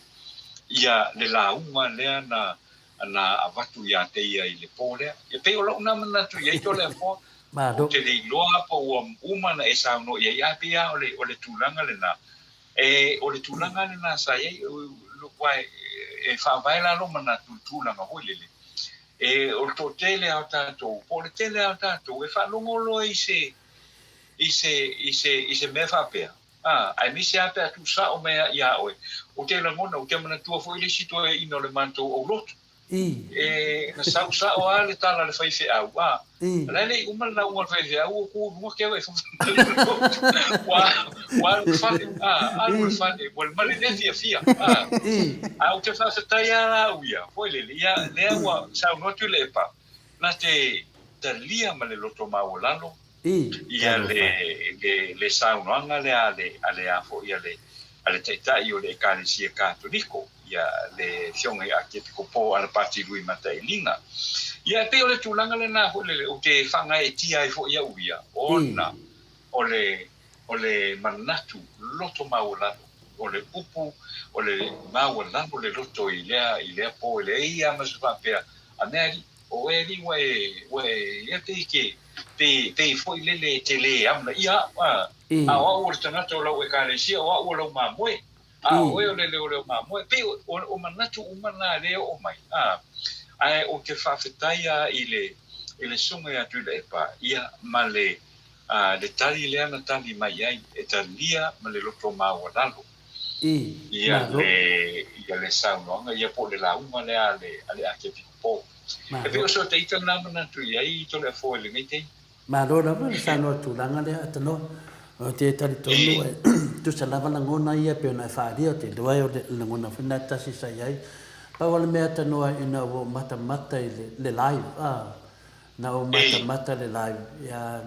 ia le lauga lea na na avatu ia te ia i le po lea. E pei o lou na manatu i ai Toleafoa, ou te le iloa po ua uma ona e saunoa i ai, ae pei lava o le, o le tulaga lena. E, o le tulaga lena sa i ai, aua e faavae la lou manatu i le tulaga foi lele, e, o le toatele lava o tatou, po o le tele lava o tatou, e faalogo loa i se, i se, i se, i se mea faapea, A, aemaise lava pe a tuusao mai ia oe, ou te lagona, ou te manatua foi le isi toeaiina o le matou aulotu. E, na sau sao lava le tala a le faifeau, a, o la e le i uma le lauga a le faifeau, ua tu i luga keva i lotu. Ua, ua alu i le fale, a, alu i le fale, ua ma le le fiafia, a. Ae ou te faafetai lava la au ia, foi lele, ia, lea ua saunoa atu i le epa, na te talia ma le loto maualalo, Ia le, le saunoaga lea a le, a le a foi a le, a le Taitai o le Ekalesia Katoliko, ia le Afioga ia Akiepikopo Alapati Lui Matailiga. Ia e pei o le tulaga lena foi lele ou te faagaeetia ai foi au ia, ona o le, O le manatu loto maualalo, o le upu o le maualalo le loto i lea i lea po, e leai lava ma se faapea, a mea alii, o oe alii ua e ua e ia pei ke pei pei foi lele e te le amanaia au, a a o au o le tagata o lau ekalesia, o au o lau mamoe, a o oe o le leoleo mamoe. E pei o o manatu uma na lea e oo mai, a ae ou te faafetai lava i le i le susuga ia Tuilaepa, ia ma le A le tali lea na tali mai i ai, e talia ma le loto maualalo ia le ia le saunoaga ia po o le lauga lea a le a le Akiepikopo. E pei o so te ita lena manatu i ai Toleafoa i lenei taimi. Malo lava le saunoa tulaga lea Atanoa. Ou te talitonu e tusa lava lagona ia pei ona e faaalia, ou te iloa o le lagona foi lena e tasi sa i ai. Pau lava le mea Atanoa ina ua ou matamata i le live, a, Na ou matamata le live ia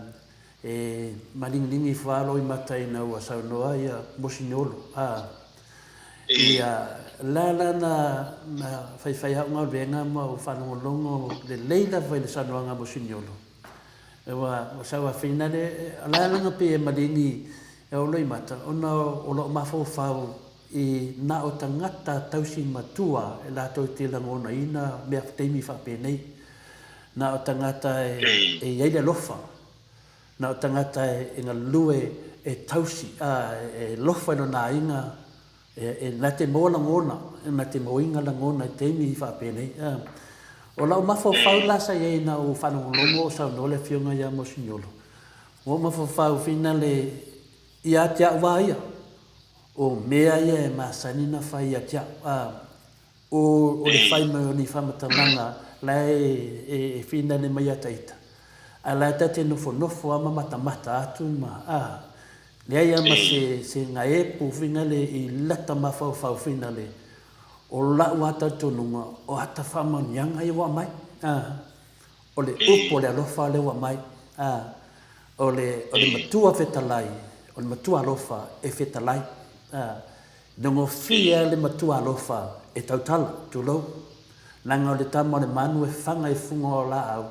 e malingilingi ifo lava lou imata ina ua saunoa ia Mosignolo a ia la la na na faifai au galuega ma ou faalogologo lelei lava i le saunoaga a Mosignolo ua ua sau afina le la laga pei e maligi e ou loimata ona o lou mafaufau i na o tagata tausi matua e latou te lagonaina mea taimi faapenei. Na o tagata e i ai le alofa, na o tagata e galue e tausi, a, e alofa i lona aiga, e na te maua lagona, na te mauaina lagona i taimi faapenei. A. O lau mafaufau la sa i ai ina ua faalogologo o saunoa le Afioga ia Mosignolo, ua ou mafaufau finale ia te au lava ia, o mea ia e masani ona fai ia te au. A. O le fai mai o ni faamatalaga la e finale mai ia ita, a la e ta te nofonofo lava ma matamata atu ma, a, leai lava ma se, se gaepu finale i lata mafaufau finale, o la'u lava talitonuga, o ata faamanuiaga ia ua aumai, a, o le upu o le alofa lea ua aumai, a, o le, o le matua fetalai, o le matua alofa e fetalai, a. Nogofie a le matua alofa e tautala, tulou. Leaga o le tama o le manu e faga i fuga o laau,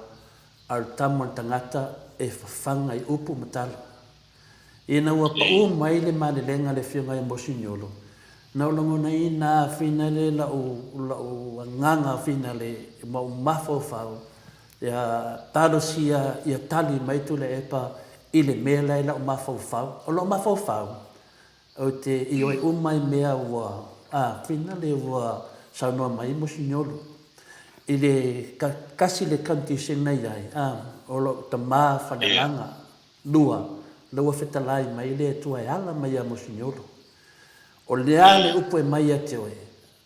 a o le tama o le tagata e fafaga i upu ma tala. Ina ua paʻu mai le malelega a le Afioga ia Mosignolo, na ou lagonaina a finale la'u la'u agaga finale ma ou mafaufau ia talosia ia tali mai Tuilaepa i le mea la i la'u mafaufau. O la'u mafaufau, Ou te ioe uma i mea ua finale ua saunoa mai ai Mosignolo. I le kasi le condition na i ai, o lou tama faleagaga lua, la ua fetalai mai le Atua e ala mai ia Mosignolo. O le a le upu e mai ia te oe,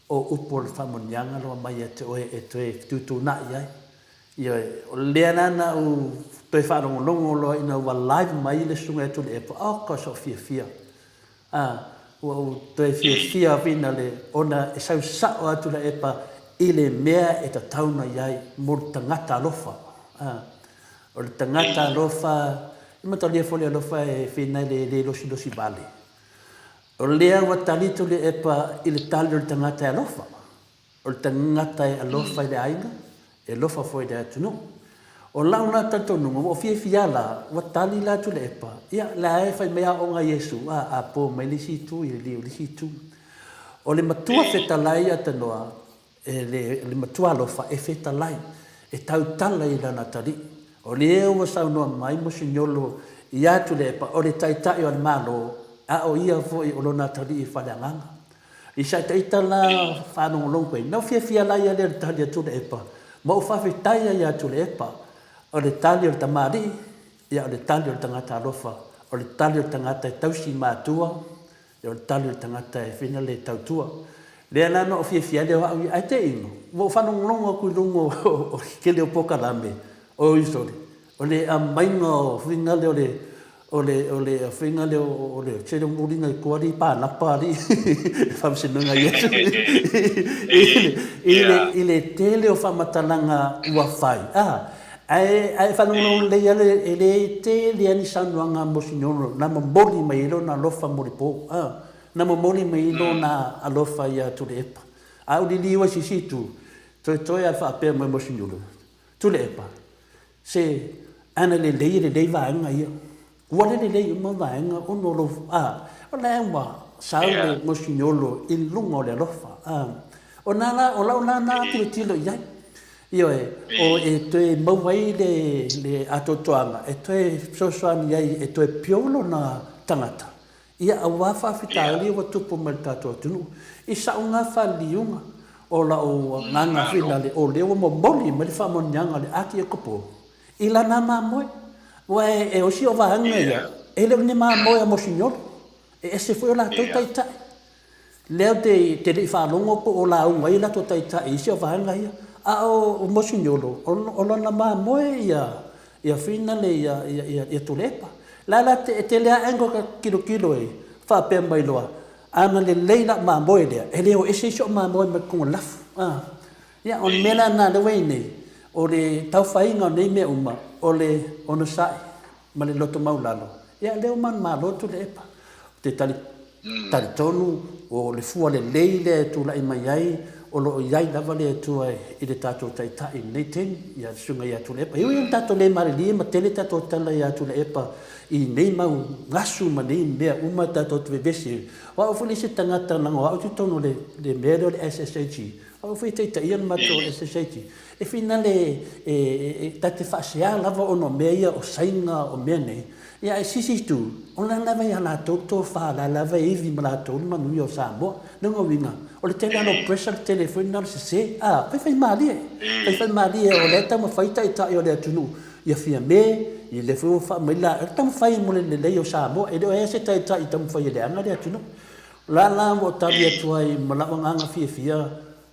o upu o le faamanuiaga loa mai ia te oe e toe fetuutuunai ai. Ioe, o lea la na ou toe faalogologo loa ina ua live mai le susuga ia Tuilaepa, oka sou fiafia. A, ua ou toe fiafia finale ona e sau sao lava Tuilaepa i le mea e tatau ona i ai mo le tagata alofa. A, o le tagata alofa, e matalia foi le alofa e finale e le losilosi vale. O lea ua tali Tuilaepa i le tali o le tagata e alofa. O le tagata e alofa i le aiga, e alofa foi i le atunuu. O lau la talitonuga, ua ou fiafia la, ua tali la Tuilaepa, ia, la e fai mai aoga a Iesu, a, a po mai le isi itu, ia liliu i le isi itu. O le matua fetalai ia Tanoa, e le, le matua alofa e fetalai, e tautala i lana atalii. O lea ua saunoa mai Mosignolo ia Tuilaepa, o le Taitai o le Malo, a o ia foi o lona atalii faaleagaga. I sa ita la faalogologo ai, na ou fiafia la ia lea i le tali a Tuilaepa, ma ou faafetai ai ia Tuilaepa, o le tali o le tamalii, ia o le tali o le tagata alofa, o le tali o le tagata e tausi matua, ia o le tali o le tagata e fina le tautua. Lea la na ou fiafia ai lea o au ia, ae te ino, ua ou faalogologo atu i luga o le tele o polokalame, oi sole, o le aumaiga o faiga lea o le O le, o le faiga lea o le tele o muliga i tua alii panapa alii faamasinoga Iesu i le, i le tele o faamatalaga ua fai, a, ae, ae faalogologo lelei lava e le tele lava ni saunoaga a Mosignolo na momoli mai ai lona alofa mo le po, a, na momoli mai ai lona alofa ia Tuilaepa. A ou liliu ai i se isi itu, toetoe lava faapea mai Mosignolo, Tuilaepa, Se, ana lelei e lelei vaega ia. Ua le lelei uma vaega ona o lou, a, o lea ua sau le mosignolo i luga o le alofa, a. O na la, o lau la na tilotilo i ai. Ioe, o e toe maua ai le, le atoatoaga, e toe fesoasoani ai e toe pure lona tagata, ia aua faafitauli ua tupu mai i le tatou atunuu. I sa'u gafaliuga o la'u agaga finale, o lea ua momoli mai le faamanuiaga a le Akiekopo i lana mamoe. Aua e osi o vaega ia, e le o ni mamoe a mosignolo, e ese foi o latou taitai. Lea ou te le i faalogo po o lauga ai latou taitai i isi o vaega ia. A o Mosignolo, o lona mamoe ia, ia finale ia, ia, ia, ia Tuilaepa. La la te, e tele lava angle ta tilotilo ai, faapea mai loa, ana lelei lau mamoe lea, e le o ese ai so'u mamoe mai totonu o le lafu. A. Ia, o le mea la lena lea ua i ai nei, o le taufaiga o nei mea uma, o le onosai ma le loto maualalo, ia lea ua manumalo Tuilaepa. Ou te tali, talitonu o le fua lelei lea e tulai mai ai, o lo o i ai lava le Atua i le tatou Taitai i lenei taimi, ia le Susuga ia Tuilaepa. E ui ina tatou le malilie ma tele tatou tala ia Tuilaepa i nei mau gasu ma nei mea uma tatou te vevesi ai. O au foi le isi tagata leaga o au i totonu o le mea lea o le SSAG, O au foi e taitaia le matou SSIT, e finale e ta te faasea lava ona o mea ia o saina o mea nei, ia ae sisi itu, o la lava ia latou le tofa, o la lava e ivi ma latou le manuia o Samoa. Lona uiga, o le tele lava o pressure, le tele foi lena o le sese, a, faifaimalie, faifaimalie o lea e taumafai taitai o le atunuu ia Fiame, ia lea foi ua faamai la, e taumafai mo le lelei o Samoa, e le o i ai se taitai e taumafai e leaga le atunuu. O la la ua ou tali atu ai ma la'u agaga fiafia,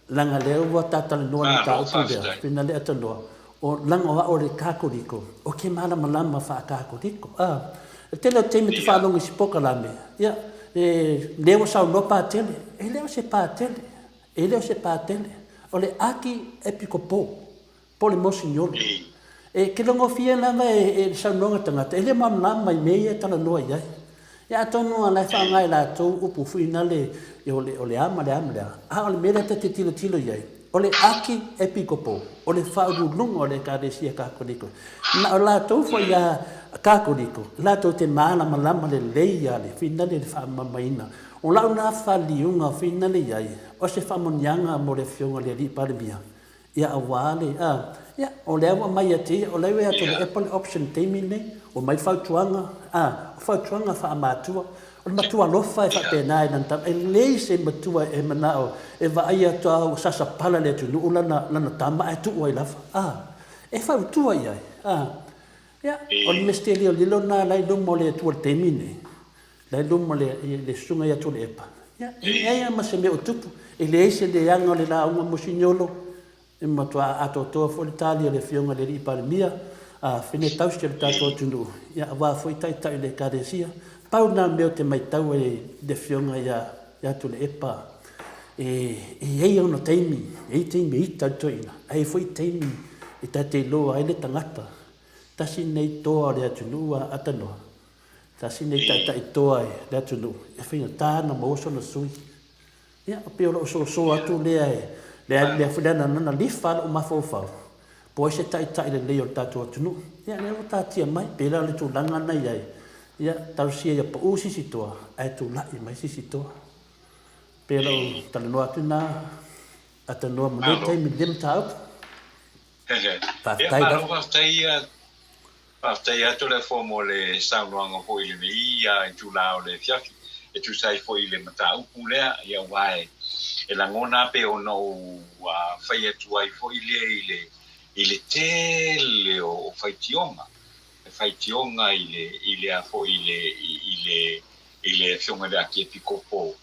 leaga lea ua ta talanoa i le mataupu lea, pena lea tanoa, o leaga o a'u o le Katoliko, ou te malamalama faa-Katoliko. A, o le tele o taimi ou te faalogo i isi polokalame, ia, e, lea ua saunoa Patele, e le o se Patele, e le o se Patele, o le Aki Epikopo. Po o le mosignolo. E kilogofie lava e le saunoaga tagata, e le malamalama i mea ia e talanoa i ai. Ia atonu o la e faaaoga e latou upu foi na le, o le, o le a ma le a ma le a. A o le mea lea ta te tilotilo i ai, o le Aki Epikopo, o le faauluuluga o le Ekalesia Katoliko. Na o latou foi a Katoliko, latou te malamalama lelei ia le finale i le faamamaina. O lau na faliuga finale i ai, o se faamanuiaga mo le Afioga i le Alii Palemia, Ia aua le, a, ia, o lea ua aumai ia te ia, o lea ua ia Tuilaepa le option taimi lenei, ua aumai fautuaga, a, o fautuaga faamatua, o le matua alofa e faapena i lana tama, e leai se matua e manao e vaai atu a ua sasapala le atunuu lana, lana tama ae tuu ai lava, a, e fautua i ai, a. Ia, o le mea lilolilo lena la i luma o le Atua i le taimi lenei, la i luma o le, le susuga ia Tuilaepa, ia, e leai lava ma se mea o tupu, e leai se leaga o le lauga mosignolo, e matua atoatoa foi le tali a le Afioga i le Alii Palemia, a fene tausi o le tatou atunuu, ia, aua foi taitai o le Ekalesia. Pau lena mea ou te matau ai i le Afioga ia, ia Tuilaepa, e, e i ai ona taimi, e i ai taimi e ita ai le toeaina, ae i ai foi taimi e ta te iloa ai le tagata, Tasi lenei toa o le atunuu a Atanoa, tasi lenei taitai toa i le atunuu, e faigata ona maua sona sui. Ia, pei o lou soso atu lea e, lea, lea foi lea na lifa lou mafaufau, po o ai se taitai lelei o le tatou atunuu. Ia, lea ua taatia mai, pei la o le tulaga lena e i ai, ia, talosia ia pau se isi toa, ae tulai mai se isi toa. Pei o lou talanoa atu lena, Atanoa, mo lenei taimi i lenei mataupu. Faafetai lava. Faafetai, faafetai atu le Afoa mo le saunoaga foi i lenei itula o le afiafi e tusa ai foi i le mataupu lea, ia aua e lagona lava pei ona ou fai atu ai foi lea i le i le tele o faitioga, faitioga i le i le a foi i le i le i le Afioga i le Akiepikopo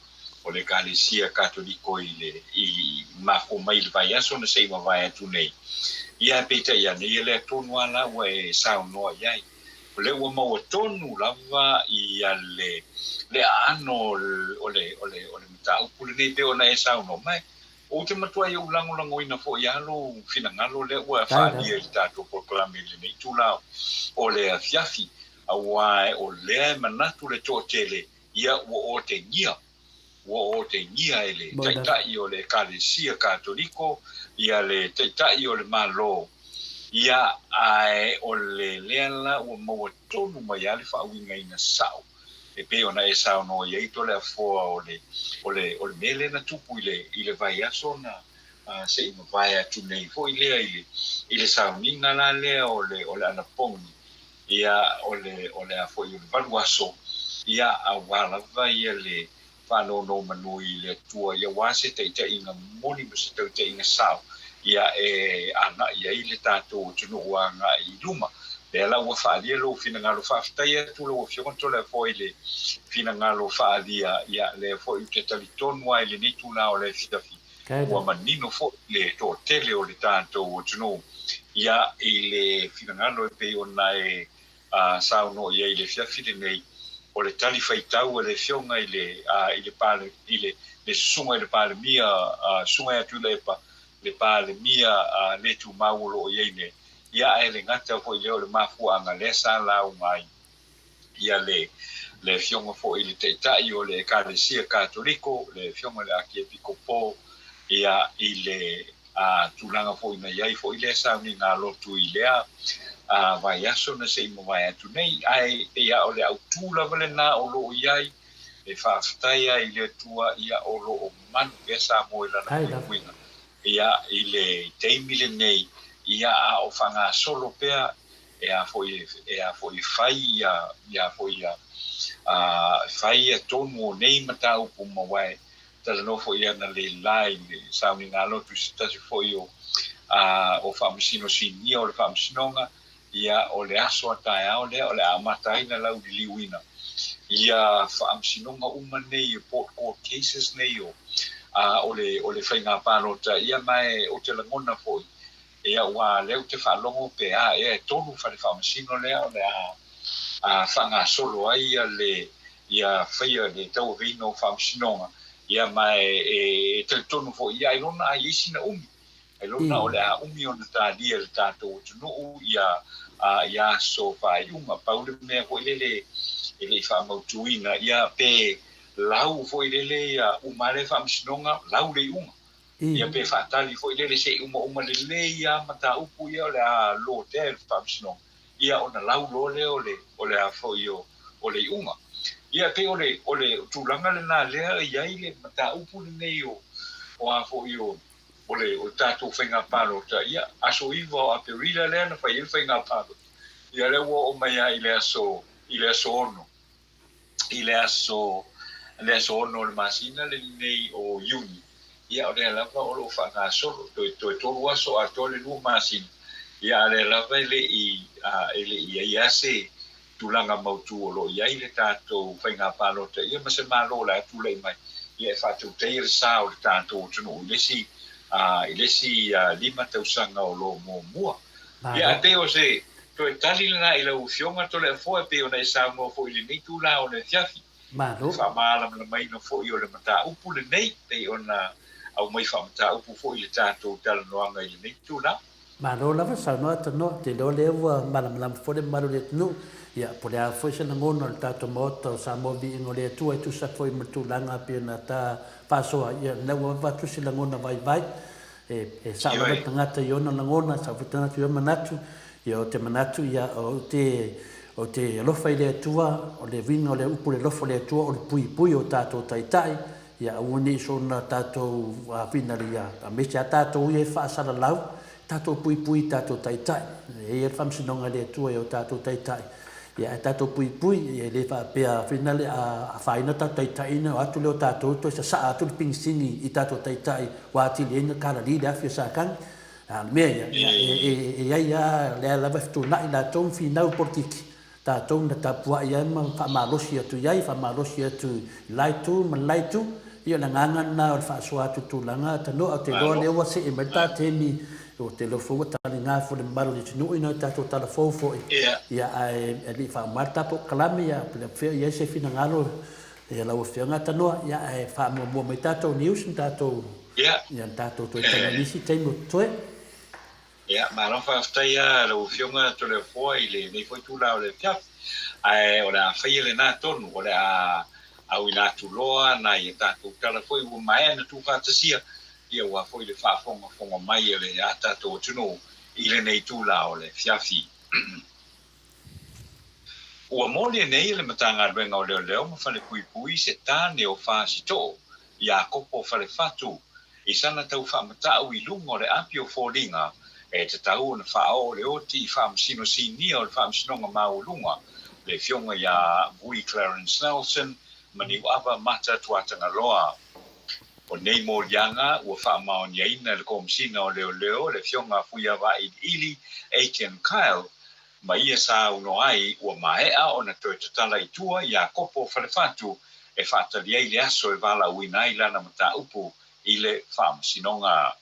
o le Ekalesia Katoliko i le i mafua mai i le vaiaso na se i mavae atu nei. Ia ae peitai ane, ia lea tonu lava la ua e saunoa i ai. O lea ua maua tonu lava ia le le aano o le o le o le mataupu lenei pei ona e saunoa mai. Ou te matuai ou lagolagoina foi lava lou finagalo lea ua faaalia i le tatou polokalame i lenei itula o le afiafi, aua o lea e manatu le toatele ia ua otegia, ua otegia e le Taitai o le Ekalesia Katoliko ia le Taitai o le Malo. Ia, ae o le lea la ua maua tonu mai lava le faauigaina sao e pei ona e saunoa i ai Toleafoa o le, o le, o le mea lea na tupu i le, i le vaiaso na se i mavae atu nei foi lea i le, i le sauniga la lea o le, o le anapogi, ia, o le, o le a foi, o le 8 aso, ia, aua lava ia le faanonomanu i le Atua, ia aua se taitaiga moni ma se taitaiga sao, ia e agai ai le tatou atunuu agai i luma. Lea la ua faaalia lou finagalo, faafetai atu lau Afioga Toleafoa i le finagalo faaalia, ia lea foi ou te talitonu lava i lenei itula o le afiafi, ua manino foi le toatele o le tatou atunuu, ia i le finagalo e pei ona e saunoa i ai i le afiafi lenei, o le tali faitau a le Afioga i le, i le Pale, i le, le Susuga i le Palemia, Susuga ia Tuilaepa, le Palemia le tumau o lo o i ai nei, ia ae le gata foi lea o le mafuaaga lea sa lauga ai ia le, le Afioga foi i le Taitai o le Ekalesia Katoliko, le Afioga i le Akiepikopo, ia i le tulaga foi na i ai foi lea sauniga a lotu i lea vaiaso na se i mavae atu nei. Ae pei lava o le autu lava lena o lo o i ai, e faafetai ai i le Atua, ia o lo o malu pea Samoa i lana puipuiga, ia i le taimi lenei, ia a o faagasolo pea e a foi e a foi e fai ia ia foi ia fai ia tonu o nei mataupu ma aua e talanoa foi analeila i le sauniga a lotu i se tasi foi o o Faamasino Sinia o le Faamasinoga, ia o le aso a taeao lea o le a amata ai ona lauliliuina ia faamasinoga uma nei, port court cases nei o o le o le faiga palota, ia ma e ou te lagona foi, ia aua lea ou te faalogo pe a ea e tolu fale faamasino lea o le a faagasolo ai ia le ia faia le tauaveina o faamasinoga, ia ma e e talitonu foi, ia ailoga a i ai sina umi, ailoga o le a umi ona talia e le tatou atunuu ia ia aso faaiuga. Pau le mea foi lele e le i faamautuina, ia pe lau foi lele ia uma lea faamasinoga lau le iuga, ia pe faatali foi lele se i umauma lelei lava mataupu ia o le a lotea e le Faamasinoga, ia ona lau loa lea o le o le a foi o o le iuga. Ia pei o le o le tulaga lena lea e i ai le mataupu lenei o o a foi o o le o le tatou faiga palota, ia aso 9 o Aperila lea na fai ai le faiga palota, ia lea ua oo mai lava i le aso i le aso 6 i le aso le aso 6 o le masina lenei o Iuni, ia o lea lava o lo o faagasolo, toe toe 3 aso atoa le 2 masina, ia a o lea lava e le i e le i i ai lava se tulaga mautu o lo o i ai le tatou faiga palota, ia ma se Malo o le a tulai mai, ia e faatautaia le sa o le tatou atunuu i le isi i le isi 5 tausaga o lo o muamua. Ia, ae pei o se toe tali lena i lau Afioga Toleafoa e pei ona e saunoa foi i lenei itula o le afiafi. Malo. Le faamalamalamaina foi o le mataupu lenei, pei ona aumai faamataupu foi i le tatou talanoaga i lenei itula. Malo lava saunoa tanoa, te iloa lea ua malamalama foi le mamalu o le atunuu, ia po o le a foi se lagona o le tatou Maota o Samoa Viiga o le Atua e tusa foi ma le tulaga pei ona ta faasoa, ia lena ua avatu se lagona vaivai E sao lava le tagata i ona lagona, e sao foi le tagata i ona manatu. Ia, ou te manatu, ia, ou te, ou te alofa i le Atua, o le uiga o le upu o le alofa o le Atua, o le puipui o tatou taitai, ia aua ne i soona tatou finali, ia, aemaise lava tatou ia e faasalalau, tatou puipui i tatou taitai. E i ai le faamasinoga a le Atua i o tatou taitai. Ia, ae tatou puipui, ia e le faapea finale a afaina tatou taitai ona o atu lea o tatou toe sasaa atu le pigisini i tatou taitai ua atili ai ona kalali le afi o Satani. A o le mea ia, ia e i ai lava, o lea lava e fetuunai latou ma finau polokiki, tatou na tapuai ai ma faamalosi atu i ai, faamalosi atu i le la itu ma le la itu. Ia o le agaga lena o le faasoa atu i tulaga tanoa, ou te iloa lea ua see mai le ta taimi, ou te iloa foi ua taliga foi le mamalu o le atunuu i nai tatou tala fou foi, ia ae le i faauma le ta polokalame, ia po o fea o i ai se finagalo ia lau Afioga Tanoa, ia ae faamuamua mai tatou news ma tatou, ia na tatou toe talanoa i nisi taimi o totoe. Ia, malo faafetai lava lau Afioga Toleafoa i lenei foi itula o le afiafi. Ae o le a faia lena tonu, o le a auina atu loa nai a tatou tala foi ua maea ona tuufaatasia, ia aua foi le faafogafoga mai a le a tatou atunuu. i lenei itula o le afiafi. Ua molia nei e le Matagaluega o Leoleo ma Falepuipui se tane o Fasitoo, Iakopo Falefatu, i sana tau faamatau i luga o le api o foliga e tatau ona faaoo le oti i Faamasino Sinia o le Faamasinoga Maualuga, le Afioga ia Vui Clarence Nelson ma Niuava Mata Tuatagaloa. O nei moliaga ua faamaoniaina e le Komesina o Leoleo, le Afioga a Fuiavailiili Aiken Kyle, ma ia saunoa ai ua maea ona toe tatala i tua Iakopo Falefatu e faatali ai le aso e valaauina ai lana mataupu i le Faamasinoga.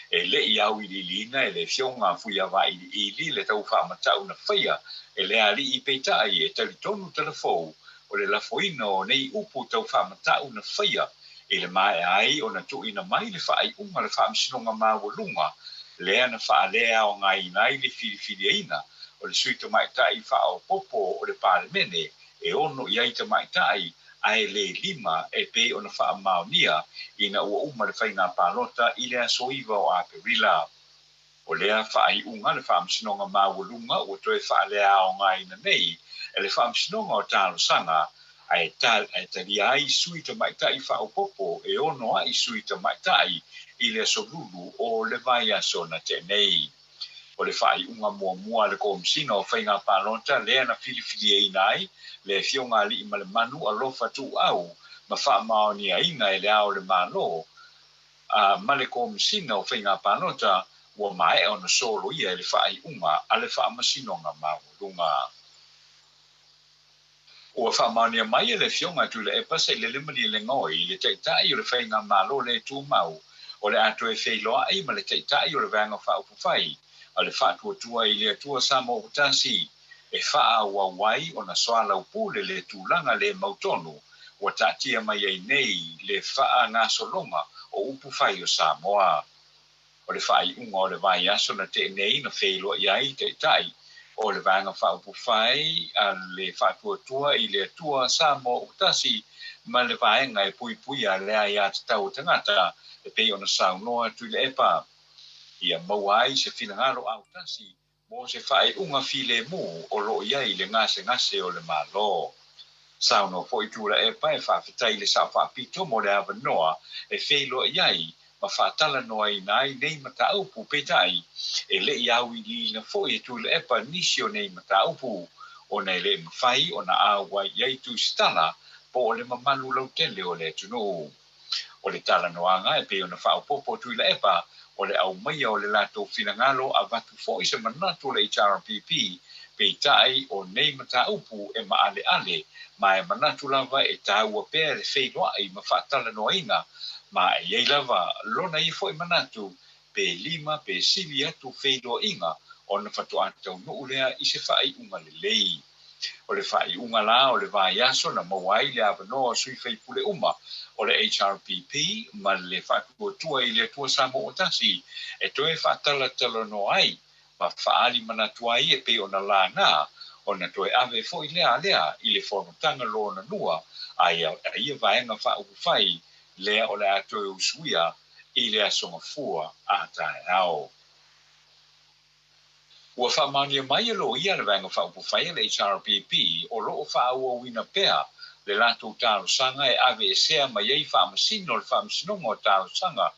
E le i auiliiliina e le Afioga a Fuiavailiili le tau faamatau na faia e le alii, peitai e talitonu Talafou o le lafoina o nei upu tau faamatau na faia i le maea ai ona tuuina mai le faaiuga a le Faamasinoga Maualuga lea na faaleaogaina ai le filifiliaina o le sui tamaitai faaopoopo o le Palemene e 6 i ai tamaitai ae le 5 e pei ona faamaonia ina ua uma le faiga palota i le aso 9 o Aperila. O lea faaiuga a le Faamasinoga Maualuga ua toe faaleaogaina nei e le Faamasinoga o Talosaga ae talia ai sui tamaitai faaopoopo e 6 a'i sui tamaitai i le aso Lulu o le vaiaso na tea nei. O le faaiuga muamua a le Komesina o Faiga Palota lea na filifiliaina ai le Afioga Aliimalemanu Alofa Tuuau ma faamaoniaina e le Ao o le Malo a ma le Komesina o Faiga Palota ua maea ona soloia e le faaiuga a le Faamasinoga Maualuga. Ua faamaonia mai e le Afioga a Tuilaepa Sailele Malielegaoi le Taitai o le Faigamalo le Tumau o le a toe feiloai ma le Taitai o le Vaega Faaupufai a le Faatuatua i le Atua Samoa Ua Tasi e faaauau ai ona soalaupule le tulaga le mautonu ua taatia mai ai nei le faagasologa o upufai o Samoa. O le faaiuga o le vaiaso na tea nei na feiloai ai le Taitai o le Vaega Faaupufai a le Faatuatua i le Atua Samoa Ua Tasi ma le Vaega e Puipuia le Aiatatau a Tagata e pei ona saunoa Tuilaepa ia maua ai se finagalo autasi mo se faaiuga filemu o lo o i ai le gasegase o le Malo. Saunoa foi Tuilaepa e faafetai i le Sao Faapito mo le avanoa e feiloai ai ma faatalanoaina ai nei mataupu, peitai e le i auiliiliina foi e Tuilaepa nisi o nei mataupu ona e le mafai ona auai i ai tusitala po o le mamalu lautele o le atunuu. O le talanoaga e pei ona faaopoopo Tuilaepa, o le aumaia o le latou finagalo avatu foi se manatu o le HRPP, peitai o nei mataupu e maaleale ma e manatu lava e taua pea le feiloai ma faatalanoaina, ma e i ai lava lona ia foi manatu pe 5 pe sili atu feiloaiga ona faatoa taunuu lea i se faaiuga lelei. O le faaiuga la o le vaiaso na maua ai le avanoa o sui faipule uma o le HRPP ma le Faatuatua i le Atua Samoa Ua Tasi e toe faatalatalanoa ai ma faaali manatu ai e pei ona laga ona toe ave foi lea lea i le fonotaga lona lua a ia Vaega Faaupufai lea o le a toe usuia i le aso Gafua a taeao. Ua faamaonia mai e loia le Vaega Faaupufai a le HRPP o lo o faaauauina pea le latou talosaga e aveesea mai ai faamasino o le Faamasinoga o Talosaga.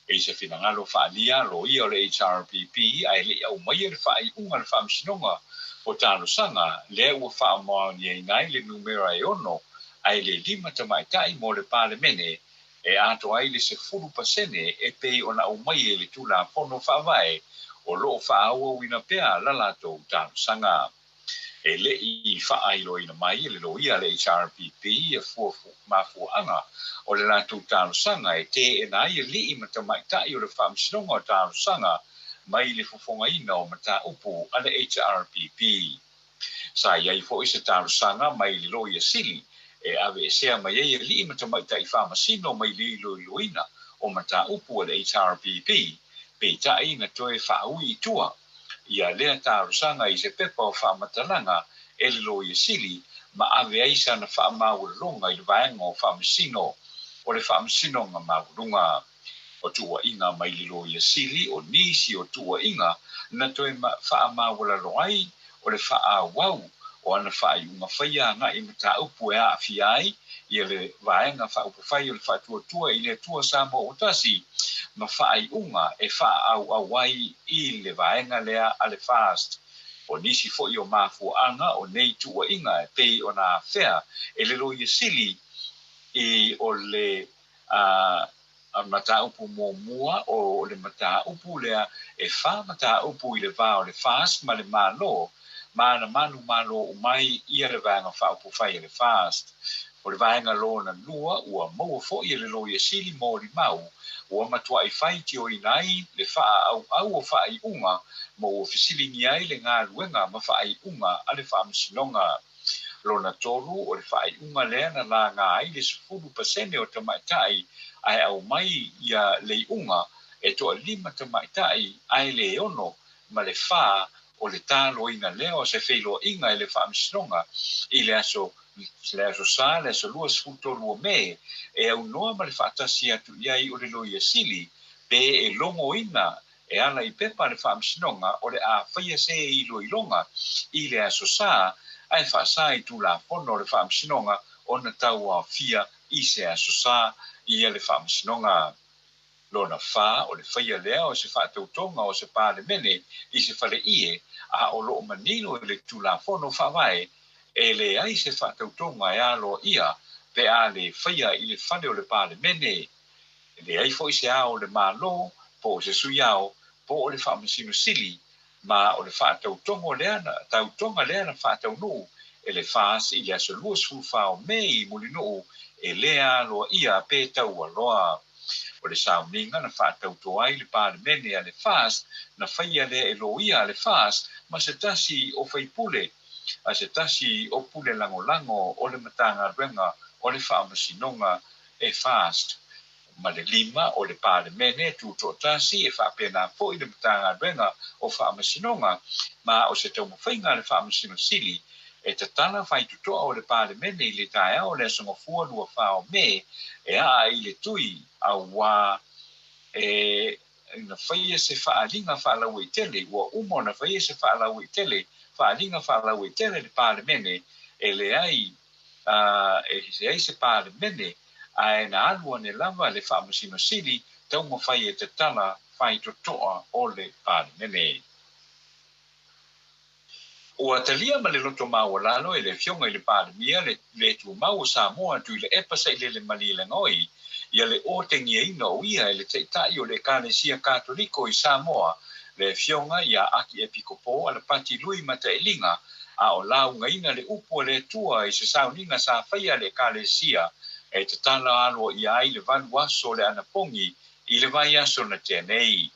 I se finagalo faaalia a loia o le HRPP ae le i aumaia le faaiuga a le Faamasinoga o Talosaga lea ua faamaoniaina ai le numera e 6 ae le 5 tamaitai mo le Palemene e atoa ai le 10% e pei ona aumai e le Tulafono Faavae o lo o faaauauina pea la latou talosaga. E le i faailoaina mai e le loia a le HRPP ia mafuaaga o le latou talosaga e teena ai alii ma tamaitai o le Faamasinoga o Talosaga mai le fofogaina o mataupu a le HRPP. Sa i ai foi se talosaga mai le Loia Sili e aveesea mai ai alii ma tamaitai faamasino mai le iloiloina o mataupu a le HRPP, peitai na toe faaui i tua ia lea talosaga i se pepa o faamatalaga e le Loia Sili ma ave ai sana faamaualaloga i le vaega o faamasino o le Faamasinoga Maualuga. O tuuaiga mai le Loia Sili, o nisi o tuuaiga na toe faamaualalo ai o le faaauau o ana faaiuga faia agai i mataupu e aafia ai ia le Vaega Faaupufai o le Faatuatua i le Atua Samoa Ua Tasi ma faaiuga e faaauau ai i le vaega lea a le FAST. O nisi foi o mafuaaga o nei tuuaiga e pei ona afea e le Loia Sili i o le mataupu muamua o le mataupu lea e fa mataupu i le va o le FAST ma le Malo, ma na manumalo uma ai ia le Vaega Faaupufai a le FAST. O le vaega lona lua ua maua foi e le Loia Sili molimau ua matuai faitioina ai le faaauau o faaiuga ma ua fesiligia ai le galuega ma faaiuga a le Faamasinoga. Lona tolu, o le faaiuga lea na laga ai le 10% o tamaitai ae aumai ia le iuga e toalima tamaitai ae le 6 ma le fa o le taloina lea o se feiloaiga e le Faamasinoga i le aso Sa, le aso 23 o Me, e aunoa ma le faatasi atu i ai o le Loia Sili pe e logoina e ala i pepa a le Faamasinoga o le a faia se iloiloga i le Aso Sa ae faasa i Tulafono o le Faamasinoga ona tauaofia i se Aso Sa ia le Faamasinoga. Lona fa, o le faia lea o se faatautoga o se Palemene i se faleie a o lo o manino i le Tulafono Faavae e leai se faatautoga e aloaia pe a le faia i le fale o le Palemene. E leai foi se ao o le Malo, po o se sui ao, po o le Faamasino Sili, ma o le faatautogo lea na, tautoga lea na faataunuu e le FAS i le aso 24 o Me i Mulinuu e le aloaia pe taualoa. O le sauniga na faatauto ai le Palemene a le FAS na faia lea e loia a le FAS ma se tasi o faipule a se tasi o pule lagolago o le Matagaluega o le Faamasinoga e FAST, ma le lima o le Palemene Tutoatasi e faapena foi le Matagaluega o Faamasinoga, ma o se taumafaiga a le Faamasino Sili e tatala faitotoa o le Palemene i le taeao o le Aso Gafua 24 o Me e aa i le tui auā e na faia se faaaliga faalauaitele, ua uma ona faia se faalauaitele, faaaliga faalauaitele le Palemene e leai e leai se Palemene ae na alu ane lava le Faamasino Sili taumafai e tatala faitotoa o le Palemene. Ua talia ma le loto maualalo e le Afioga i le Palemia le le tumau o Samoa Tuilaepa Sailele Malielegaoi ia le otegiaina o ia e le Taitai o le Ekalesia Katoliko i Samoa, le Afioga ia Akiepikopo Alapati Lui Matailiga, a o laugaina le upu a le Atua i se sauniga sa faia a le Ekalesia e tatala aloaia ai le valu aso o le anapogi i le vaiaso na tea nei.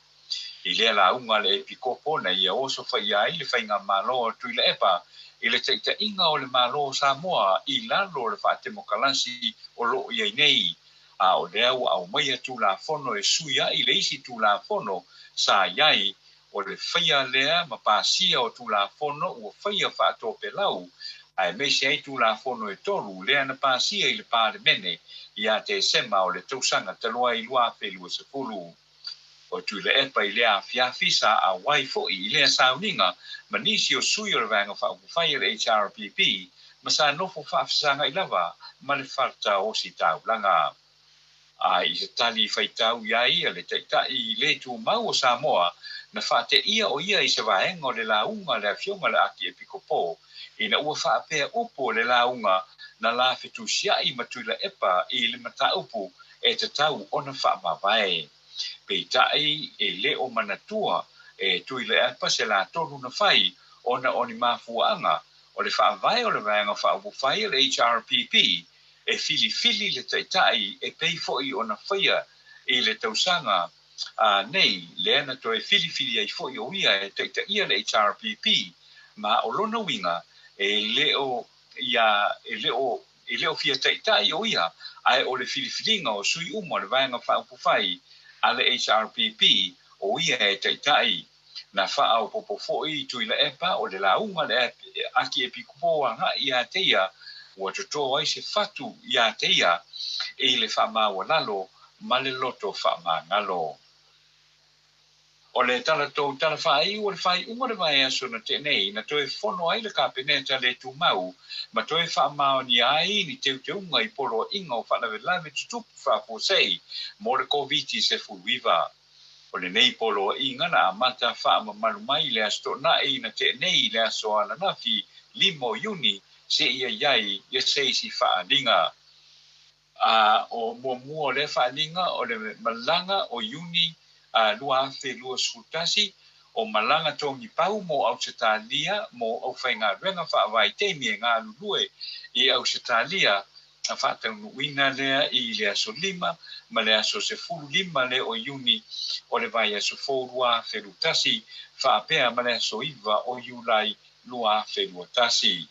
I lea lauga a le Epikopo na ia osofaia ai le faigamalo a Tuilaepa i le taitaiga o le Malo o Samoa i lalo o le faatemokalasi o lo o i ai nei, a o lea ua aumaia Tulafono e sui ai le isi Tulafono sa i ai, o le faia lea ma pasia o Tulafono ua faia faatopelau, aemaise ai Tulafono e tolu lea na pasia i le Palemene ia Tesema o le tausaga talu ai 2020. O Tuilaepa i lea afiafi sa auai foi i lea sauniga ma nisi o sui o le Vaega Faaupufai a le HRPP ma sa nofo faafesagai lava ma le faleta ositaulaga. A i se tali faitau i ai a le Taitai le tumau o Samoa na faateia o ia i se vaega o le lauga a le Afioga i le Akiepikopo ina ua faapea upu o le lauga na la fetusiai ma Tuilaepa i le mataupu e tatau ona faamavae. Peitai e le o manatua e Tuilaepa se la tonu na fai ona o ni mafuaaga o le faavae o le Vaega Faaupufai a le HRPP e filifili le Taitai e pei foi ona faia i le tausaga nei lea na toe filifili ai foi o ia e taitaia le HRPP ma o lona uiga e le o ia e le o E le o fia taitai o ia, ae o le filifiliga o sui uma o le Vaega Faaupufai a le HRPP o ia e taitai. Na faaopoopo foi Tuilaepa o le lauga a le Akiepikopo agai ia te ia, ua toto ai se fatu ia te ia i le faamaualalo ma le loto faamagalo. O le tala tou tala faaiu o le faaiuga o le vaiaso na tea nei, na toe fono ai le Kapeneta le tumau ma toe faamaonia ai ni teuteuga i poloaiga o faalavelave tutupu faafuasei mo le Koviti-19. O lenei poloaiga na amata faamamalu mai i le Aso Toonai na tea nei i le aso ananafi 5 o Iuni seia i ai ia se isi faaaliga. A o muamua o lea faaaliga o le malaga o Iuni 2021, o malaga togipau mo Ausetalia mo aufaigaluega faavaitaimi e galulue i Ausetalia, na faataunuuina lea i le aso 5 ma le aso 15 lea o Iuni o le vaiaso fou 2021 faapea ma le aso 9 o Iulai 2021.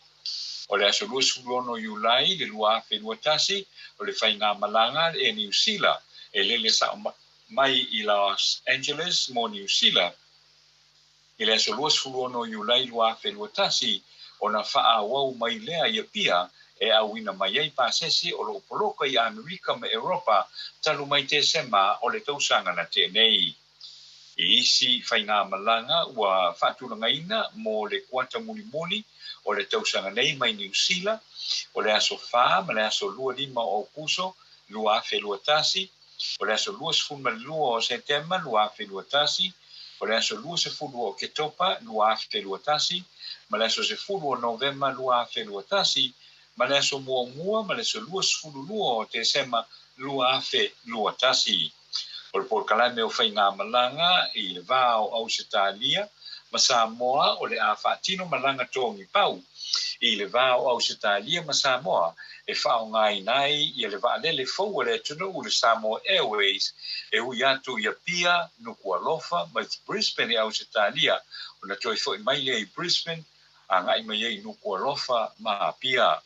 O le aso 26 Iulai i le 2021, o le faigamalaga a le Air Niu Sila e lele sao mai i Los Angeles mo Niu Sila i le aso 26 Iulai 2021, ona faaauau mai lea i Apia e auina mai ai pasese o lo o poloka i Amerika ma Eropa talu mai Tesema o le tausaga na tea nei. I isi faigamalaga ua faatulagaina mo le kuata mulimuli o le tausaga nei mai Niu Sila, o le aso 4 ma le aso 25 o Aokuso 2021, o le aso 22 o Setema 2021, o le aso 20 o Oketopa 2021, ma le aso 10 o Novema 2021, ma le aso 1 ma le aso 22 o Tesema 2021. O le polokalame o faigamalaga i le va o Ausetalia ma Samoa o le a faatino malaga togi pau i le va o Ausetalia ma Samoa e faaaogaina ai ia le vaalele fou a le atunuu le Samoa Airways e ui atu i Apia, Nukualofa ma Brisbane i Ausetalia ona toe foi mai lea i Brisbane agai mai ai i Nukualofa ma Apia.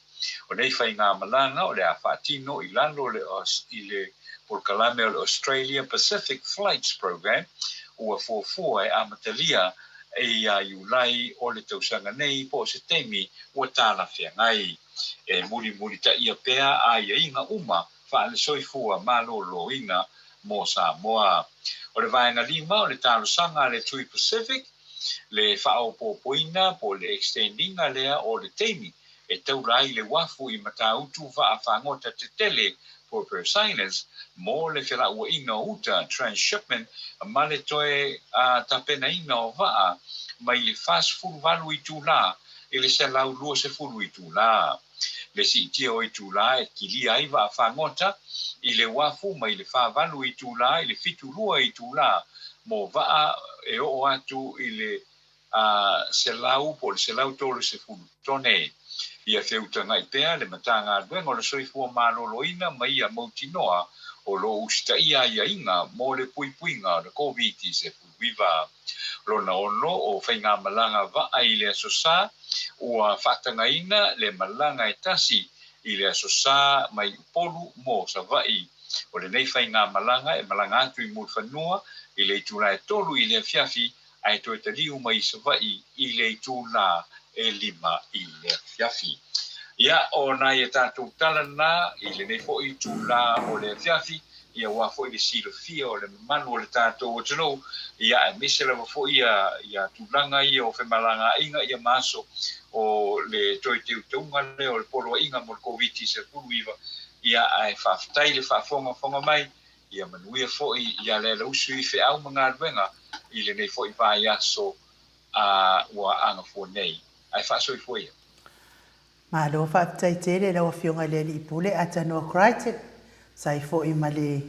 O nei faigamalaga o le a faatino i lalo i le polokalame o le Australia Pacific Flights Programme ua fuafua e amatalia ia Iulai o le tausaga nei po o se taimi ua talafeagai. E mulimulitaia pea aiaiga uma faale-soifua maloloina mo Samoa. O le vaega lima o le talosaga a le Tui Pacific, le faaopoopoina po o le extend-ina lea o le taimi e taula ai le uafu i Matautu vaa fagota tetele po o purse seiners mo le felauaiga o uta, transshipment, ma le toe tapenaina o vaa mai le 48 itula i le 120 itula. Le siitia o itula e kilia ai vaa fagota i le uafu mai le 48 itula i le 72 itula mo vaa e oo atu i le 100 po o le 130 tone. Ia feutagai pea le Matagaluega o le Soifua Maloloina ma ia mautinoa o lo o usitaia aiaiga mo le puipuiga o le Koviti-19. Lona ono o faigamalaga vaa i le Aso Sa, ua faatagaina le malaga e tasi i le Aso Sa mai Upolu mo Savaii. O lenei faigamalaga e malaga atu i Mulifanua i le itula e 3 i le afiafi ae toe taliu mai i Savaii i le itula e 5 i le afiafi. Ia, o nai a tatou tala na i lenei foi itula o le afiafi, ia aua foi le silafia o le mamalu o le tatou atunuu, ia aemaise lava foi ia, ia tulaga ia o femalagaaiga ia ma aso o le toe teuteuga lea o le poloaiga mo le Koviti-19, ia ae faafetai le faafogafoga mai. Ia manuia foi ia Lealausu i feau ma galuega i lenei foi vaiaso a ua agafua nei. Ae faasoifua ia. Malo faafetai tele i lau Afioga i le Alii Pule Atanoa Crichton sa i foi ma le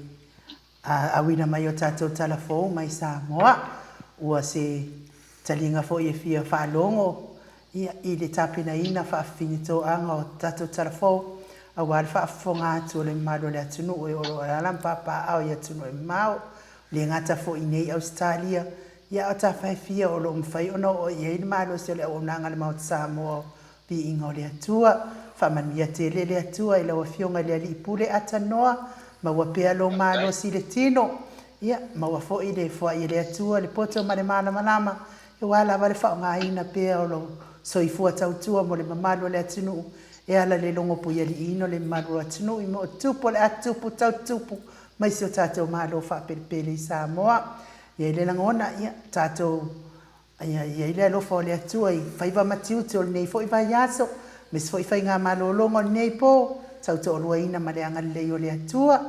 auina mai o tatou tala fou mai Samoa. Ua se taliga foi e fia faalogo Ia, i le tapenaina faafinitoaga o tatou tala fou, aua le faafofoga atu o le mamalu o le atunuu e o lo o alaala ma papaaao i atunuu e mamao, le gata foi i nei Ausetalia, ia a o tafa e fia o lo o mafai ona oo i ai le malosi o le auaunaga a le Maota Samoa o Viiga o le Atua. Faamanuia tele le Atua i lau Afioga i le Alii Pule Atanoa, maua pea lou malosi i le tino, ia, maua foi le foai e le Atua le poto ma le malamalama Aua lava le faaaogaina pea o lou soifua tautua mo le mamalu o le atunuu e ala i le logo puialiiina o le mamalu o atunuu i moo tupu o le a tupu tau tupu. mai si o tatou Malo faapelepele i Samoa. E i ai le lagona, ia, tatou, ia, i ai le alofa o le Atua i faiva ma tiute o lenei foi vaiaso, aemaise foi faigamalologa o lenei po, tautoaluaina ma le agalelei o le Atua,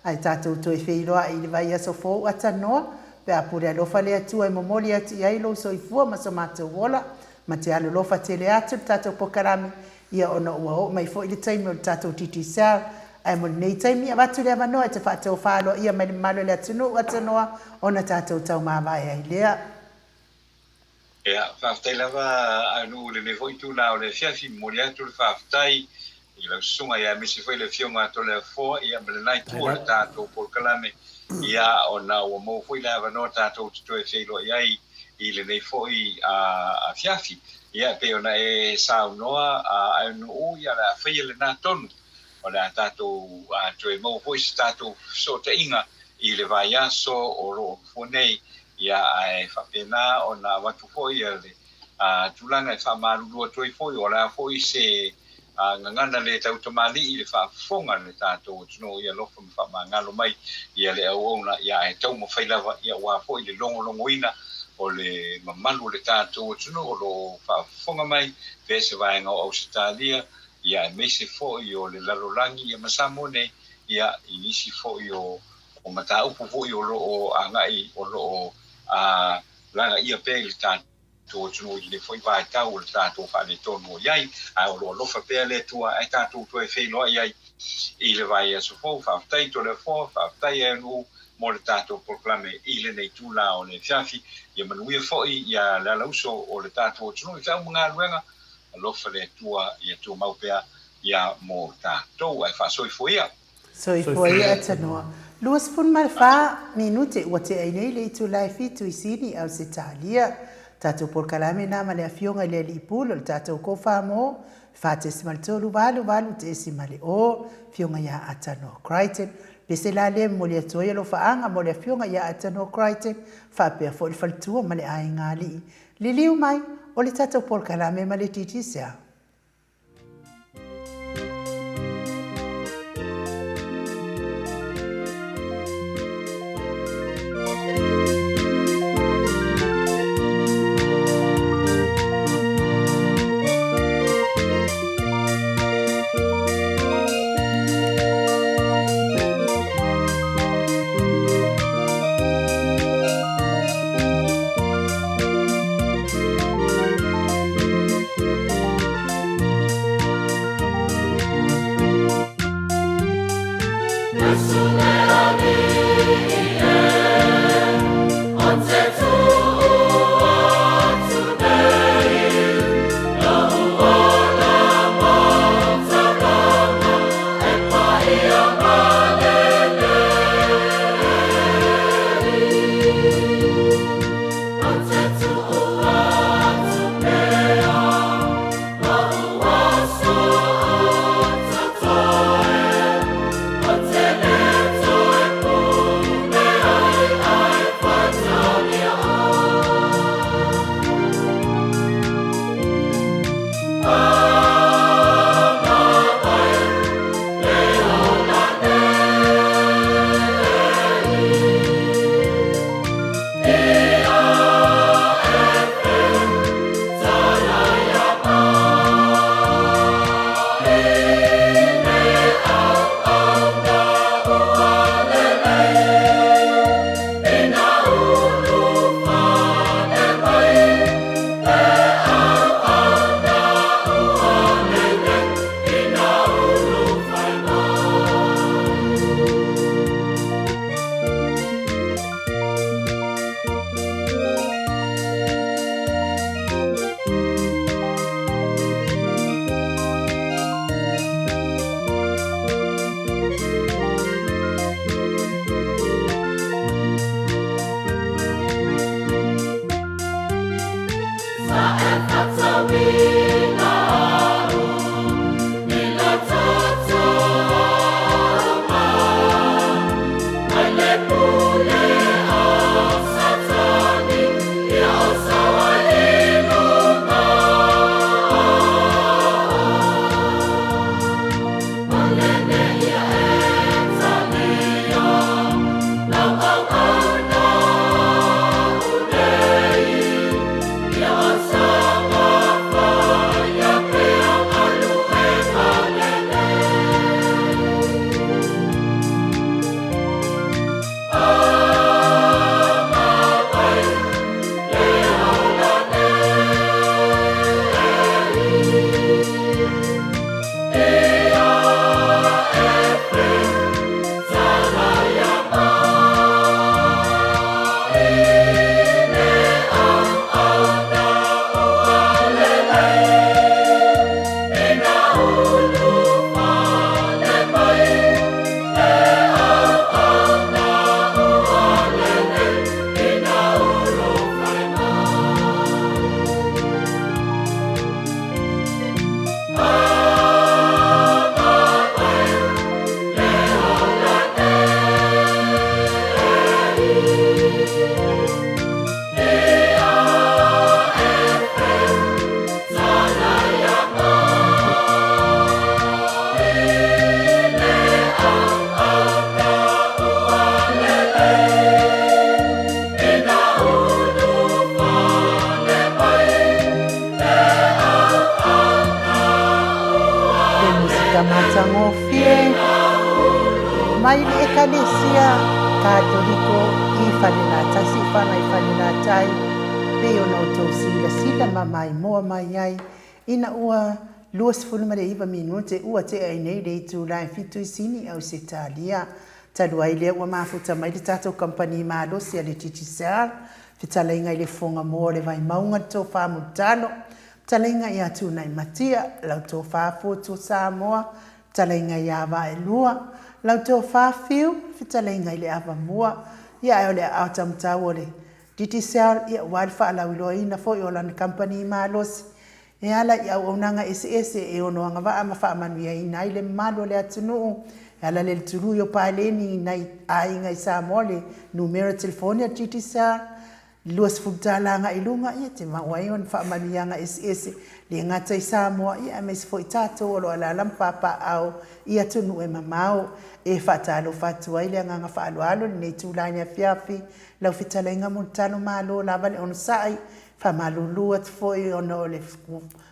ae tatou toe feiloai i le vaiaso fou atanoa, pe a pule alofa le Atua e momoli atu i ai lou soifua ma so matou ola, ma te alolofa tele atu le tatou pokalame, ia ona ua oo mai foi le taimi o le tatou Digicel, ae mo lenei taimi, avatu le avanoa e te faatofa aloaia mai le mamalu o le atunuu atanoa ona tatou taumavae ai lea. Ia, faafetai lava Aunuu i lenei foi itula o le afiafi. Momoli atu le faafetai i lau susuga ia aemaise foi le Afioga a Toleafoa ia ma lena itu o le tatou polokalame ia ona ua maua foi le avanoa tatou te toe feiloai ai i lenei foi afiafi. Ia e pei ona e saunoa Aunuu ia o le a faia lena tonu o le a tatou toe maua foi se tatou fesootaiga i le vaiaso o lo o fua nei, ia ae faapena ona avatu foi le tulaga e faamalulu atu ai foi, o le a foi se gagana le tautamalii i le faafofoga a le tatou atunuu, ia alofa ma faamagalo mai ia le auauna, ia ae taumafai lava ia aua foi le logologoina o le mamalu o le tatou atunuu o lo o faafofoga mai, pea se vaega o Ausetalia, ia aemaise foi o le lalolagi ia ma Samoa nei, ia i nisi foi o o mataupu foi o lo o agai o lo o lagaia pea i le tatou atunuu i lenei foi vaitau o le tatou faaletonu o i ai, ae o lo o alofa pea le Atua ae tatou toe feiloai ai i le vaiaso fou. Faafetai Toleafoa, faafetai Aeanuu mo le tatou polokalame i lenei itula o le afiafi. Ia manuia foi ia le alauso o le tatou atunuu i feau ma galuega. Alofa le Atua ia tumau pea ia mo tatou ae faasoifua ia. Soifua ia Tanoa. 24 minute ua tea ai nei le itula e fitu i Sini, Ausetalia. Tatou polokalame na ma le Afioga i le Alii Pule o le tatou Kofamo, 4.388.0, Afioga ia Atanoa Crichton. Pese la lea e momoli atu ai alofaaga mo le Afioga ia Atanoa Crichton, faapea foi le faletua ma le aiga alii. Liliu mai, o le tatou polokalame ma le Digicel. Mai le Ekalesia Katoliko i Falelatai Fagaifalelatai, pei ona outou silasila ma maimoa mai ai ina ua 29 minute ua tea ai nei le itula e fitu i Sini, Ausetalia. Talu ai lea ua mafuta mai le tatou kamupani malosi a le Digicel, fetalaiga i le Fofoga Moa o le Vaimauga le Tofa Mulitalo, fetalaiga ia Tunaimatia, lau Tofa Fotu Samoa, fetalaiga ia Vaelua, lau Tofa Fiu, fetalaiga i le Avamua, ia ae o le aao taumatau o le Digicel, ia aua le faalauiloaina foi o lana kamupani malosi e ala i auaunaga eseese e ono agavaa ma faamanuiaina ai le mamalu o le atunuu e ala le tului o paleni i nai aiga i Samoa le numera telefoni a le Digicel $20 agai i luga, ia te maua ai ona faamanuiaga eseese, le gata i Samoa, ia aemaise foi tatou o lo o alaala ma papaaao i atunuu e mamao. E faatalofa atu ai le agaga faaaloalo i lenei itula i le afiafi, lau fetalaiga Mulitalo Malo lava le onosai, faamalulu atu foi ona o le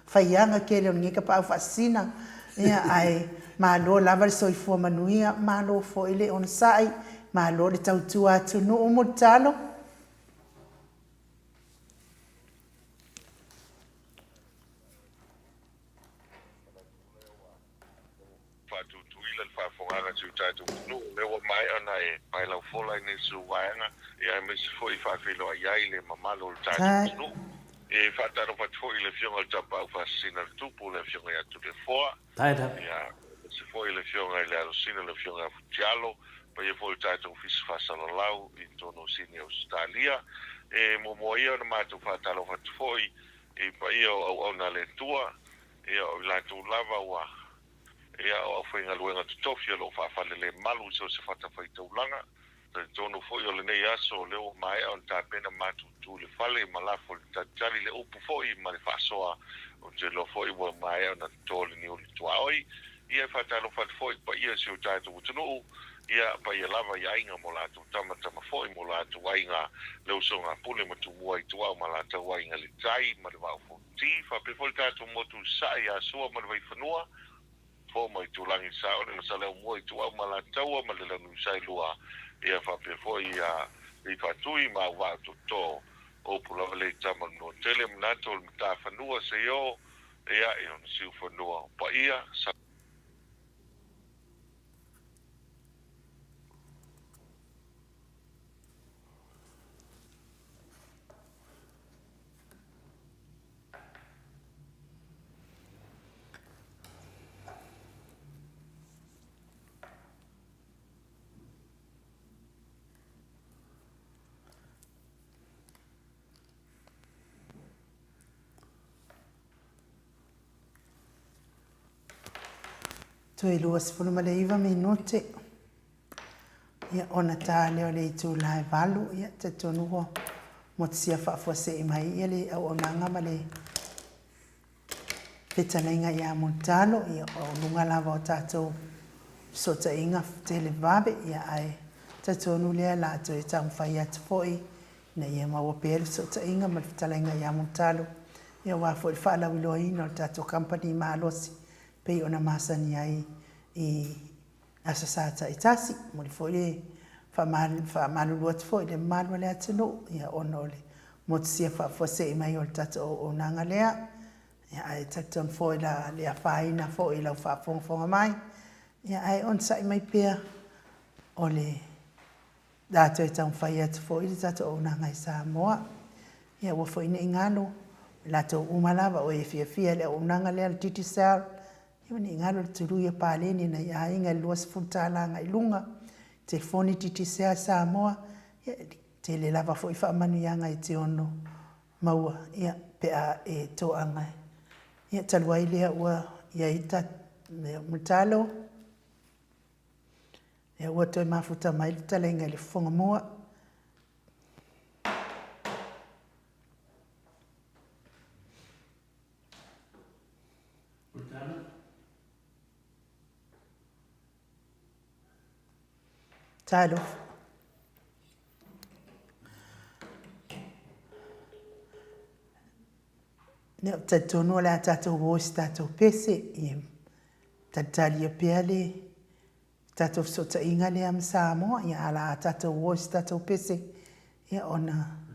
faiaga tele o lenei tapaau faasisina, ia ae malo lava le soifua manuia, malo foi le onosai, malo le tautua atunuu Mulitalo. Faatutuila le faafofogaaga a si o tatou atunuu. O lea ua maea ona e pae lau fola i nisi o vaega, ia aemaise foi e faafeiloai ai le mamalu o le tatou atunuu. E faatalofa atu foi i le Afioga i le Tapaau Faasisina le Tupu, le Afioga ia Tuliafoa, ia aemaise foi le Afioga i le Alosina, le Afioga ia Futialo, paia foi o le tatou Ofisa Faasalalau i totonu o Sini Ausetalia. E muamua ia ona matou faatalofa atu foi i paia o auauna a le Atua, ia o i latou lava ua Ia, o aufaigaluega totofi o lo o faafalelemalu i so o se fatafaitaulaga. Talitonu foi o lenei aso o lea ua maea ona tapena matou tu i le fale ma lafo i le talitali le upu foi ma le faasoa. Ou te iloa foi ua maea ona toto le niu i le tuaoi. Ia, e faatalofa atu foi i paia o si o tatou atunuu, ia, paia lava i aiga ma o latou tama, tama foi ma o latou aiga, le usoga a Pule ma Tumua i Tuau ma latou aiga i le tai ma le vaa o Fonoti. Ti, faapea foi le tatou motu i Sasae ia Sua ma le Vaifanua, Fo ma Itulagi i Saole ma Saleaaumua i Ituau ma Alataua ma le Launiusailua, ia faapea foi ia Leifaatui ma Auvaa Tootoo. O upu lava lea i tama o le Manuatele, manatu o le matafanua seio, ia, i ona siufanua o paia, sa. Toe 29 minute. Ia, ona ta lea o le itula e 8, ia, talitonu ua motusia faafuasei mai ia le auaunaga ma le fetalaiga ia Mulitalo, ia, o luga lava o tatou fesootaiga televave, ia, ae talitonu lea o le a toe taumafai atu foi ina ia maua pea le fesootaiga ma le fetalaiga ia Mulitalo, ia, aua foi le faalauiloaina o le tatou kamupani malosi pei ona masani ai i Aso Sa taitasi, momoli foi le faamalulu atu foi i le mamalu o le atunuu ia ona o le motusia faafuasei mai o le tatou auaunaga lea. Ia ae talitonu foi la le afaina foi i lau faafogafoga mai, ia ae onosai mai pea o le a toe taumafai atu foi le tatou auaunaga i Samoa. Ia aua foi ne i galo, o i latou uma lava o e fiafia i le auaunaga lea a le Digicel, Ia ne i galo le tului o paleni a nai aiga i le $20 agai i luga, telefoni Digicel Samoa, ia e tele lava foi faamanuiaga e te ono maua ia pe a e toaga. Ia talu ai lea ua i ai le tatalo, ia ua toe mafuta mai le fetalaiga i le Fofoga Mua. Talofa. Ia, ou te talitonu o le a tatou o i se tatou pese, ia talitalia pea le. Tatou fesootaiga lea ma Samoa, ia a la a tatou o i se tatou pese, ia ona.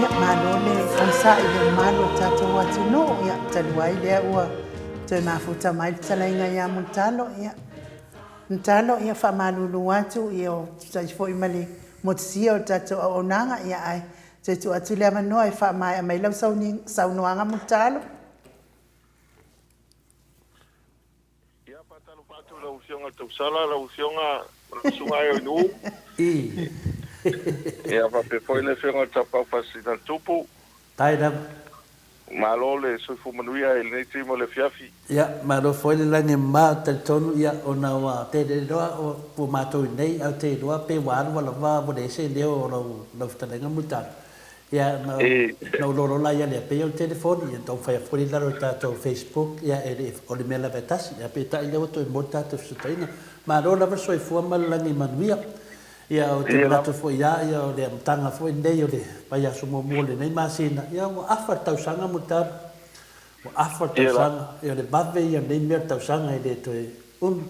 Ia, malo le onosai i le mamalu o le tatou atunuu. Ia, talu ai lea ua toe mafuta mai le fetalaiga ia Mulitalo. Ia, Mulitalo, ia faamalulu atu, ia o tusa ai foi ma le motusia o le tatou auaunaga, ia ae toe tuu atu le avanoa e faamaea mai lau saunoaga Mulitalo. Ia, faatalofa atu i lau Afioga i le Tausala, lau Afioga o le Susuga e Oinuu. Ia, faapea foi le Afioga i le Tapaau Faasisina le Tupu. Tai lava. Malo le soifua manuia i lenei taimi o le afiafi. Ia, malo foi le lagi e mama, ou te talitonu, ia, ona ua tele loa ua matou i inei, ae ou te iloa pe ua alu lava ua leai se leo o lau fetalaiga Mulitalo. Ia, na ou lola ia lea, pei o le telefoni, ia taumafai atu foi i lalo o le tatou Facebook, ia e le, o le mea lava e tasi, ae peitai o lea ua toe maua le tatou fesootaiga. Malo lava le soifua ma le lagi manuia. Ia, ou te manatu foi lava, ia, o le amataga foi lenei o le vaiaso muamua o lenei masina, ia, ua afa le tausaga Mulitalo. Ua afa le tausaga, ia o le vave ia o lenei mea o le tausaga e le toe umi.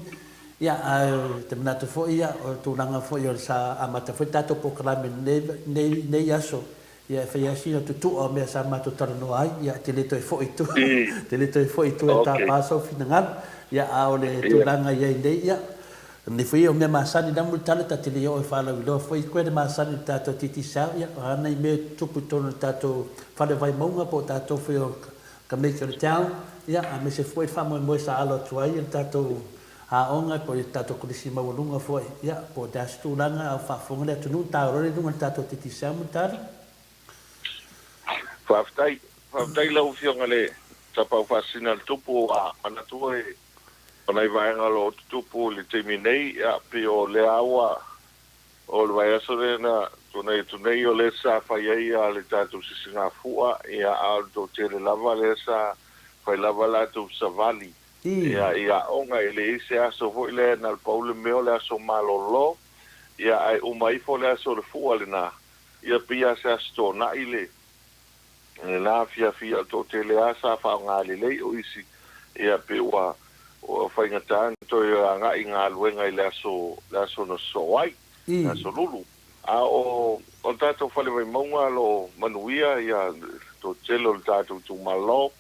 Ia, ae ou te manatu foi, ia, o le tulaga foi o le sa amata foi le tatou polokalame i lenei, nei aso, ia e fai lava sina tutu'a o mea sa matou talanoa ai, ia, e te le toe foi i tua, te le toe foi i tua e tapa sou finagalo. Ia, a o le tulaga i ai nei, ia, Nei foi o mea masani la mulitalo ta te le oo e faalauiloa foi koe le masani i le tatou Digicel ia o a nai mea e tutupu i totonu o le tatou fale Vaimauga po o tatou foi o Kameki o le town ia aemaise foi le faamoemoe sa alo atu ai le tatou aoga po o le tatou kolisi maualuga foi ia po o le a se tulaga a o faafofoga le atunuu ta o loa le luga o le tatou Digicel mulitalo. Faafetai. Faafetai i lau Afioga i le Tapaau Faasisina o le Tupu, ua manatu e O nai vaega o lo o tutupu i le taimi nei, ia, pei o lea ua, O le vaiaso lea na tuanai atu nei o lea sa fai ai le tatou sisigafua, ia, a o le toatele lava lea sa fai lava latou savali, ia, i aoga. E leai se aso foi lea na o le pau le mea o le aso malolo, ia, ae uma ifo le aso o le fua lena, ia, pei lava se aso Toonai le lena afiafi, ia, o le toatele lava sa faaaoga lelei, o isi, ia, pei ua ua faigata ona toe agai i galuega i le aso le aso na sosoo ai, le aso Lulu. A o o le tatou Fale Vaimauga o lo o manuia ia le toatele o le tatou itumalo,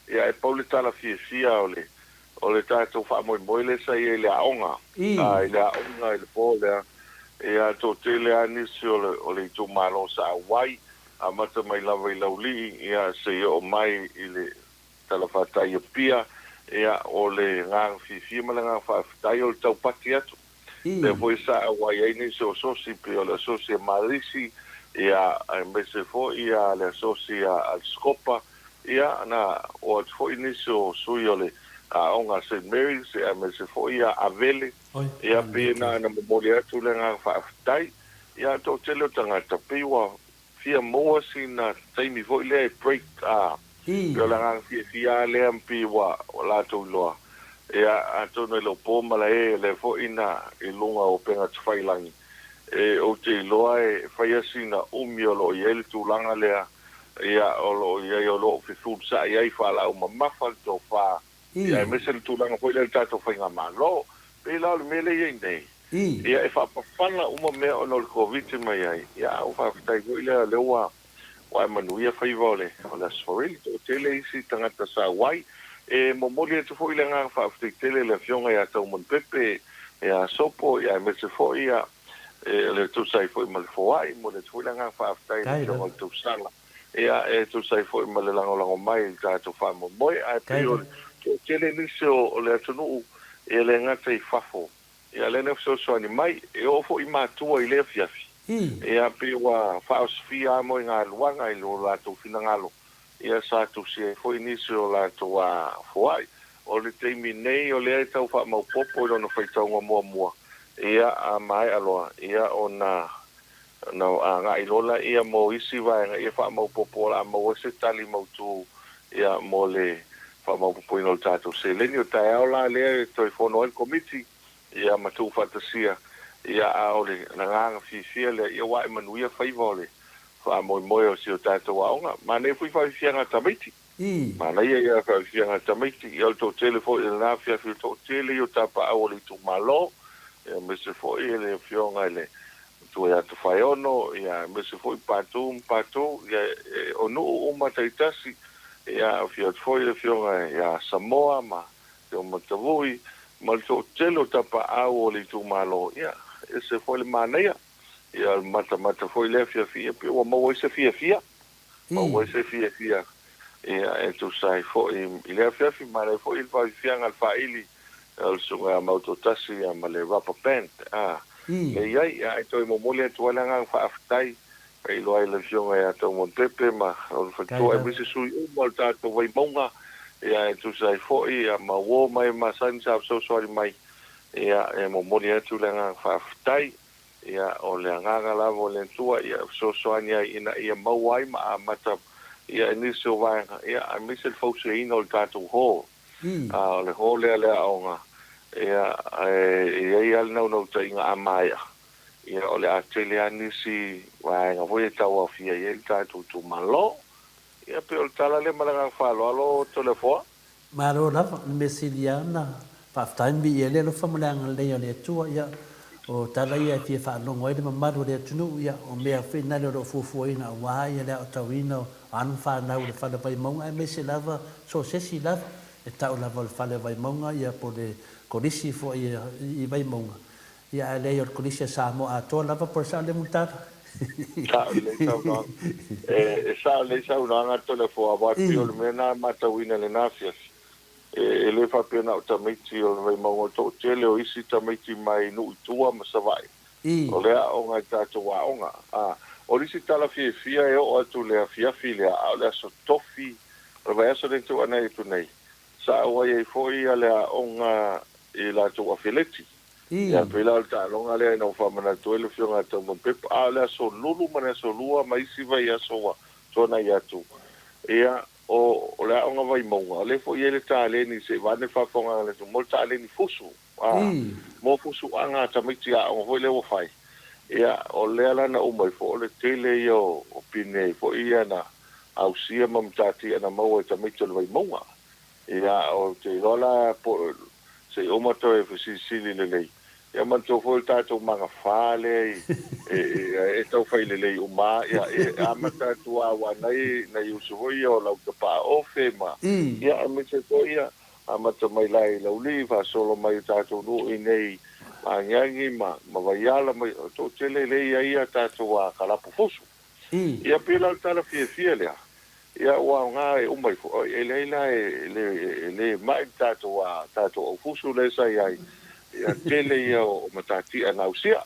ia e pau le tala fiafia o le o le tatou faamoemoe lea sa i ai i le aoga, a i le aoga i le po lea, ia toatele lava nisi o le o le itumalo sa auai, amata mai lava i Laulii, ia seia oo mai i le Talafatai Apia, ia, o le agaga fiafia ma le agaga faafetai o le taupati atu. Lea foi sa auai ai nisi o asosi pei o le asosi a Marisi, ia, aemaise foi ia le asosi a le Scopa, ia, na oo atu foi nisi o sui o le aoga a Saint Mary's, aemaise foi ia Avele, ia, pei na ona momoli atu le agaga faafetai. Ia, toatele o tagata pei ua fia maua sina taimi foi lea e break a, pei o le agaga fiafia a lea pei ua latou iloa. Ia atonu e le o po malae lea foi na i luga o upega tafailangi e ou te iloa e fai a sina umi o lo o i ai le tulaga lea, ia o lo o i ai o lo o fefulisai ai faalaau mamafa le tofa Ia, aemaise le tulaga foi lea i le tatou faigamalo. Pei la o le mea lea e i ai nei, ia e faapafala uma mea ona o le Koviti mai ai, ia a ua faafetai foi lea o lea ua ua ae manuia faiva o le o le Aso Faraile. Toatele isi tagata sa auai. E momoli atu foi le agaga faafetai tele i le Afioga ia Taumanu Pepe, ia Sopo, ia aemaise foi ia e le tusa ai foi ma le foai. E momoli atu foi le agaga faafetai i le Afioga o le Tausala. Ia, e tusa ai foi ma le lagolago mai i le tatou faamoemoe, ae pei o le toatele nisi o le atunuu e le gata i fafo, ia lea na fesoasoani mai, e oo foi i matua i lea afiafi, ia pei ua faaosofia lava moegaluaga i lo latou finagalo, ia sa tusi ai foi nisi o latou foai. O le taimi nei o lea e tau faamaopoopo i lona faitauga muamua, ia a maea loa, ia ona Ona agai loa lea mo isi vaega ia faamaopoopo o le a maua se tali mautu ia mo le faamaopoopoina o le tatou seleni. O taeao la lea e toe fono ai le Komiti ia ma tuufaatasia ia a o le agaga fiafia lea ia ua ae manuia faiva o le faamoemoe o si o tatou aoga. Manaia foi faafiafiaga a tamaiti. Manaia ia faafiafiaga a tamaiti ia o le toatele foi o lena afiafi o le toatele ia o tapaau o le itumalo ia aemaise foi le afioga i le Matua ia Tofaeono, ia aemaise foi Patu ma Patu, ia o nuu uma taitasi, ia afio atu foi le afioga ia Samoa ma Teomatavui ma le toatele o tapaau o le itumalo, ia ese foi le manaia, ia o le matamata foi lea afiafi, ia pei ua maua ai se fiafia, maua ai se fiafia, ia e tusa ai foi i lea afiafi, manaia foi le faafiafiaga a le faaili o le susuga ia Mautoatasi ia ma le rubber band a lea i ai, ae toe momoli atu ai le agaga faafetai e iloa ai le afioga ia Taumanu Pepe ma lona faletua aemaise sui uma o le tatou Vaimauga ia e tusa ai foi ia ma uo mai masani sa fesoasoani mai ia e momoli atu le agaga faafetai ia o le agaga lava o le Atua ia fesoasoani ai ina ia maua ai ma amata ia i nisi o vaega ia aemaise le fausiaina o le tatou hall. A o le hall lea le aoga, ia, e i ai lava le naunautaiga a maea, ia, o le a tele lava nisi vaega foi e tauaofia i ai le tatou itumalo. Ia, pei o le tala lea ma le agaga faaaloalo, Toleafoa. Malo lava, o le mea sili lava ona faafetai ma viia le alofa ma le agalelei o le Atua. Ia, o tala ia e fia faalogo ai le mamalu o le atunuu, ia, o mea foi na lea o lo o fuafuaina aua ia le aotauina o alo ma fanau i le Fale Vaimauga aemaise lava so o se isi lava e tau lava o le Fale Vaimauga ia po o le Kolisi foi i Vaimauga ia ae leai o le Kolisi a Samoa atoa lava po o le sao lea Mulitalo. Sao lelei saunoaga. E sao lelei saunoaga Toleafoa aua e pei o le mea lena e matauina i lena afiafi. E le faapea na o tamaiti o le Vaimauga o le toatele o isi tamaiti mai nuu i tua ma Savaii o le aoga i tatou aoga. A o le isi tala fiafia e oo atu i le afiafi lea, a o le aso tofi o le vaiaso lea na tuanai atu nei, sa auai ai foi le aoga i latou afeleti. Ia, pei la o le taaloga lea ina ua faamanatu ai le Afioga ia Taumapepa, a o le Aso Lulu ma le Aso Lua ma isi vaiaso ua tuanai atu, ia, o, o le Aoga Vaimauga, o lea foi e i ai le taleni se i vaeane le faafofogaaga a le atunuu, mo le taleni fusu, a, mo fusuaga a tamaiti aoga foi lea ua fai. Ia, o lea la na uma ifo, o le tele ia o, o pine foi ia na ausia ma matatia na maua e tamaiti o le Vaimauga. Ia, ou te iloa la po se i uma toe fesilisili lelei. Ia manatua foi o le tatou magafa lea i, e, e, e tau fai lelei uma lava. Ia, e amata atu lava aua nai, nai uso foi ia o Lautapaaofe ma, ia, aemaise foi ia, amata mai la i Laulii, faasolo mai i tatou nuu i nei Magiagi ma, ma Vaiala ma, o toatele lea e i ai a tatou a kalapu fusu. Ia, pei la o le tala fiafia lea. Ia ua aoga e uma ifo, oi, e leai la e le, e le mai le tatou, a tatou aufusu lea sa i ai, ia tele ia o matatia na ausia.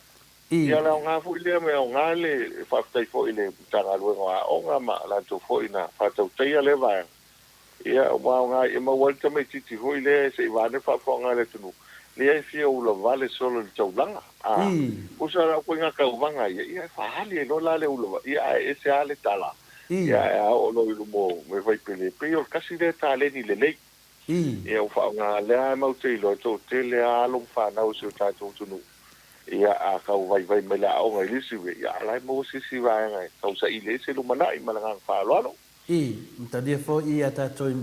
Ia le aoga foi lea ma e aoga le faafetai foi i le Matagaluega o Aoga ma latou foi na faatautaia lea vaega. Ia, ua aoga e maua ai le tamaitiiti foi lea se i vaeane faafofoga a le atunuu, lea e fia ulavale solo i le taulaga. A usa la ituaiga tauvaga ia, ia e faaali ai loa la le ula, ia ae ese lava le tala, ia ae a oo loa i luma o mea fai pele, pei o le tasi lea taleni lelei. Ia ua faaaoga lea lava matou te iloa e toatele lava alo ma fanau o si o tatou atunuu, ia a tau vaivai mai le aoga i le isi mea, ia a o la e maua se isi vaega e tau saili ai se lumanai ma le agaga faaaloalo. I matalia foi i a tatou i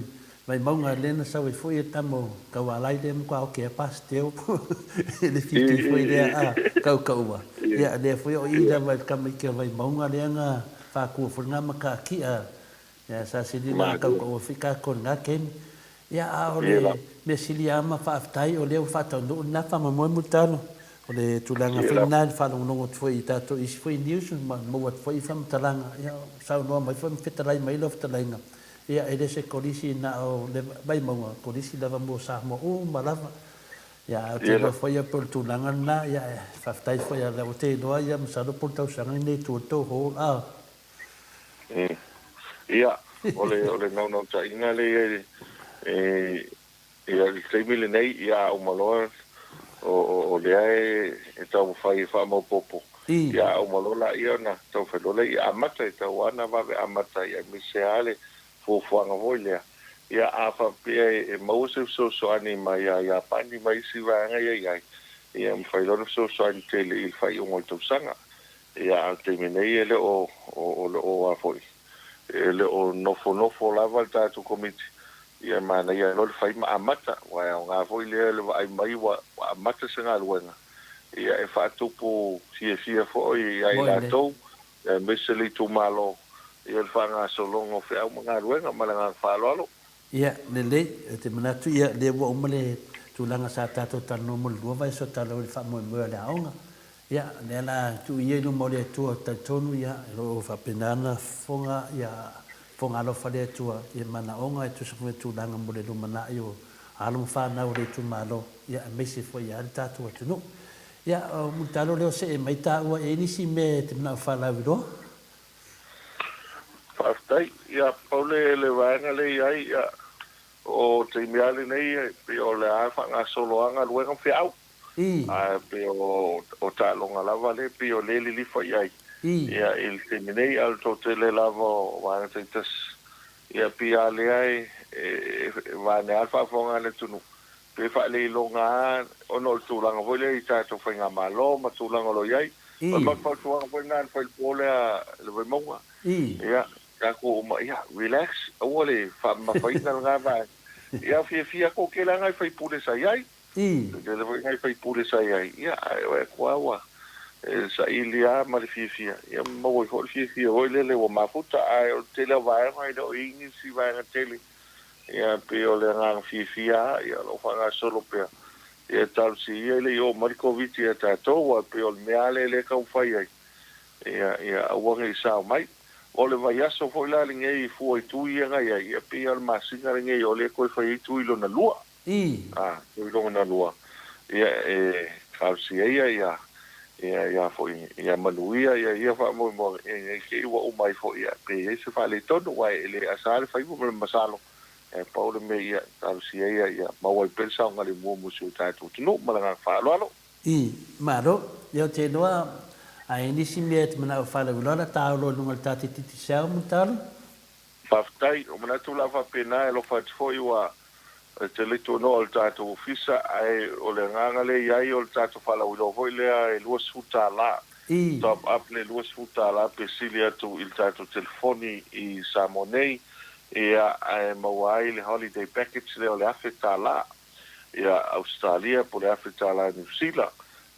Vaimauga lea na sau ai foi e tama o Taualai lea matua oke a Pasiteo i le fiti foi lea a Kaukaua. Ia lea foi o i lava i le tamaiti o Vaimauga lea na faatua foi lena matatia ia sa sili na Kaukaua foi tatou i lena taimi. Ia a o le mea sili lava ma faafetai o lea ua faataunuu lena faamoemoe Mulitalo. O le tulaga foi lena i le faalogologo atu foi i tatou isi foi news ma maua atu foi faamatalaga, ia saunoa mai foi ma fetalai mai lau fetalaiga, ia e le se Kolisi na o le Vaimauga, Kolisi lava mo Samoa uma lava. Ia ae ou te iloa foi ia pei o le tulaga lena, ia e faafetai foi ia ou te iloa ia masalo po o le tausaga lenei e tu ai le tou hall a. Ia, o le o le naunautaiga lea i ai Ia, i le taimi lenei, ia a uma loa, o, o, o lea e, e taumafai e faamaopoopo, ia a uma loa laia ona taumafai loa lea ia amata, e tatau lava ona vave amata ai, aemaise lava le fuafuaga foi lea, ia a faapea e, e maua se fesoasoani mai ia Iapani ma isi vaega ia i ai, ia e mafai loa ona fesoasoani tele i le faaiuga o le tausaga. Ia, a o le taimi nei e le o, o, o le o a foi, e le o nofonofo lava le tatou Komiti, ia e manaia loa le fai ma amata, aua e aoga foi lea le vaai mai ua amata se galuega, ia e faatupu fiafia foi ia i latou, aemaise le itumalo, ia le faagasologa o feau ma galuega. Ma le agaga faaaloalo. Ia, lelei, ou te manatu, ia, lea ua uma le tulaga sa tatou talanoa mo le lua vaiaso talu ai i le faamoemoe o le aoga. Ia, lea la tuu ia i luma o le Atua, talitonu ia, o lo o faapena ona fofoga, ia, fofoga alofa le Atua i manaoga e tusa foi ma tulaga mo le lumanai o alo ma fanau o le itumalo, ia, aemaise foi ia le tatou atunuu. Ia, o Mulitalo lea o see mai taua, e i ai nisi mea e te manao faalauiloa? Faafetai. Ia, pau le, le vaega lea i ai, ia, o taimi lava lenei, e pei o le a faagasolo lava galuega ma feau. Ae pei o, o taaloga lava lea pei o lea e lilifa i ai, ia, i le taimi nei, a o le toatele lava o vaega taitasi, ia, pei lava lea e, e, e vaanea lava le faafofoga a le atunuu, Pe faaleiloga lava ona o le tulaga foi lea i tatou faigamalo ma tulaga o lo o i ai. O le fautuaga foi lena a le failefua lea i le Vaimauga, ia, tatou uma, ia, relax, aua le faamamafaina lena vaega. Ia, fiafia toatele lava nai sui usufono sa i ai, toatele foi nai sui usufono sa i ai, ia, ae o atu lava ua saili lava ma le fiafia, ia ma maua ai foi le fiafia foi lele ua mafuta, ae o le tele o vaega e le o i ai nisi vaega tele. Ia, pei o le agaga fiafia lava, ia, o lo o faagasolo pea. Ia, talosia ia e le i oo mai le Koviti ia tatou, aua e pei o le mea lava lea lea e taumafai ai, ia, ia aua ne i sao mai. O le vaiaso foi la lenei i fua i tui ia na i ai, ia, pei lava o le masina lenei o lea e toe fai ai tui lona lua. A, tui lona lua, ia, e talosia ia, ia, ia, ia foi, ia manuia ia ia faamoemoega, ia, ne i te i ua uma ai foi, ia, pe i ai se faaletonu, aua e le asa le faiva ma le masalo, ae pau le mea ia, talosia ia, ia maua ai pea le saogalemu mo si o tatou atunuu. Ma le agaga faaaloalo. I, Malo, ia ou te iloa a i ai nisi mea e te manao e faalauiloa la ta olo i luga o le ta Digicel Mulitalo. Faafetai, o manatu la faapena e alofa atu foi ua tele tuanoa o le tatou ofisa ae o le agaga lea i ai o le tatou faalauiloa foi lea e $20 top up le $20 pe sili atu i le tatou telefoni i Samoa nei ia ae maua ai le holiday package lea o le $1000 ia Ausetalia po o le $1000 Niu Sila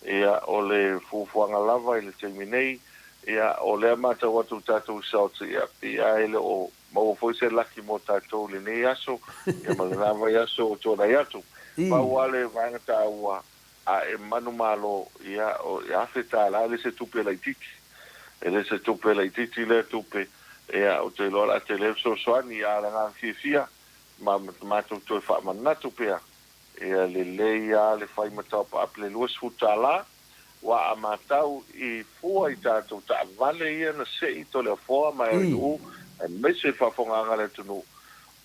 ia o le fuafuaga lava i le taimi nei ia o lea matau atu i le tatou results ia pei a e le o Maua foi se laki mo tatou i lenei aso, ia ma lena vaiaso o tuanai atu. Pau lava le vaega taua, a e manumalo, ia, o le $1000 e le se tupe laitiiti. E le se tupe laitiiti lea tupe, ia, ou te iloa o le a tele le fesoasoani, a o le agaga fiafia, ma matou toe faamanatu pea, ia lelei lava le fai ma top up le $20. Ua a matau i fua i tatou taavale ia na sei Toleafoa ma LU aemaise le faafogaaga a le atunuu,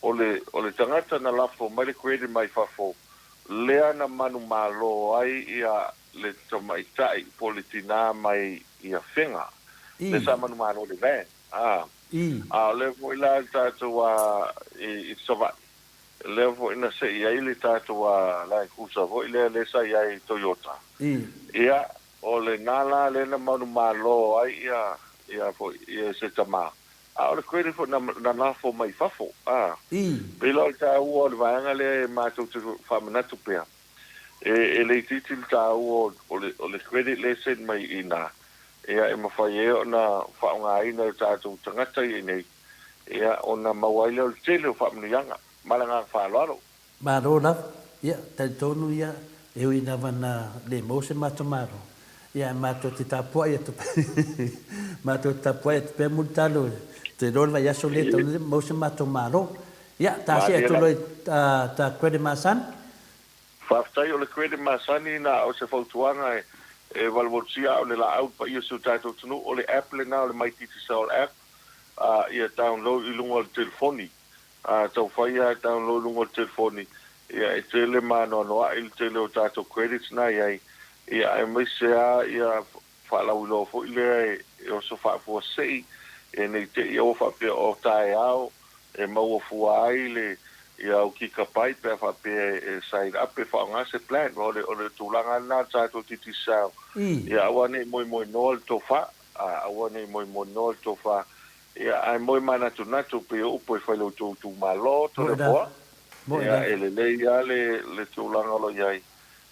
o le o le tagata na lafo mai le credit mai fafo lea na manumalo ai ia le tamaitai po o le tina mai i Afega lea sa manumalo i le van a a o lea foi la le tatou a i Savaii Lea foi na sei ai le tatou Land Cruiser foi lea lea sa i ai Toyota. Ia, o lena la lea na manumalo ai ia ia foi ia se tama. A o le credit foi na na lafo mai fafo, a. Pei la o le taua o le vaega lea e matou te faamanatu pea, e e le itiiti le taua o le o le credit lea e send mai i ina, ia e mafai ai ona faaaogaina e o tatou tagata ia i inei. Ia, ona maua ai lea o le tele o faamanuiaga. Ma le agaga faaaloalo. Malo lava. Ia, talitonu ia, e ui lava na le maua se matou malo, ia ae matou te tapuai atu pea, matou te tapuai atu pea Mulitalo, te iloa le vaiaso lea e tatau ona maua se matou malo. Ia, ta see atu loa i ta credit masani. Faafetai, o le credit masani na o se fautuaga e valuvalusia a o le laau paia o si o tatou atunuu, o le app lena o le My Digicel app, a ia download i luga o le telefoni. A taufai lava e download i luga o le telefoni, ia e tele ma anoanoai le tele o tatou credits na i ai, ia aemaise lava ia faalauiloa foi lea e oso faafuasei, e ne i te i aua faapea o taeao e maua fua ai le ia au gigabyte pe a faapea e sign up e faaaoga se plan. O le o le tulaga lena a le tatou Digicel, ia aua ne i moemoenoa le tofa. A aua ne i moemoenoa le tofa, ia, ae moe manatunatu pei o upu e fai i lo outou itumalo, Toleafoa. Ia, e lelei lava le, le tulaga o lo o i ai,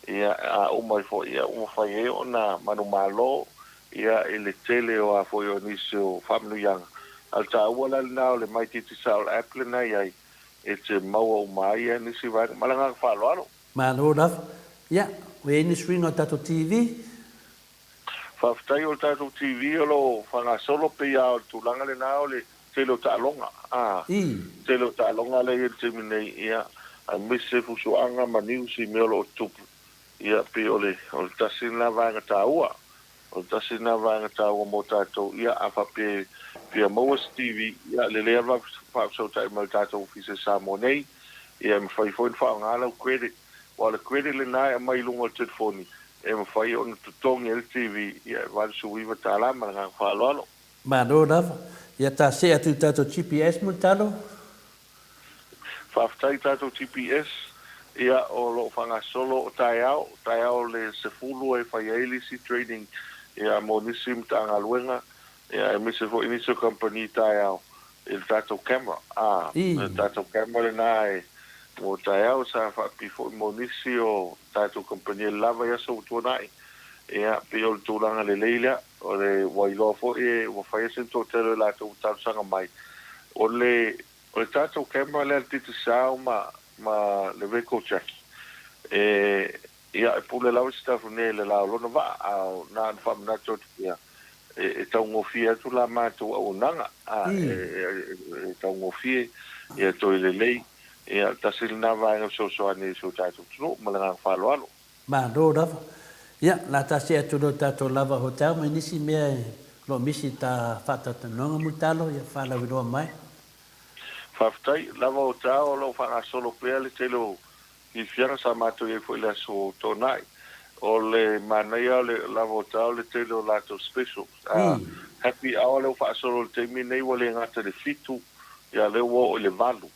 ia, a uma ifo, ia, ua mafai ai ona manumalo, ia, i le tele o a foi o nisi o faamanuiaga. A o le taua la lena o le My Digicel App lena e i ai, e te maua uma ai ia nisi vaega. Ma le agaga faaaloalo. Malo lava. Ia, ua i ai ni suiga o tatou TV? Faafetai o le tatou TV o lo o faagasolo pei a o le tulaga lena o le tele o taaloga a tele o taaloga lea i le taimi nei ia aemaise fusuaga ma news i mea o lo o tutupu ia pei o le o le tasi lena vaega taua o le tasi lena vaega taua mo tatou ia a faapea e fia maua se TV ia lelei lava faafesootai mai le tatou ofisa i Samoa nei ia e mafai foi ona faaaoga lau credit aua o le credit lena e aumai i luga o le telefoni E mafai ona totogi ai le TV, ia e $89 ma le agaga faaaloalo. Malo lava. Ia ta see atu i tatou GPS Mulitalo. Faafetai i tatou GPS, ia o lo o faagasolo o taeao, taeao le 10 e fai ai le isi training ia mo nisi Matagaluega ia aemaise foi nisi o kamupani taeao i le tatou camera, a, le tatou camera lena e mo taeao sa faapi foi mo nisi o tatou kamupani e lava i aso ua tuanai. Ia, pei o le tulaga lelei lea, o le, ua iloa foi e, ua fai ese le toatele o i latou ua talosaga mai. O le, o le tatou camera lea a le Digicel ma, ma le Record Jack, e, ia, e pule lava si Tafunē i le la o lona vaa, a o na ona faamanatu atu pea, e, e taugofie atu la matou auaunaga, a, e, e, e taugofie, ia toe lelei. Ia, tasi lena vaega fesoasoani i si o tatou atunuu. Ma le agaga faaaloalo. Malo lava. Ia, la ta see atu loa i tatou Lava Hotel ma nisi mea o lo o misi i ta faatalatalanoaga Mulitalo, ia faalauiloa mai. Faafetai. Lava Hotel o lo o faagasolo pea le tele o fiafiaga sa matou i ai foi i le aso Toonai. O le manaia o le lava o tao le tele o latou specials. Happy hour lea ua faasolo i le taimi lenei ua le gata i le fitu, ia lea ua oo i le valu.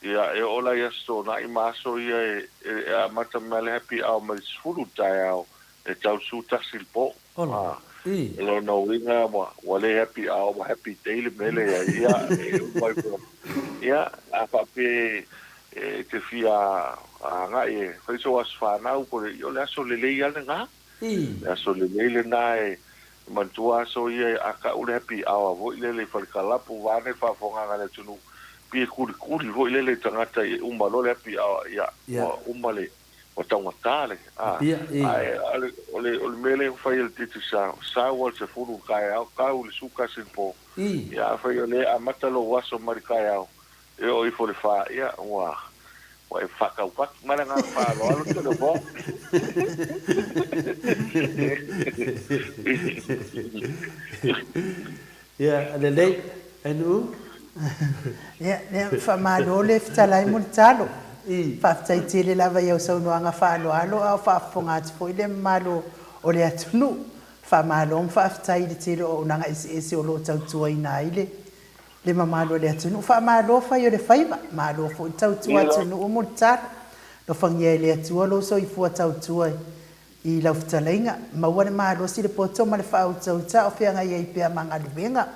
Ia e oo la i Aso Toonai ma aso ia e amata mai le happy hour mai le 10 i le taeao e tau le 11 i le po. Ola. I. O lona uiga ua le happy hour ua happy day le mea lea i ai. Ia e uma ifo. Ia a faapea e te fia agai e fai sou aso fanau po o le, ia o le aso lelei lava lena. I. Le aso lelei lena e manatua aso ia a tau le happy hour foi lele i Falekalapu vaeane le faafofogaaga a le atunuu, pei e kulikuli foi lele i tagata e uma loa le happy hour, ia ua uma le, ua taugata le, a, ae o le, o le mea lea ua fai e le Digicel, sau lava i le 10 i le taeao, tau i le 11 i le po, ia afai o lea e amata lou aso mai le taeao, E oo ifo i le fa, ia, ua, ua e faataupatu. Ma le agaga faaaloalo Toleafoa. Ia, lelei, Ainuu. Ia, lea, faamalo le fetalai mo le talo. Faafetai tele lava i au saunoaga faaaloalo a o faafofoga atu foi le mamalu o le atunuu. Faamalo ma faafetai i le tele o auaunaga eseese o lo o tautuaina ai le Le mamalu o le atunuu, faamalo fai o le faiva, malo foi le tautua atunuu mo le tala. Alofagia e le Atua lou soifua tautua i lau fetalaiga, maua le malosi, le poto ma le faautauta o feagai ai pea ma galuega.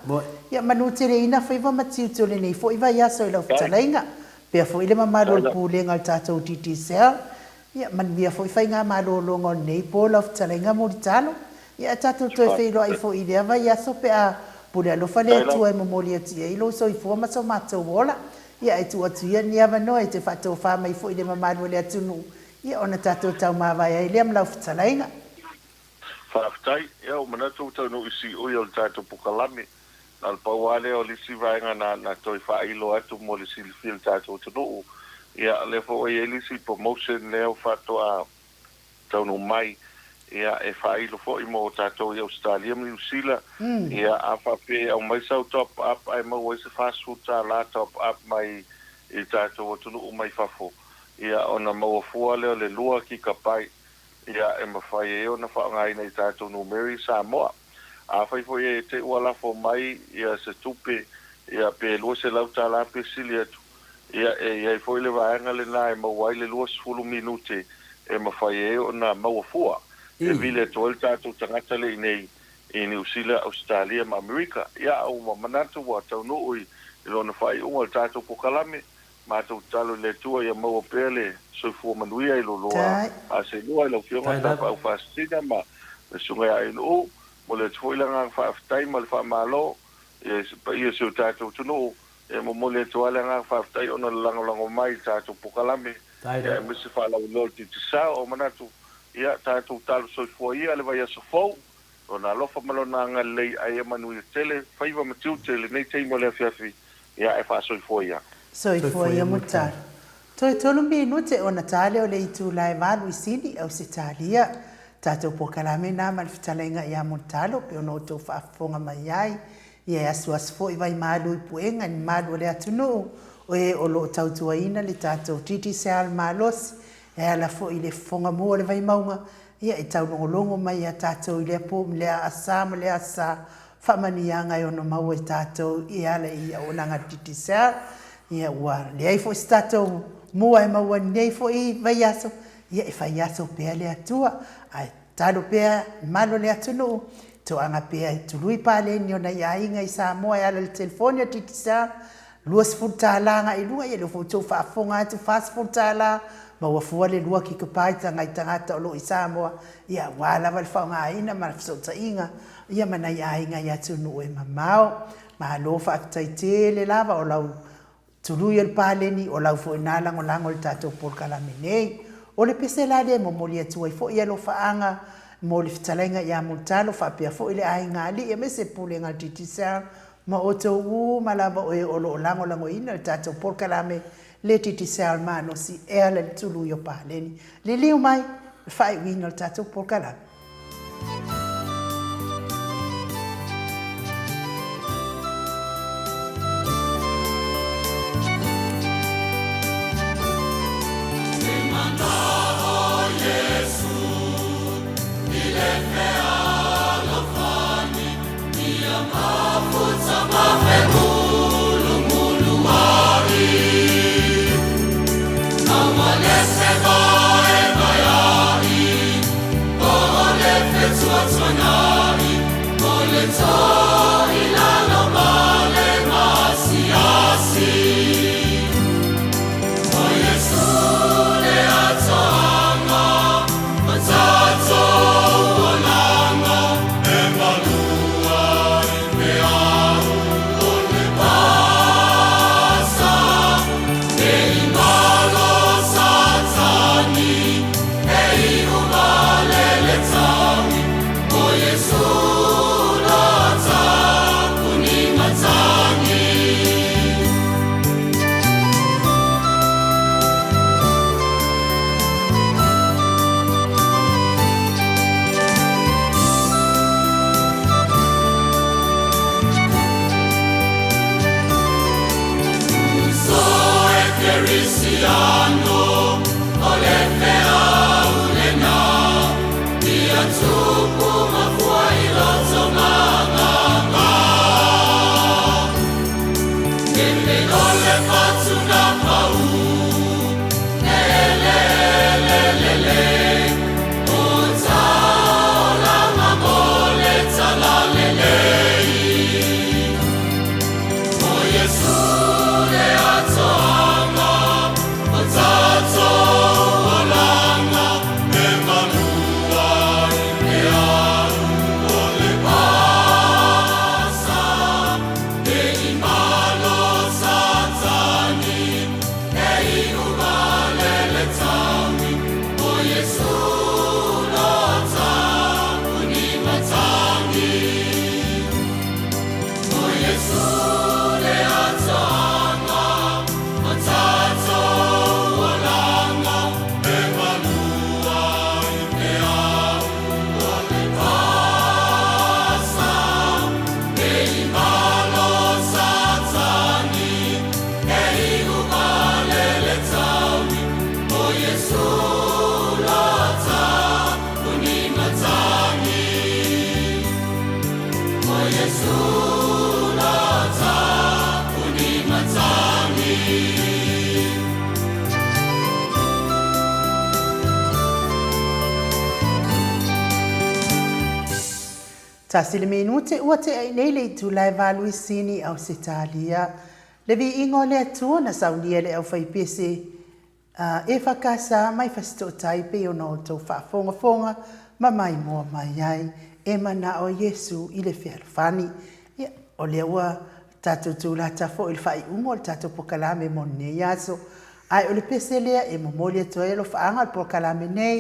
Ia manuteleina faiva ma tiute o lenei foi vaiaso i lau fetalaiga, pea foi le mamalu o le Pulega o le tatou Digicel. Ia manuia foi faigamalologa o lenei po lau fetalaiga Mulitalo. Ia ae tatou toe feiloai foi i lea vaiaso pe a pule alofa le Atua e momoli atu i ai lou soifua ma so matou ola. Ia ae tuu atu ia lenei avanoa e te faatofa mai foi i le mamalu o le atunuu, ia ona tatou taumavae ai lea ma lau fetalaiga. Faafetai. Ia ua manatu ua taunuu i siui o le tatou pokalame. Na o le pau lava lea o le isi vaega na na toe faailo atu mo le silafia e le tatou atunuu. Ia, o lea foi ua i ai le isi promotion lea ua faatoa taunuu mai, ia, e faailo foi mo tatou i Ausetalia ma Niu Sila. Ia, a faapea e aumai sau top up ae maua ai se $40 top up mai i le tatou atunuu mai fafo, ia, ona maua fua lea o le lua kikapai, ia, e mafai ai ona faaaogaina i tatou numera i Samoa. Afai foi e te ua lafo mai ia se tupe ia pe $200 pe sili atu, ia e i ai foi le vaega lena e maua ai le 20 minute e mafai ai ona maua fua e vili atu ai le tatou tagata le i nei i Niu Sila, Ausetalia ma Amerika. Ia ua manatu ua taunuu i lona faaiuga o le tatou pokalame, Matou tatalo i le Atua ia maua pea le soifua manuia i lo loa faaselua i lau Afioga Tapaau Faasisina ma le Susuga ia Ainuu. Momoli atu foi le agaga faafetai ma le faamalo i le paia o si o tatou atunuu. E momoli atu lava le agaga faafetai ona o le lagolago mai i le tatou pokalame aemaise faalauiloa o le Digicel. O manatu, ia tatou talo soifua ia le vaiaso fou, Lona alofa ma Lona agalelei ae ia manuia tele faiva ma tiute i lenei taimi o le afiafi, ia ae faasoifua ia. Soifua ia Mulitalo. Toe tolu minute ona ta lea o le itula e valu i Sini, Ausetalia. Tatou polokalame na ma le fetalaiga ia Mulitalo pei ona outou faafofoga mai ai. Ia e asuasu foi vaimalu i puega i le mamalu o le atunuu o e o lo o tautuaina le tatou Digicel malosi e ala foi i le fofoga mua o le Vaimauga Ia, e taulogologo mai ia tatou i lea po ma lea asa ma lea asa, faamanuiaga e ono maua i tatou e ala i auaunaga a le Digicel. Ia, ua leai foi se tatou mua e maua i lenei foi vaiaso, ia e fai aso pea le Atua, ae tatalo pea le malu o le atunuu, toaga pea e tului paleni o nai aiga i Samoa e ala i le telefoni a le Digicel, $20 agai i luga, ia lea foi ua outou faafofoga atu, $40, maua fua le lua kikapaita nai tagata o lo o i Samoa, ia aua lava le faaaogaina ma le fesootaiga, ia ma nai aiga i atunuu e mamao. Malo faafetai tele lava o lau tului o le paleni, o lau foi na lagolago i le tatou polokalame nei. O le pese la lea e momoli atu ai foi alofaaga mo le fetalaiga ia Mulitalo faapea foi le aiga alii aemaise le Pulega a le Digicel Ma outou uma lava o e o lo o lagolagoina le tatou polokalame le Digicel malosi e ala i le tului o paleni. Liliu mai le faaiuina o le tatou polokalame. Tasi le minute ua tea i nei le itula e valuisini Ausetalia. Le viiga o le Atua na saunia le aufaipese EFKS mai Fasitootai pei ona outou faafogafoga ma maimoa mai ai e manao Iesu i le fealofani. Ia, o lea ua tatou tulata foi i le faaiuga o le tatou polokalame mo lenei aso. Ae o le pese lea e momoli atu ai alofaaga o le polokalame nei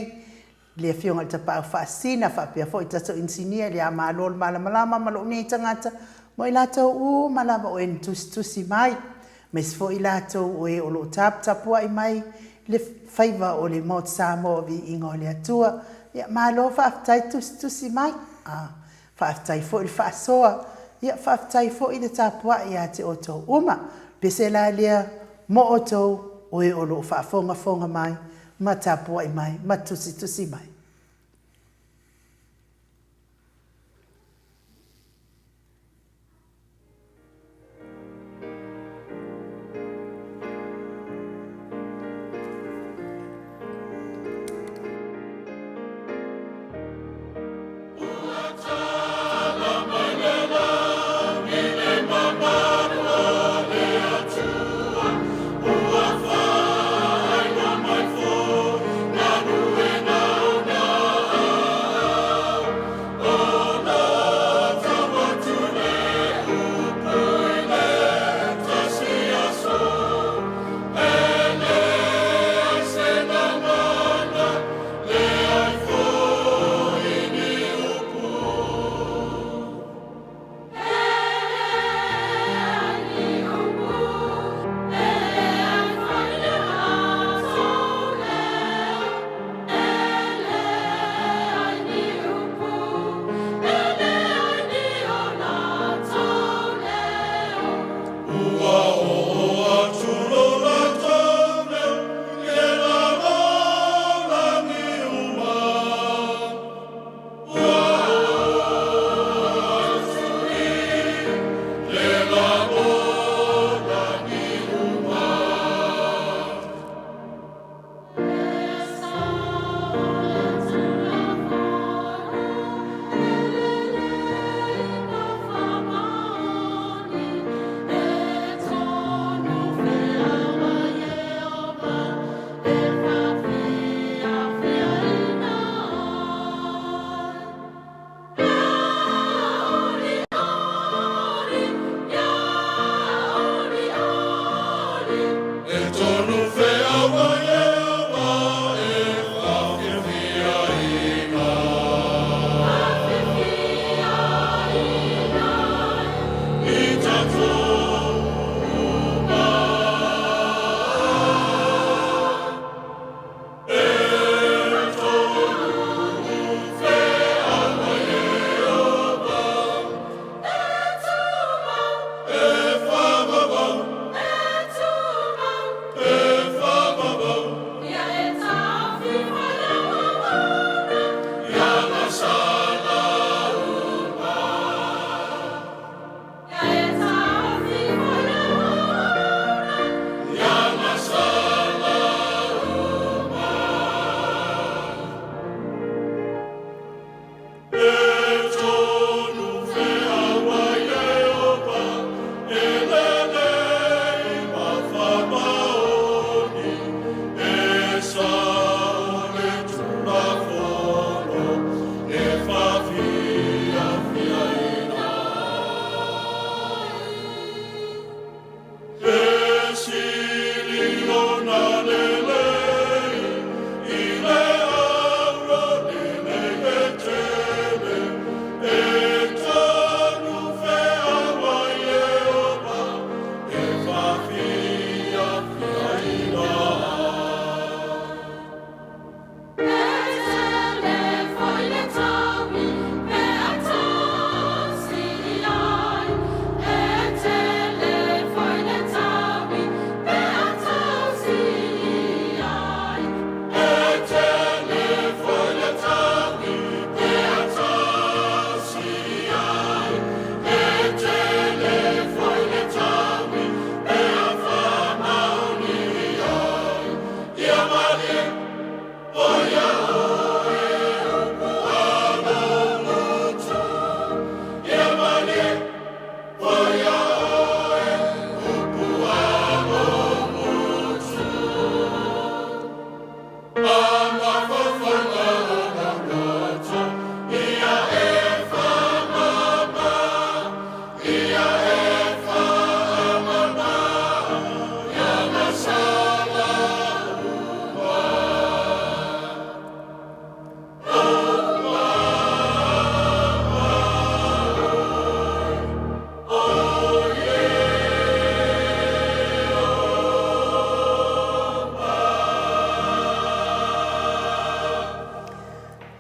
i le Afioga i le Tapaau Faasisina faapea foi tatou inisinia i le Malo o le Malamalama ma lou nei tagata mo i latou uma lava o e na tusitusi mai aemaise foi i latou o e o lo o taputapuai mai le faiva o le Maota Samoa o Viiga o le Atua. Ia, malo faafetai tusitusi mai. A, faafetai foi le faasoa. Ia, faafetai foi le tapuai ia te outou uma. Pese la lea mo outou o e o lo o faafogafoga mai ma tapuai mai ma tusitusi mai.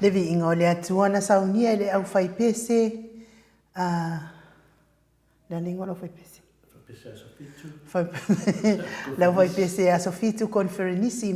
Le viiga o le Atua na saunia e le aufaipese a Le a le igoa o le aufaipese? Le aufaipese Aso Fitu Koniferenisi i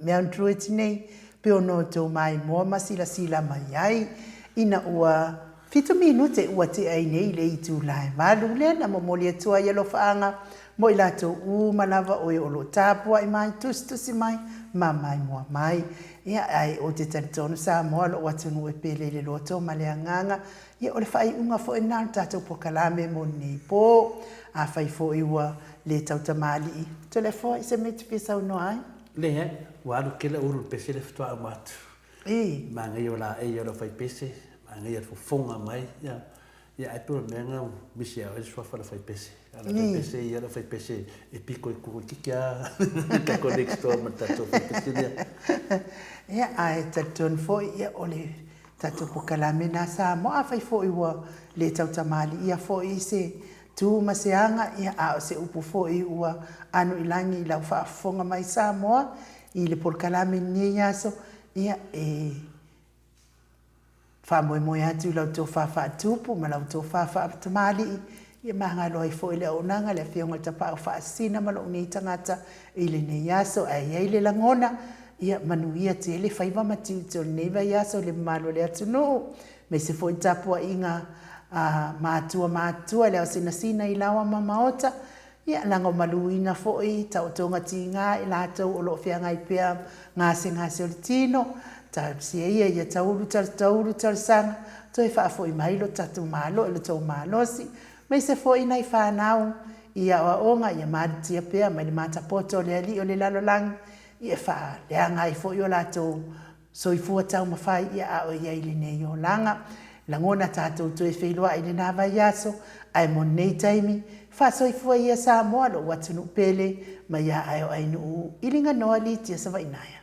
Mount Druitt nei, pe ono outou maimoa ma silasila mai ai, ina ua Fitu minute ua tea ai nei i le itula e valu lea na momoli atu ai alofaaga mo i latou uma lava o e o lo o tapuai mai, tusitusi mai ma maimoa mai. Ia, ae ou te talitonu Samoa lou atunuu e pele i le loto ma le agaga. Ia, o le faaiuga foi lena o le tatou polokalame mo lenei po. Afai foi ua le tautamalii, Toleafoa i se mea e te fia saunoa ai? Leai, ua alu tele ulu i le pese lea faatoa uma atu. Manaia o laei o le aufaipese, manaia le fofoga mai, ia, ia ae pei o le mea lena ua misi ia oe le suafa o le aufaipese. A o le aufaipese ia, o le aufaipese e pito i toeitiiti lava tatou next door ma le tatou aufaipese lea. Ia, ae talitonu foi, ia, o le tatou polokalame lena Samoa. Afai foi ua le tautamalii foi se tu ma se aga, ia, a o se upu foi ua anu i lagi i lau faafofoga mai Samoa, I le polokalame i lenei aso, ia, e faamoemoe atu i lau tofa faatupu ma lau tofa faatamalii, ia magalo ai foi le auaunaga a le Afioga i le Tapaau Faasisina ma lou nei tagata i lenei aso. Ae i ai le lagona, ia manuia tele faiva ma tiute o lenei vaiaso i le mamalu o le atunuu, aemaise foi tapuaiga a matua matutua i le ao sinasina i laoa ma maota, Ia lagomaluina foi taotoga tiga i latou o lo o feagai pea gasegase o le tino, talosia ia ia taulu taulu talosaga, toe faafoi mai lo tatou Malo i lo tou malosi, aemaise foi nai fanau i aoaoga ia malutia pea mai le matapoto o le Alii o le lalolagi, ia faaleaga ai foi o latou Soifua taumafai ia a o i ai i lenei olaga. Lagona tatou toe feiloai i lena vaiaso, ae mo lenei taimi, faasoifua ia Samoa lou atunuu pele, mai a ae o Ainuu i Liganoa Litia Savainaea.